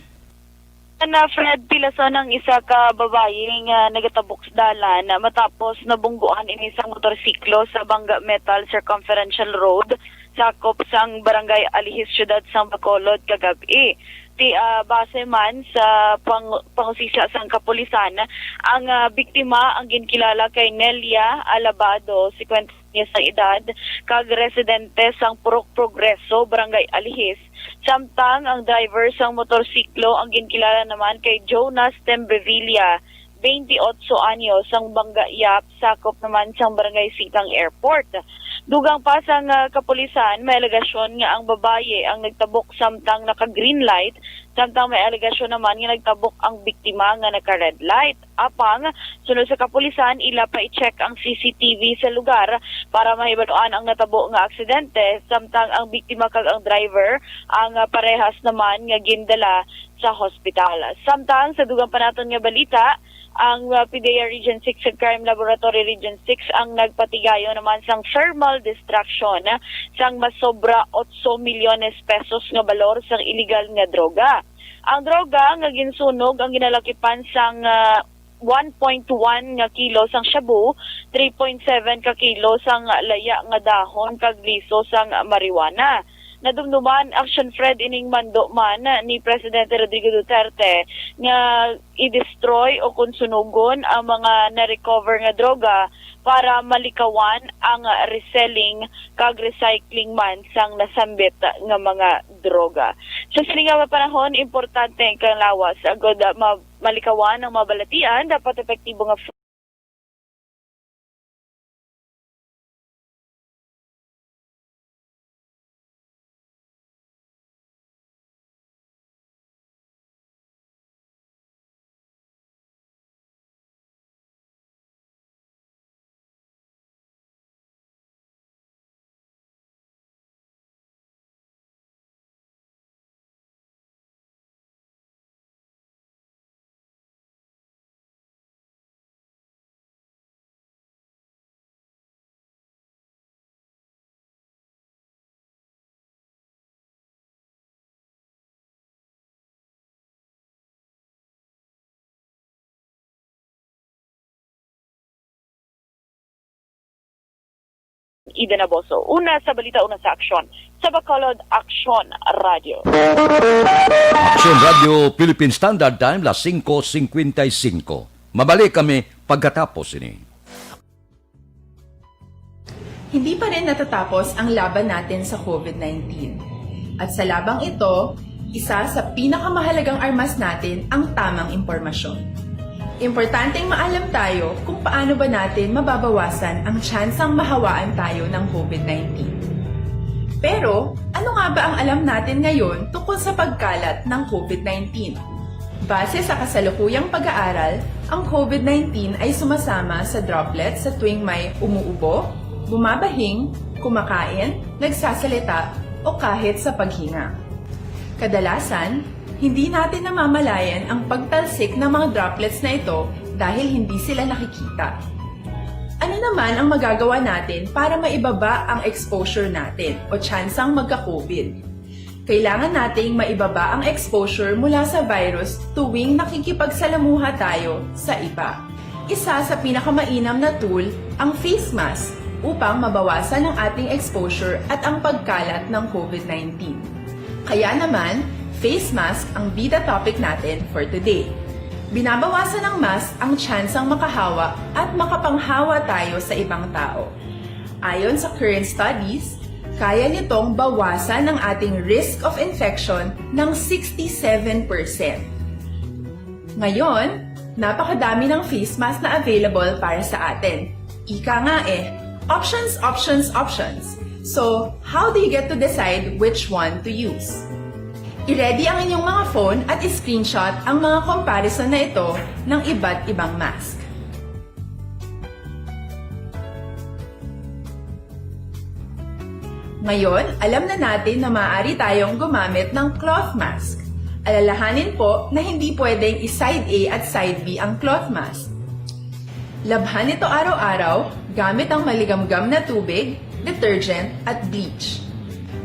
Na Fred, pilason ang isa ka babayi nga nagatabok sa dalan matapos nabungguan ini sang motorsiklo sa Bangga Metal Circumferential Road, sakop sang Barangay Alihis, Siyudad sang Bacolod, kagab-i. Ti, ah, base man sa pang-, pangusisa sang kapulisan, ang, ah, biktima ang ginkilala kay Nelia Alabado, singkwenta anyos ang edad, kag residente sang Purok Progreso, Barangay Alihis, samtang ang driver sang motorsiklo ang ginkilala naman kay Jonas Tembrevilla, twenty-eight anyos, sang Bangga Yap, sakop naman sang Barangay Singkang Airport. Dugang pa sang, ah, kapulisan, may alegasyon nga ang babayi ang nagtabok samtang naka-green light, samtang may alegasyon naman nga nagtabok ang biktima nga naka-red light. Apang, sunod sa kapulisan, ila pa i-check ang C C T V sa lugar para mahibaluan ang natabo nga aksidente, samtang ang biktima kag ang driver ang, ah, parehas naman nga gindala sa hospital. Samtang sa dugang pa naton nga balita, ang, ah, PDEA Region six ug Crime Laboratory Region six ang nagpatigayon naman sang thermal destruction sang masobra otso milyones pesos nga balor sang iligal nga droga. Ang droga nga ginsunog ang ginalakipan sang, ah, one point one nga kilo sang shabu, three point seven ka kilo sang laya nga dahon, kag liso sang marijuana. Nadumduman, Action Fred, ining mando man ni Presidente Rodrigo Duterte nga i-destroy o kon sunugon ang mga na-recover nga droga para malikawan ang reselling kag recycling man sang nasambit nga mga droga. Sa sini nga panahon, importante ang kalawas agud ma-, malikawan ang mabalatian, dapat epektibo nga Ida Naboso. Una sa balita, una sa aksyon. Sa Bacolod, Aksyon Radio. Aksyon Radio, Philippine Standard Time, las singko singkwenta y singko. Mabalik kami pagkatapos ini. Hindi pa rin natatapos ang laban natin sa covid nineteen. At sa labang ito, isa sa pinakamahalagang armas natin ang tamang impormasyon. Importanteng maalam tayo kung paano ba natin mababawasan ang tsansang mahawaan tayo ng covid nineteen. Pero, ano nga ba ang alam natin ngayon tungkol sa pagkalat ng covid nineteen? Base sa kasalukuyang pag-aaral, ang covid nineteen ay sumasama sa droplets sa tuwing may umuubo, bumabahing, kumakain, nagsasalita, o kahit sa paghinga. Kadalasan, hindi natin namamalayan ang pagtalsik ng mga droplets na ito dahil hindi sila nakikita. Ano naman ang magagawa natin para maibaba ang exposure natin o tsansang magka-covid? Kailangan nating maibaba ang exposure mula sa virus tuwing nakikipagsalamuha tayo sa iba. Isa sa pinakamainam na tool ang face mask upang mabawasan ang ating exposure at ang pagkalat ng covid nineteen. Kaya naman, face mask ang bida topic natin for today. Binabawasan ng mask ang tsansang makahawa at makapanghawa tayo sa ibang tao. Ayon sa current studies, kaya nitong bawasan ang ating risk of infection ng sixty-seven percent. Ngayon, napakadami ng face mask na available para sa atin. Ika nga eh, options, options, options. So, how do you get to decide which one to use? I-ready ang inyong mga phone at i-screenshot ang mga comparison na ito ng iba't ibang mask. Ngayon, alam na natin na maaari tayong gumamit ng cloth mask. Alalahanin po na hindi pwedeng i-side A at side B ang cloth mask. Labhan ito araw-araw gamit ang maligamgam na tubig, detergent, at bleach.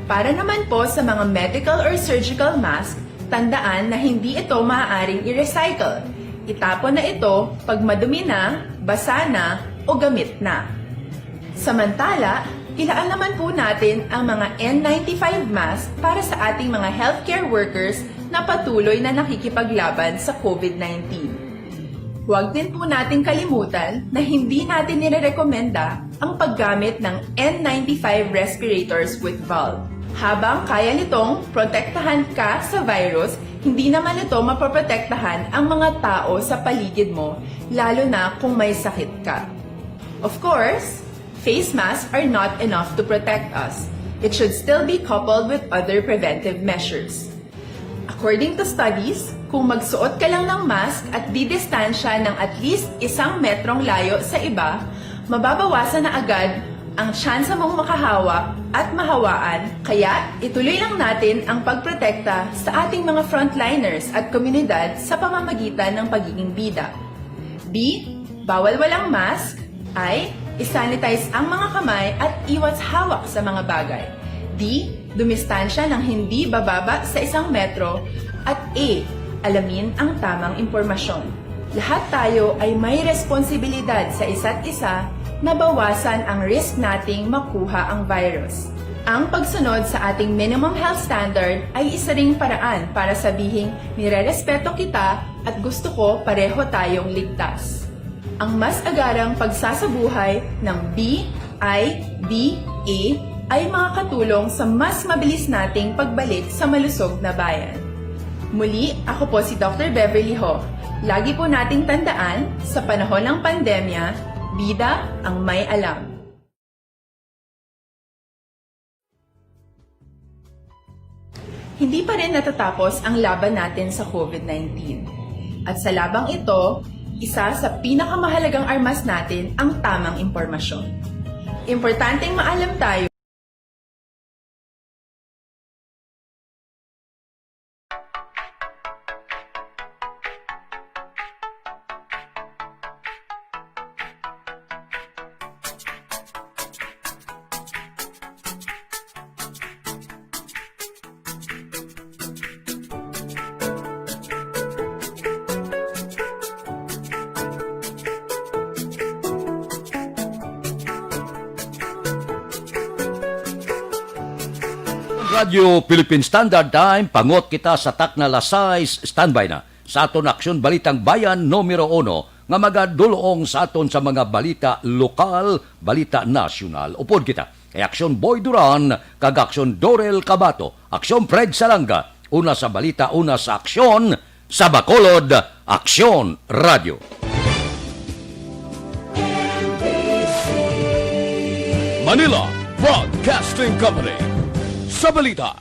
Para naman po sa mga medical or surgical mask, Tandaan na hindi ito maaaring i-recycle. Itapon na ito pag madumi na, basa na, o gamit na. Samantala, ilaan naman po natin ang mga N ninety-five mask para sa ating mga healthcare workers na patuloy na nakikipaglaban sa COVID nineteen. Huwag din po natin kalimutan na hindi natin nirerekomenda ang paggamit ng N ninety-five respirators with valve. Habang kaya nitong protektahan ka sa virus, hindi naman ito mapoprotektahan ang mga tao sa paligid mo, lalo na kung may sakit ka. Of course, face masks are not enough to protect us. It should still be coupled with other preventive measures. According to studies, kung magsuot ka lang ng mask at didistansya ng at least isang metrong layo sa iba, mababawasan na agad ang tsansa mong makahawak at mahawaan, kaya ituloy lang natin ang pagprotekta sa ating mga frontliners at komunidad sa pamamagitan ng pagiging bida. B, bawal walang mask. I, isanitize ang mga kamay at iwas hawak sa mga bagay. D, dumistansya ng hindi bababa sa isang metro. At E, alamin ang tamang impormasyon. Lahat tayo ay may responsibilidad sa isa't isa na bawasan ang risk nating makuha ang virus. Ang pagsunod sa ating minimum health standard ay isa ring paraan para sabihing nirerespeto kita at gusto ko pareho tayong ligtas. Ang mas agarang pagsasabuhay ng B I D A ay makakatulong sa mas mabilis nating pagbalik sa malusog na bayan. Muli, ako po si Doctor Beverly Ho. Lagi po nating tandaan, sa panahon ng pandemya, bida ang may alam. Hindi pa rin natatapos ang laban natin sa COVID nineteen. At sa labang ito, isa sa pinakamahalagang armas natin ang tamang impormasyon. Importanteng maalam tayo. Radyo Philippine Standard Time, pangot kita sa takna alas sais, standby na sa aton Aksyon Balitang Bayan numero uno nga magadulong sa aton sa mga balita lokal, balita nasyonal. Upod kita kay Aksyon Boy Duran kag Aksyon Dorel Cabato, Aksyon Fred Salanga, una sa balita, una sa aksyon, sa Bacolod, Aksyon Radio. Manila Broadcasting Company, sa balita,